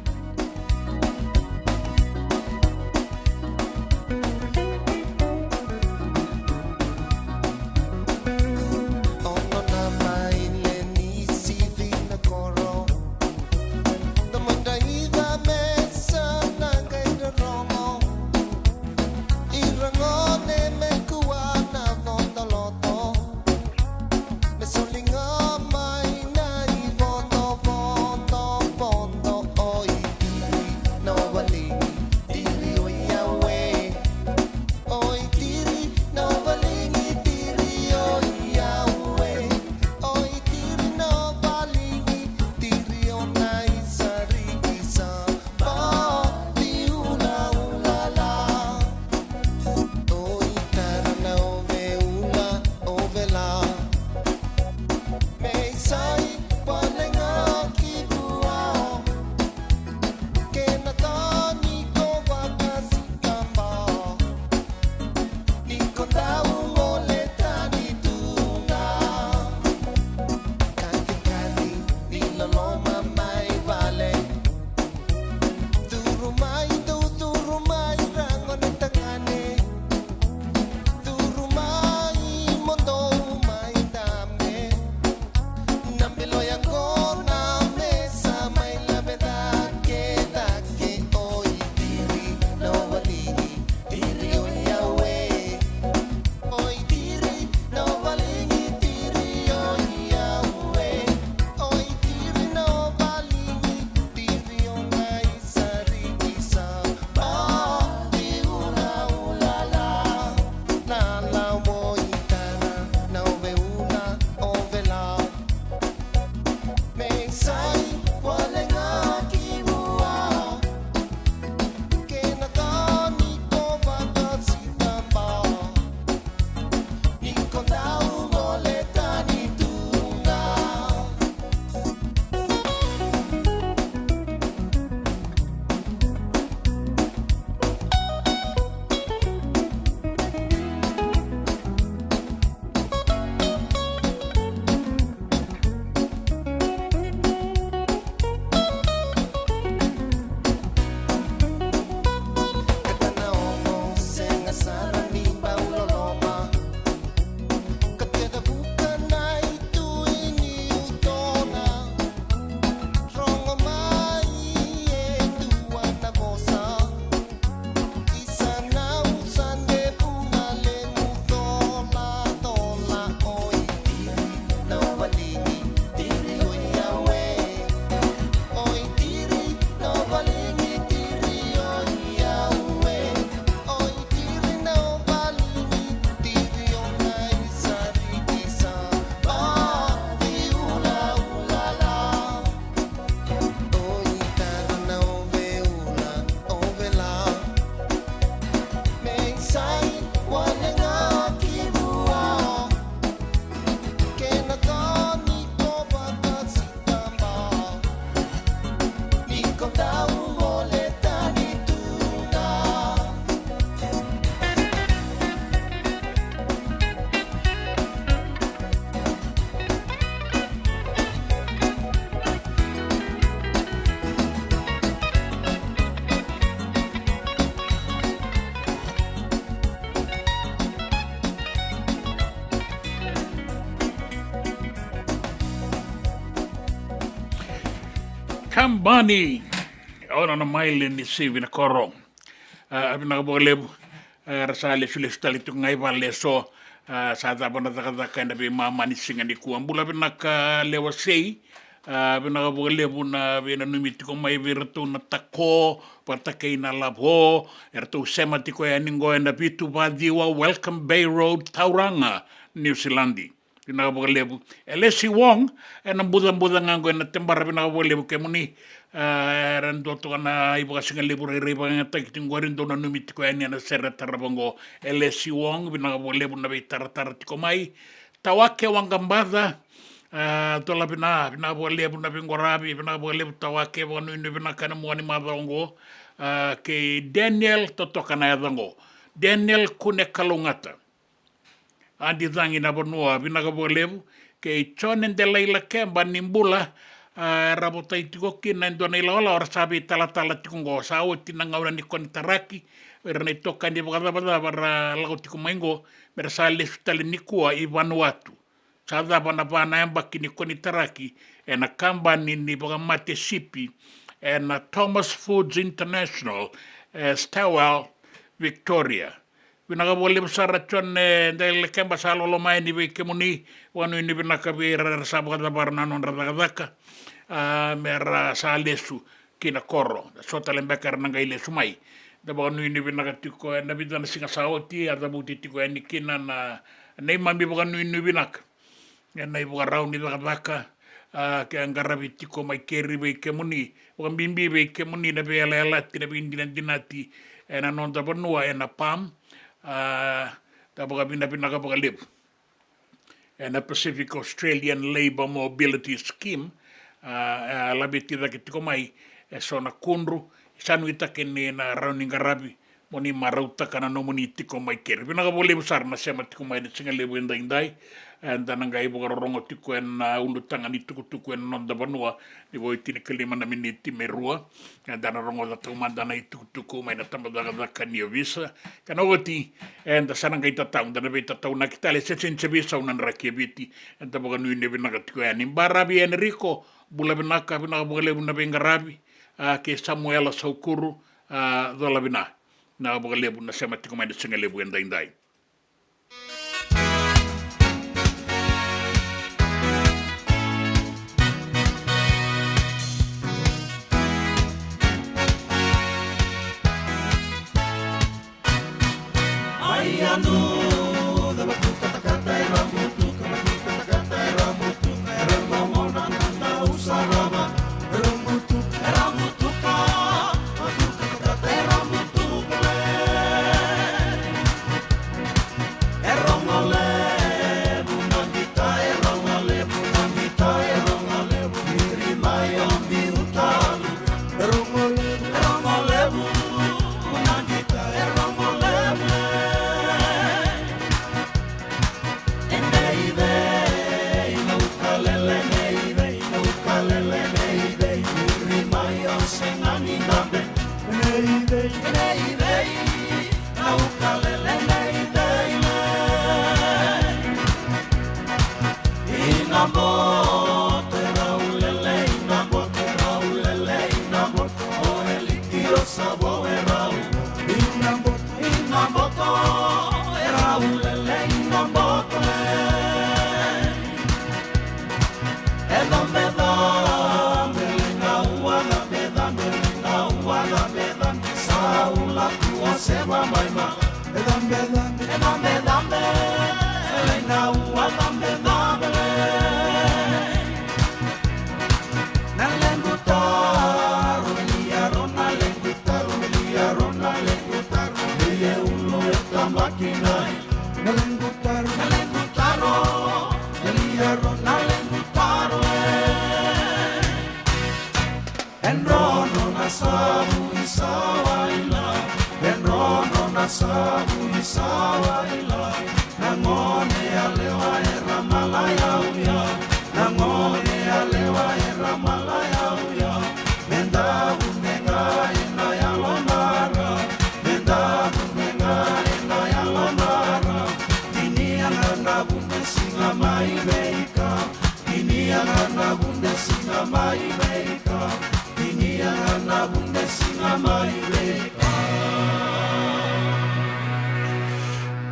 Kambani. O nona maile ni sivi na koro. A, vinaka vakalevu. A, era sa lesulesu tale tiko ga i vale eso. A, sa cava na cakacaka ena veimama ni siga nikua. Bula vinaka lewa sei. A, vinaka vakalevu na veinanumi tiko mai vei iratou na Tako vata kei na Lavo. Eratou sema tiko yani qo ena vitu va ciwa Welcome Bay Road, Tauranga, Niusiladi. Vinaka vakalevu. E Lesi Wong, ena bucabuca ga qo ena Tebara, vinaka vakalevu kemuni. E, era dua toka na ivakasigalevu rairai vakayagataki tiko qori, dou nanumi tiko yani ena sere tarava qo. E Lesi Wong, vinaka vakalevu na veitaratara tiko mai. Tawake Waqabaca, e, cola vina, vinaka vakalevu na veiqaravi, vinaka vakalevu Tawake, vakanuinui vinaka ena mua ni macawa qo. E, kei Daniel, totoka na yaca qo. Daniel Kune Kalougata. Adi Cagi na vanua, vinaka vakalevu. Kei Jone Delailakeba ni bula, a, era votai tiko kina e dua na ilawalawa era sa veitalatala tiko qo. Sa oti na gauna ni konitaraki, era na itokani vakacavacava ra lako tiko mai qo, me ra sa lesu tale nikua i Vanuatu. Sa cava na va na yabaki ni konitaraki ena kabani ni vakamate sipi ena Thomas Foods International, e Stawell, Victoria. Vinaka vakalevu sara Jone Delailakeba, sa loloma yani vei kemuni, vakanuinui vinaka vei ira era sa vakacavara na nodra cakacaka, a, me ra sa lesu ki na koro. So tale beka era na qai lesu mai. Da vakanuinui vinaka tiko ena vica na siga sa oti, a cavuti tiko yani kina na neimami vakanuinui vinaka ena ivakarau ni cakacaka, a, ke a qaravi tiko mai keri vei kemuni, vakabibi vei kemuni na veiyalayalati, na veidinadinati ena noda vanua ena PALM, a, da vakavinavinaka vakalevu. Ena Pacific Australian Labour Mobility Scheme, a, e laveti cake tiko mai eso na kudru, sa nuitaki ni na rawa ni qaravi, mo ni marautaka na nomuni tiko mai keri. Vinaka vakalevu sara na sema tiko mai ena sigalevu edaidai. Eda na qai vakarorogo tiko ena ulutaga ni tukutuku ena noda vanua, ni vo e tinikalima na miniti me rua. Eda na rogoca taumada na itukutuku mai na tabacakacaka ni ovisa. Ka na oti, eda sa na qai tatau, da na veitataunaki tale, se sega ni se veisau na draki e Viti. Eda vakanuinui vinaka tiko yani. Baravi Enrico, bula vinaka, vinaka vakalevu na veiqaravi. A, kei Samuela Saukuru, a, cola vina. Vinaka vakalevu na sema tiko mai na sigalevu edaidai.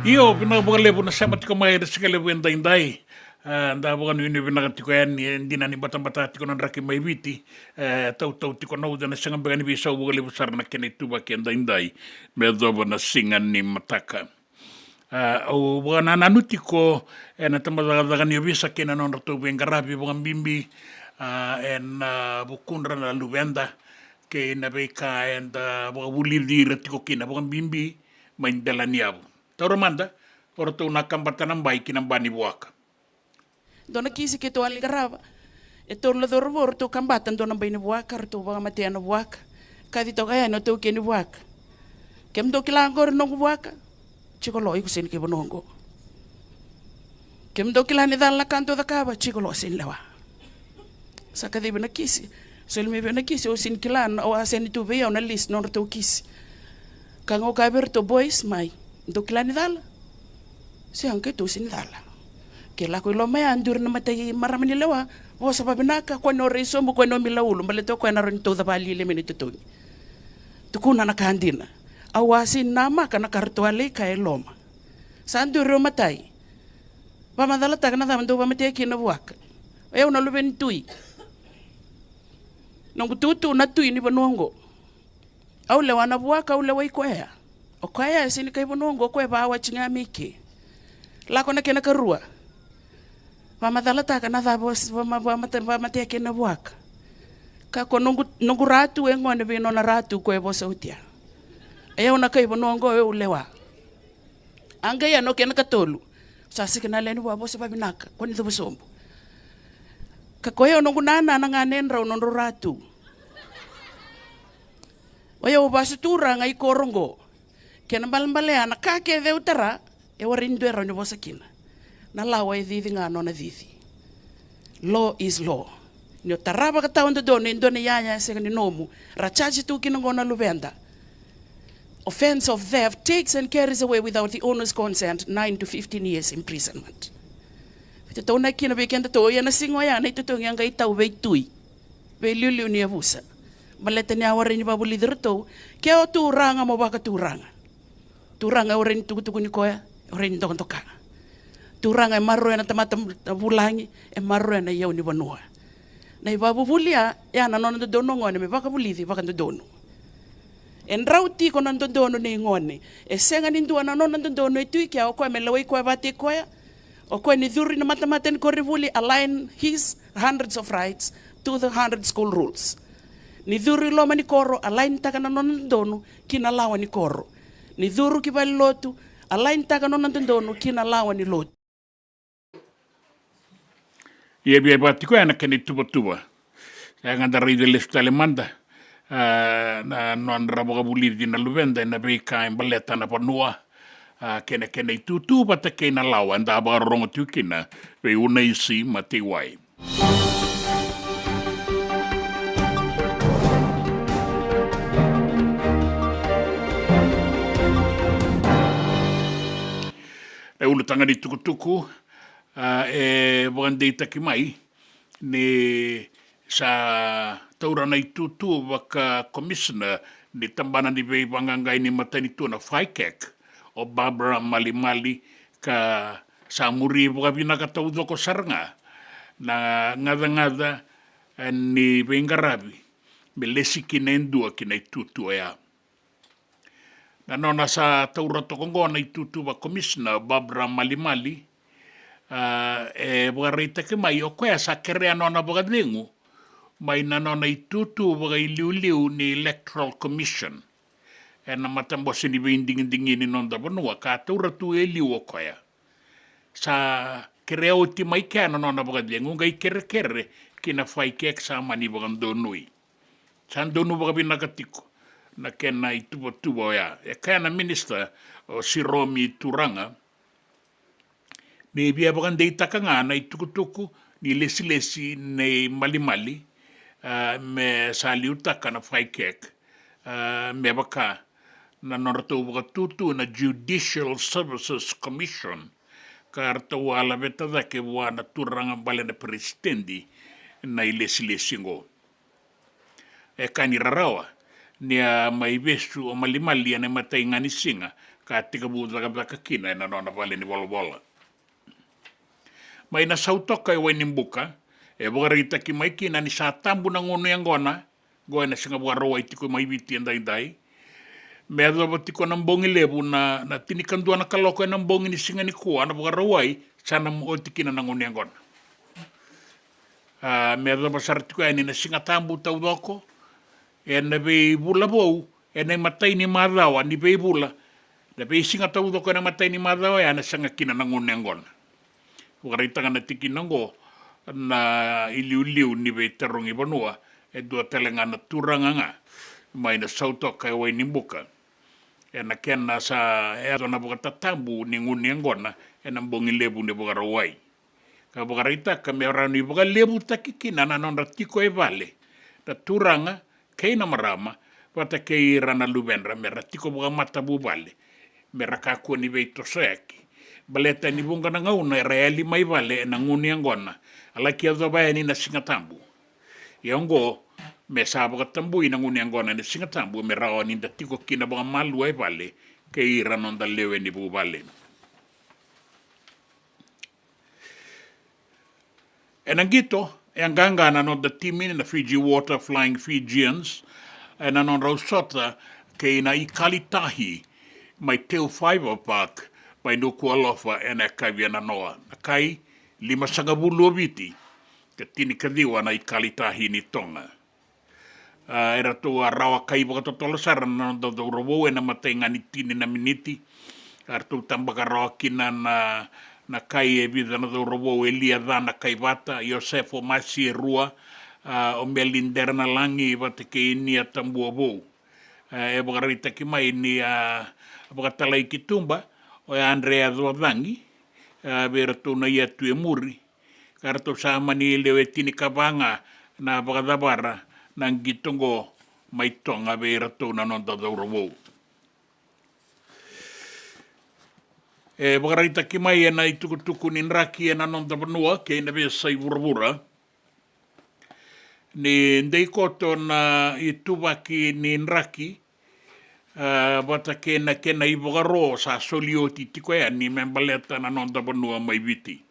Io, vinaka vakalevu na sema tiko mai ena sigalevu edaidai. E, da vakanuinui vinaka tiko yani, e dina ni batabata tiko na draki mai Viti. E, tautau tiko na uca, ena sega beka ni veisau vakalevu sara na kena ituvaki edaidai me yacova na siga ni mataka. A, au vakanananu tiko ena tabacakacaka ni ovisa kei na nodratou veiqaravi vakabibi, a, ena, a, vukudra na luveda kei na veika eda vakavulici ira tiko kina vakabibi mai dela ni yavu. Taura mada, o ratou na kabata na bai ki na ba ni vuaka. Dua na kisi keitou a lai qarava. E tolu na cauravou ratou kabata dua na bai ni vuaka, ratou vakamatea na vuaka. Kaci toka yani o taukei ni vuaka. Kemudou kila oqori noqu vuaka? Jiko lo, iko sega ni kai vanua oqo. Kemudou kila ni cala na ka dou cakava? Jiko lo, sega ni lewa. Sa kacivi na kisi. Soli mai vei au na kisi, au sega ni kila, au a sega ni tu vei au na list nodratou kisi. Ka ga au kaya vei iratou, boys, mai. Dou kila ni cala? Sega, keitou sega ni cala. Ke lako i loma ya, duri na matai marama ni lewa, vosa vavinaka, kua ni o rai sobu, kua ni o mila ulu, baleta o koya na rawa ni tauca vakalialia mai na itotogi. Tukuna na ka dina. Au a sega ni namaka na ka ratou a lai kaya e loma. Sa duri o matai. Vakamacalataka na cava dou vakamatea kina na vuaka. O yau na luve ni tui. Noqu tutu na tui ni vanua oqo. Au lewa na vuaka, au lewai koya. O koya e sega ni kai vanua oqo, o koya e vakawati ga mai ke. Lako na kena karua. Vakamacalataka na cava, vama-, vamate-, vamatea kina na vuaka. Ka ko noqu, noqu ratu e gone vei nona ratu ko e vosa oti ya. E au na kai vanua oqo, e au lewa. A qai ya na kena katolu. Sa sega na lewe ni vua, vosa vavinaka, kua ni cuva sobu. Ka ko yau noqu nana na ganedrau nodrau ratu. O yau vasu turaga i koro oqo. Kena balebale ya na ka kece au tara, e warai ni dua e rawa ni vosa kina. Na lawa e cici ga nona cici. Law is law. Ni o tara vakatawadodonu e dua na iyaya e sega ni nomu, ra charge tu kina oqo na luveda. Offence of theft takes and carries away without the owner's consent nine to fifteen years imprisonment. Veitataunaki kina vei kedatou, ia na siga oya na itotogi a qai tau veitui, veiliuliu ni yavusa. Baleta ni a warai ni vakavulici iratou, ke o turaga mo vakaturaga. Turaga e warai ni tukutukuni koya, e warai ni dokadoka. Turaga e maroroya na tamata vulagi, e maroroya na iyau ni vanua. Na ivakavuvuli ya, ya na nona dodonu o gone me vakavulici vakadodonu. E drau tiko na dodonu nei gone. E sega ni dua na nona dodonu e tu i kea, o koya me lewai koya vakataki koya. O koya ni curu i na matamata ni koronivuli, align his hundreds of rights to the hundred school rules. Ni curu i loma ni koro, align taka na nona dodonu ki na lawa ni koro. Ni curu ki valenilotu, align taka na nona dodonu ki na lawa ni lotu. Ia via vaka tiko ya na kena ituvatuva. Sa yaga da raica lesu tale mada, a, na nodra vakavulici na luveda ena veika e baleta na vanua, a, kei na kena itutu vata kei na lawa eda vakarorogo tiko kina vei Unaisi Mataiwai. Na ulutaga ni tukutuku, a, e vakadeitaki mai ni sa taura na itutu vaka commissioner ni tabana ni veivaqaqai ni matanitu na FICAC, o Barbara Malimali, ka sa muri vakavinaka taucoko sara ga na gacagaca, e, ni veiqaravi me lesi kina e dua ki na itutu oya. Na nona sa taura toka oqo na itutu vaka commissioner, Barbara Malimali, a, e vakaraitaki mai o koya sa kerea nona vakacegu mai na nona itutu vakailiuliu ni Electoral Commission ena matabose ni veidigidigi ni noda vanua ka taura tu e liu o koya. Sa kerea oti mai kea na nona vakacegu, qai kerekere ki na FICAC, sa mani vakadonui. Sa donu vakavinaka tiko na kena ituvatuva oya. E kaya na minisita o Siromi Turaga ni via vakadeitaka ga na itukutuku ni lesilesi nei Malimali, a, me sa liutaka na FICAC, a, me vaka na nodratou vakatutu na Judicial Services Commission, ka ratou a laveta cake vua na turaga bale na peresitedi na ilesilesi oqo. E ka ni rarawa ni a mai vesu o Malimali ena imatai ga ni siga ka tekivu cakacaka kina ena nona vale ni volavola. Mai na sau toka e Wainibuka, e vakaraitaki mai kina ni sa tabu na gunu yaqona, oqo ena siga Vakarauwai tiko mai Viti edaidai, Me yacova tiko na bogi levu na, na tinikadua na kaloko ena bogi ni siga nikua na Vakarauwai, sa na oti kina na gauna yaqona. A, me yacova sara tiko yani na Siga Tabu taucoko ena veivula vou, ena imatai ni macawa ni veivula, na veisiga taucoko ena imatai ni macawa ya na sega kina na gauna yaqona. Vakaraitaka na tikina oqo na iliuliu ni veitarogi vanua, e dua tale ga na turaga ga mai na Sautoka e Wainibuka, ena kena sa yaco na vakatatabu ni gauna yaqona ena bogi levu ni Vakarauwai. Ka vakaraitaka me rawa ni vakalevutaki kina na nodra tiko e vale na turaga kei na marama vata kei ira na luvedra, me ra tiko vakamatavuvale, me ra kakua ni veitosoyaki. Baleta ni vuqa na gauna era yali mai vale ena gauna yaqona, a laki yacova yani na Siga Tabu. Ia oqo, me sa vakatabui na gauna yaqona ena Siga Tabu, me rawa ni da tiko kina vakamalua e vale kei ira noda lewe ni vuvale. Ena qito, e a qaqa na noda timi na Fiji Water Flying Fijians, ena nodrau sota kei na Ikale Tahi mai Teufaiva Park mai Nuku'alofa ena yakavi ena noa. Na kai, limasagavulu o Viti, ka tinikaciwa na Ikale Tahi ni Toga. A, eratou a rawa kai vakatotolo sara na noda cauravou ena matai ga ni tini na miniti. A ratou tabaka rawa kina na, na kai e vica na cauravou, Elia Ca na kai vata, Iosefo Masi e rua, a, o Meli Dera na Lagi vata kei Nia Tabua Vou. A, e vakaraitaki mai ni a vakatalai ki tuba o Andrea Cocagi, a, vei iratou na iyatu e muri. Ka ratou sa mani lewe tinikava ga na vakacavara na qito oqo mai Toga vei iratou na noda cauravou. E vakaraitaki mai ena itukutuku ni draki ena noda vanua kei na veiyasai vuravura ni dei koto na ituvaki ni draki, a, vata kei na kena ivakaro sa soli oti tiko yani me baleta na noda vanua mai Viti.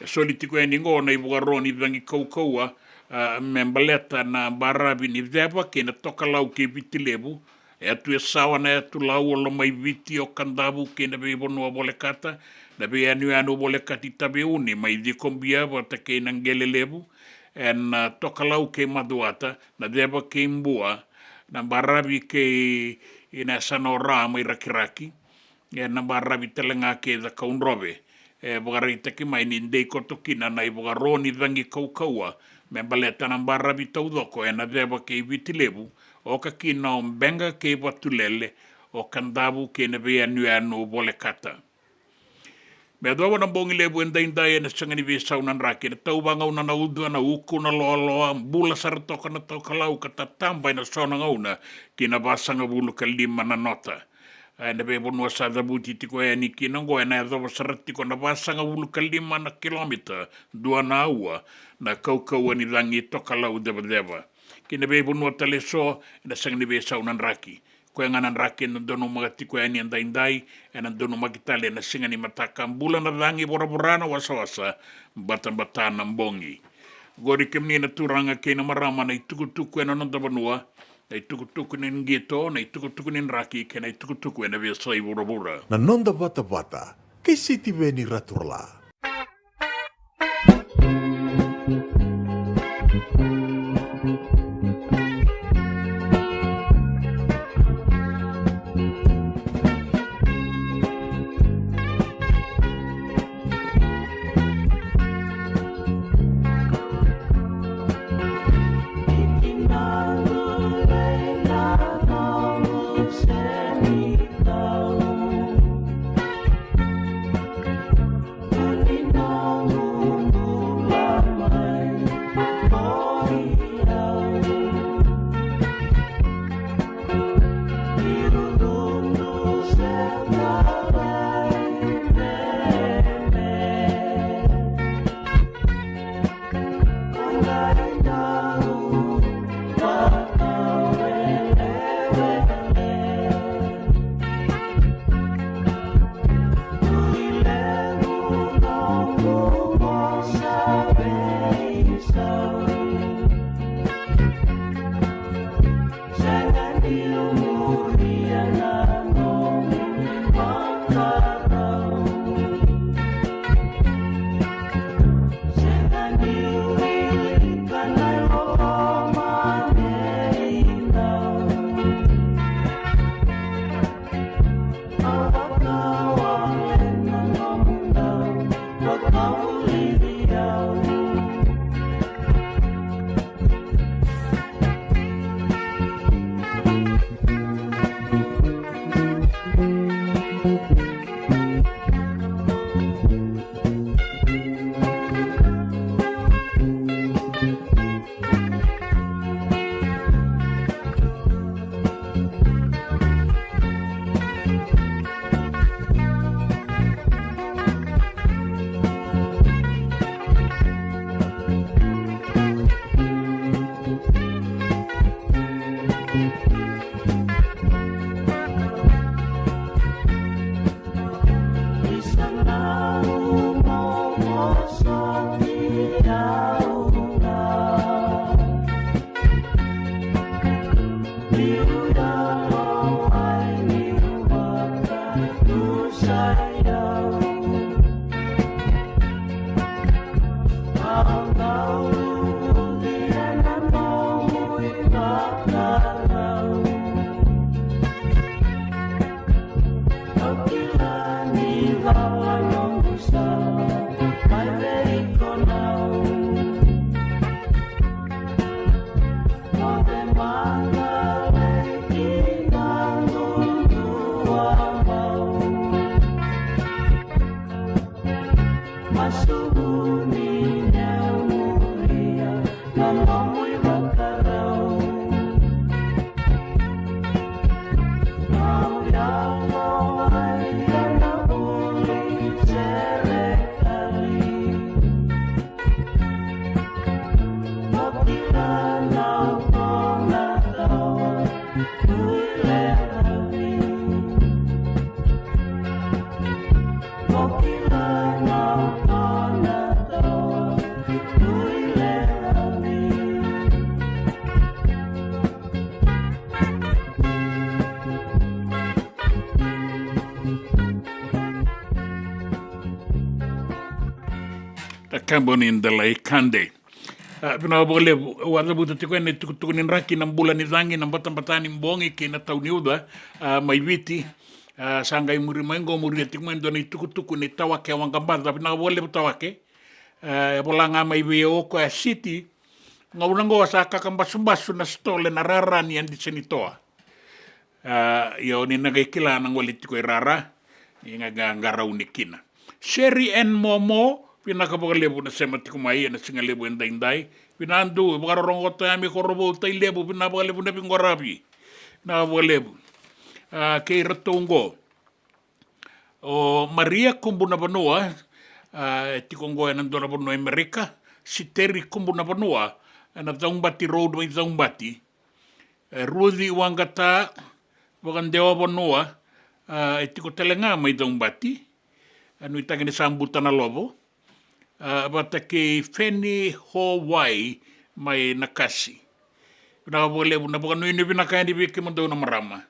E soli tiko yani oqo na ivakaro ni cagi kaukauwa, a, me baleta na baravi ni ceva kei na tokalau kei Viti Levu. E a tu e sawa na yatu lauolo mai Viti o Kadavu kei na veivanua volekata, na veiyanuyanu volekati Taveuni mai Cikobia vata kei na Qele Levu, ena, a, tokalau kei Macuata, na ceva kei Bua, na baravi kei na yasana o Ra mai Rakiraki, ena baravi tale ga kei Cakaudrove. E vakaraitaki mai ni dei koto kina na ivakaro ni cagi kaukauwa me baleta na baravi taucoko ena ceva kei Viti Levu, oka kina o Beqa kei Vatulele, o Kadavu kei na veiyanuyanu volekata. Me yacova na bogi levu edaidai ena sega ni veisau na draki, ena tauvagauna na uca, na uku, na loaloa, bula sara toka na tokalau ka tataba ena so na gauna ki na vasagavulu ka lima na nota. A, ena veivanua sa cavuti tiko yani kina oqo ena yacova sara tiko na vasagavulu ka lima na kilomita, dua na aua, na kaukauwa ni cagi tokalau cevaceva. Ki na veivanua tale eso ena sega ni veisau na draki. Koya ga na draki eda donumaka tiko yani edaidai, ena donumaki tale ena siga ni mataka. Bula na cagi, voravora na wasawasa, batabata na bogi. Qori kemuni na turaga kei na marama na itukutuku ena noda vanua, na itukutuku ni qito, na itukutuku ni draki kei na itukutuku ena veiyasai vuravura. Na noda vatavata kei Sitiveni Raturala. Na Kabo ni Dalaikade. A, vinaka vakalevu, au a cavuta tiko ena itukutuku ni draki na bula ni cagi, na batabata ni bogi kei na tau ni uca, a, mai Viti. A, sa qai muri mai qo, muria tiko mai e dua na itukutuku nei Tawake Waqabaca. Vinaka vakalevu Tawake. A, e vola ga mai vei au o koya e Siti. Gauna qo sa kakabasubasu na stall ena rara ni Adi Senitoa. A, ia o ni na qai kila na gole tiko e rara, ni ga, ga, qarauni kina. Sherry Ann Momo, vinaka vakalevu na sema tiko mai ena siga levu edaidai. Vinaka Dau, vakarorogo Toyami Korovou, Tailevu, vinaka vakalevu na veiqaravi. Vinaka vakalevu. A, kei iratou qo. O Maria Kubunavanua, a, e tiko qo ena dua na vanua e Amerika. Siteri Kubunavanua, ena Caubati Road mai Caubati. E, Ruci Waqata, Vakadewa Vanua, a, e tiko tale ga mai Caubati. E nuitaki ni sa buta na lovo. A, vata kei Feni Howai mai Nakasi. Vinaka vakalevu, na vakanuinui vinaka yani vei kemudou na marama.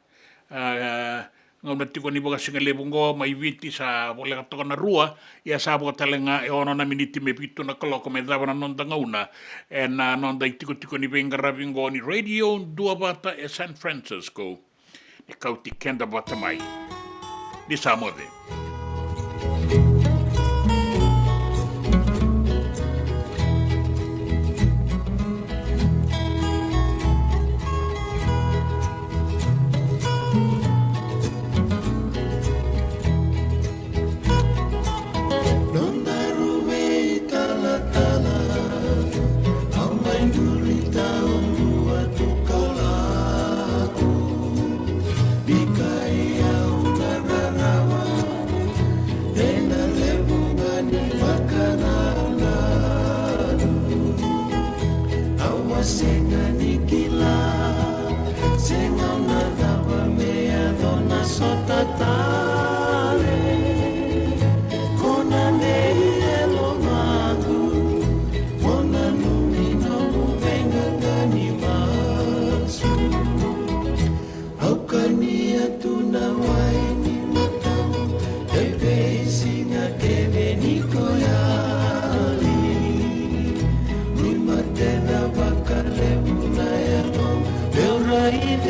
A, gauna tiko ni vakasigalevu qo mai Viti sa voleka toka na rua, ia sa vo tale ga e ono na miniti me vitu na kaloko me cava na noda gauna ena noda itikotiko ni veiqaravi qo ni Radio Duavata e San Francisco. Ni kauti keda vata mai. Ni sa moce.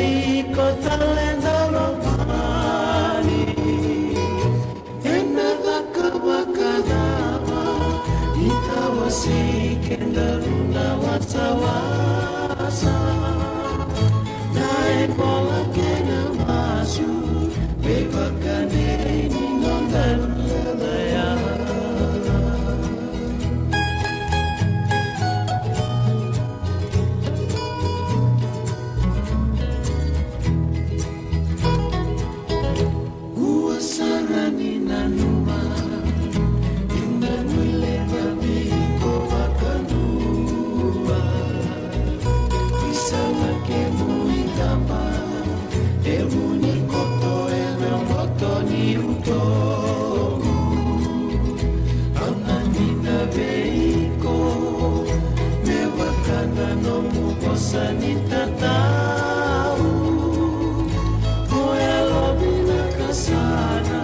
Iko tale na lomani. Ena caka vakacava ni tawasi keda runa wasawasa? Na ibola kei na masu me vakadei ni noda rua. Ua sara ni nanuma, ina nuileka vei iko vakadua. Isa na kemu itaba, e vu ni koto ena boto ni utomu. Au na dina vei iko me vaka na nomu vosa ni tatau. Mo yalovinaka sara,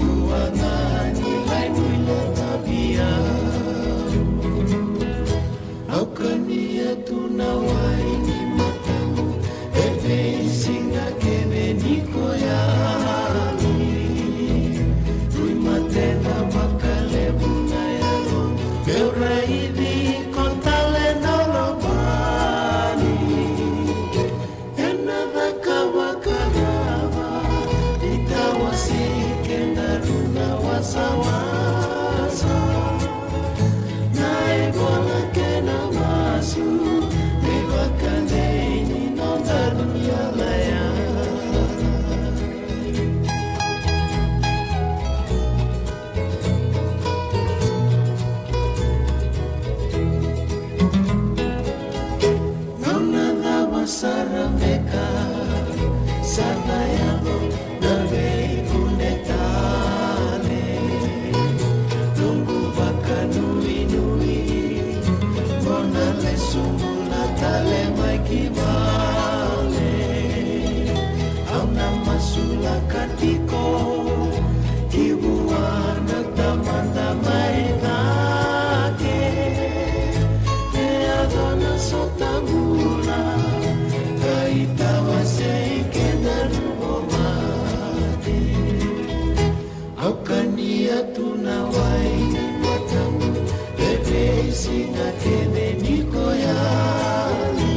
ua na ni lai nuileka vei au. Au kania tu na wai ni matamu, e veisiga kece ni ko yali. Rui matena vakalevu na yalo, meu raici iko tale na lomani. Ena caka vakacava ni tawasi keda runa wasawasa? Na ibola kei na masu me vakadei ni noda rua. Gauna cava sara beka sa na yaco na veikune tale? Noqu vakanuinui mo na lesu bula tale mai ki vale. Au na masulaka tiko ki vua na Tamada mai cake. E yaco na sota bula ka itawasei keda rua mate. Au kania tu na wai ni matamu, e veisiga kece ni ko yali.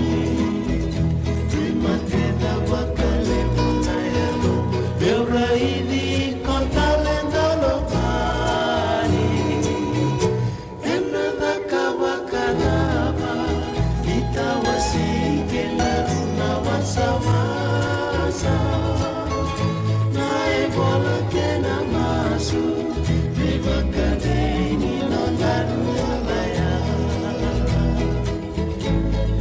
Rui matena vakalevu na yalo, meu raici iko tale na lomani. Ena caka vakacava ni tawasi keda runa wasawasa? Na ibola kei na masu me vakadei ni noda rua.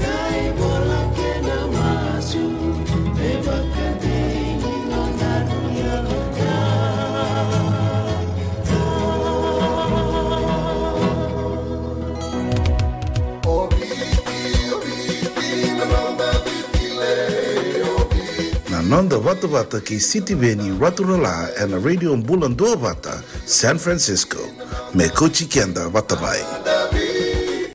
Na ibola kei na masu me vakadei ni noda rua. Na noda vatavata kei Sitiveni Raturala ena Radio Bula Duavata, San Francisco. Me kauti keda vata mai.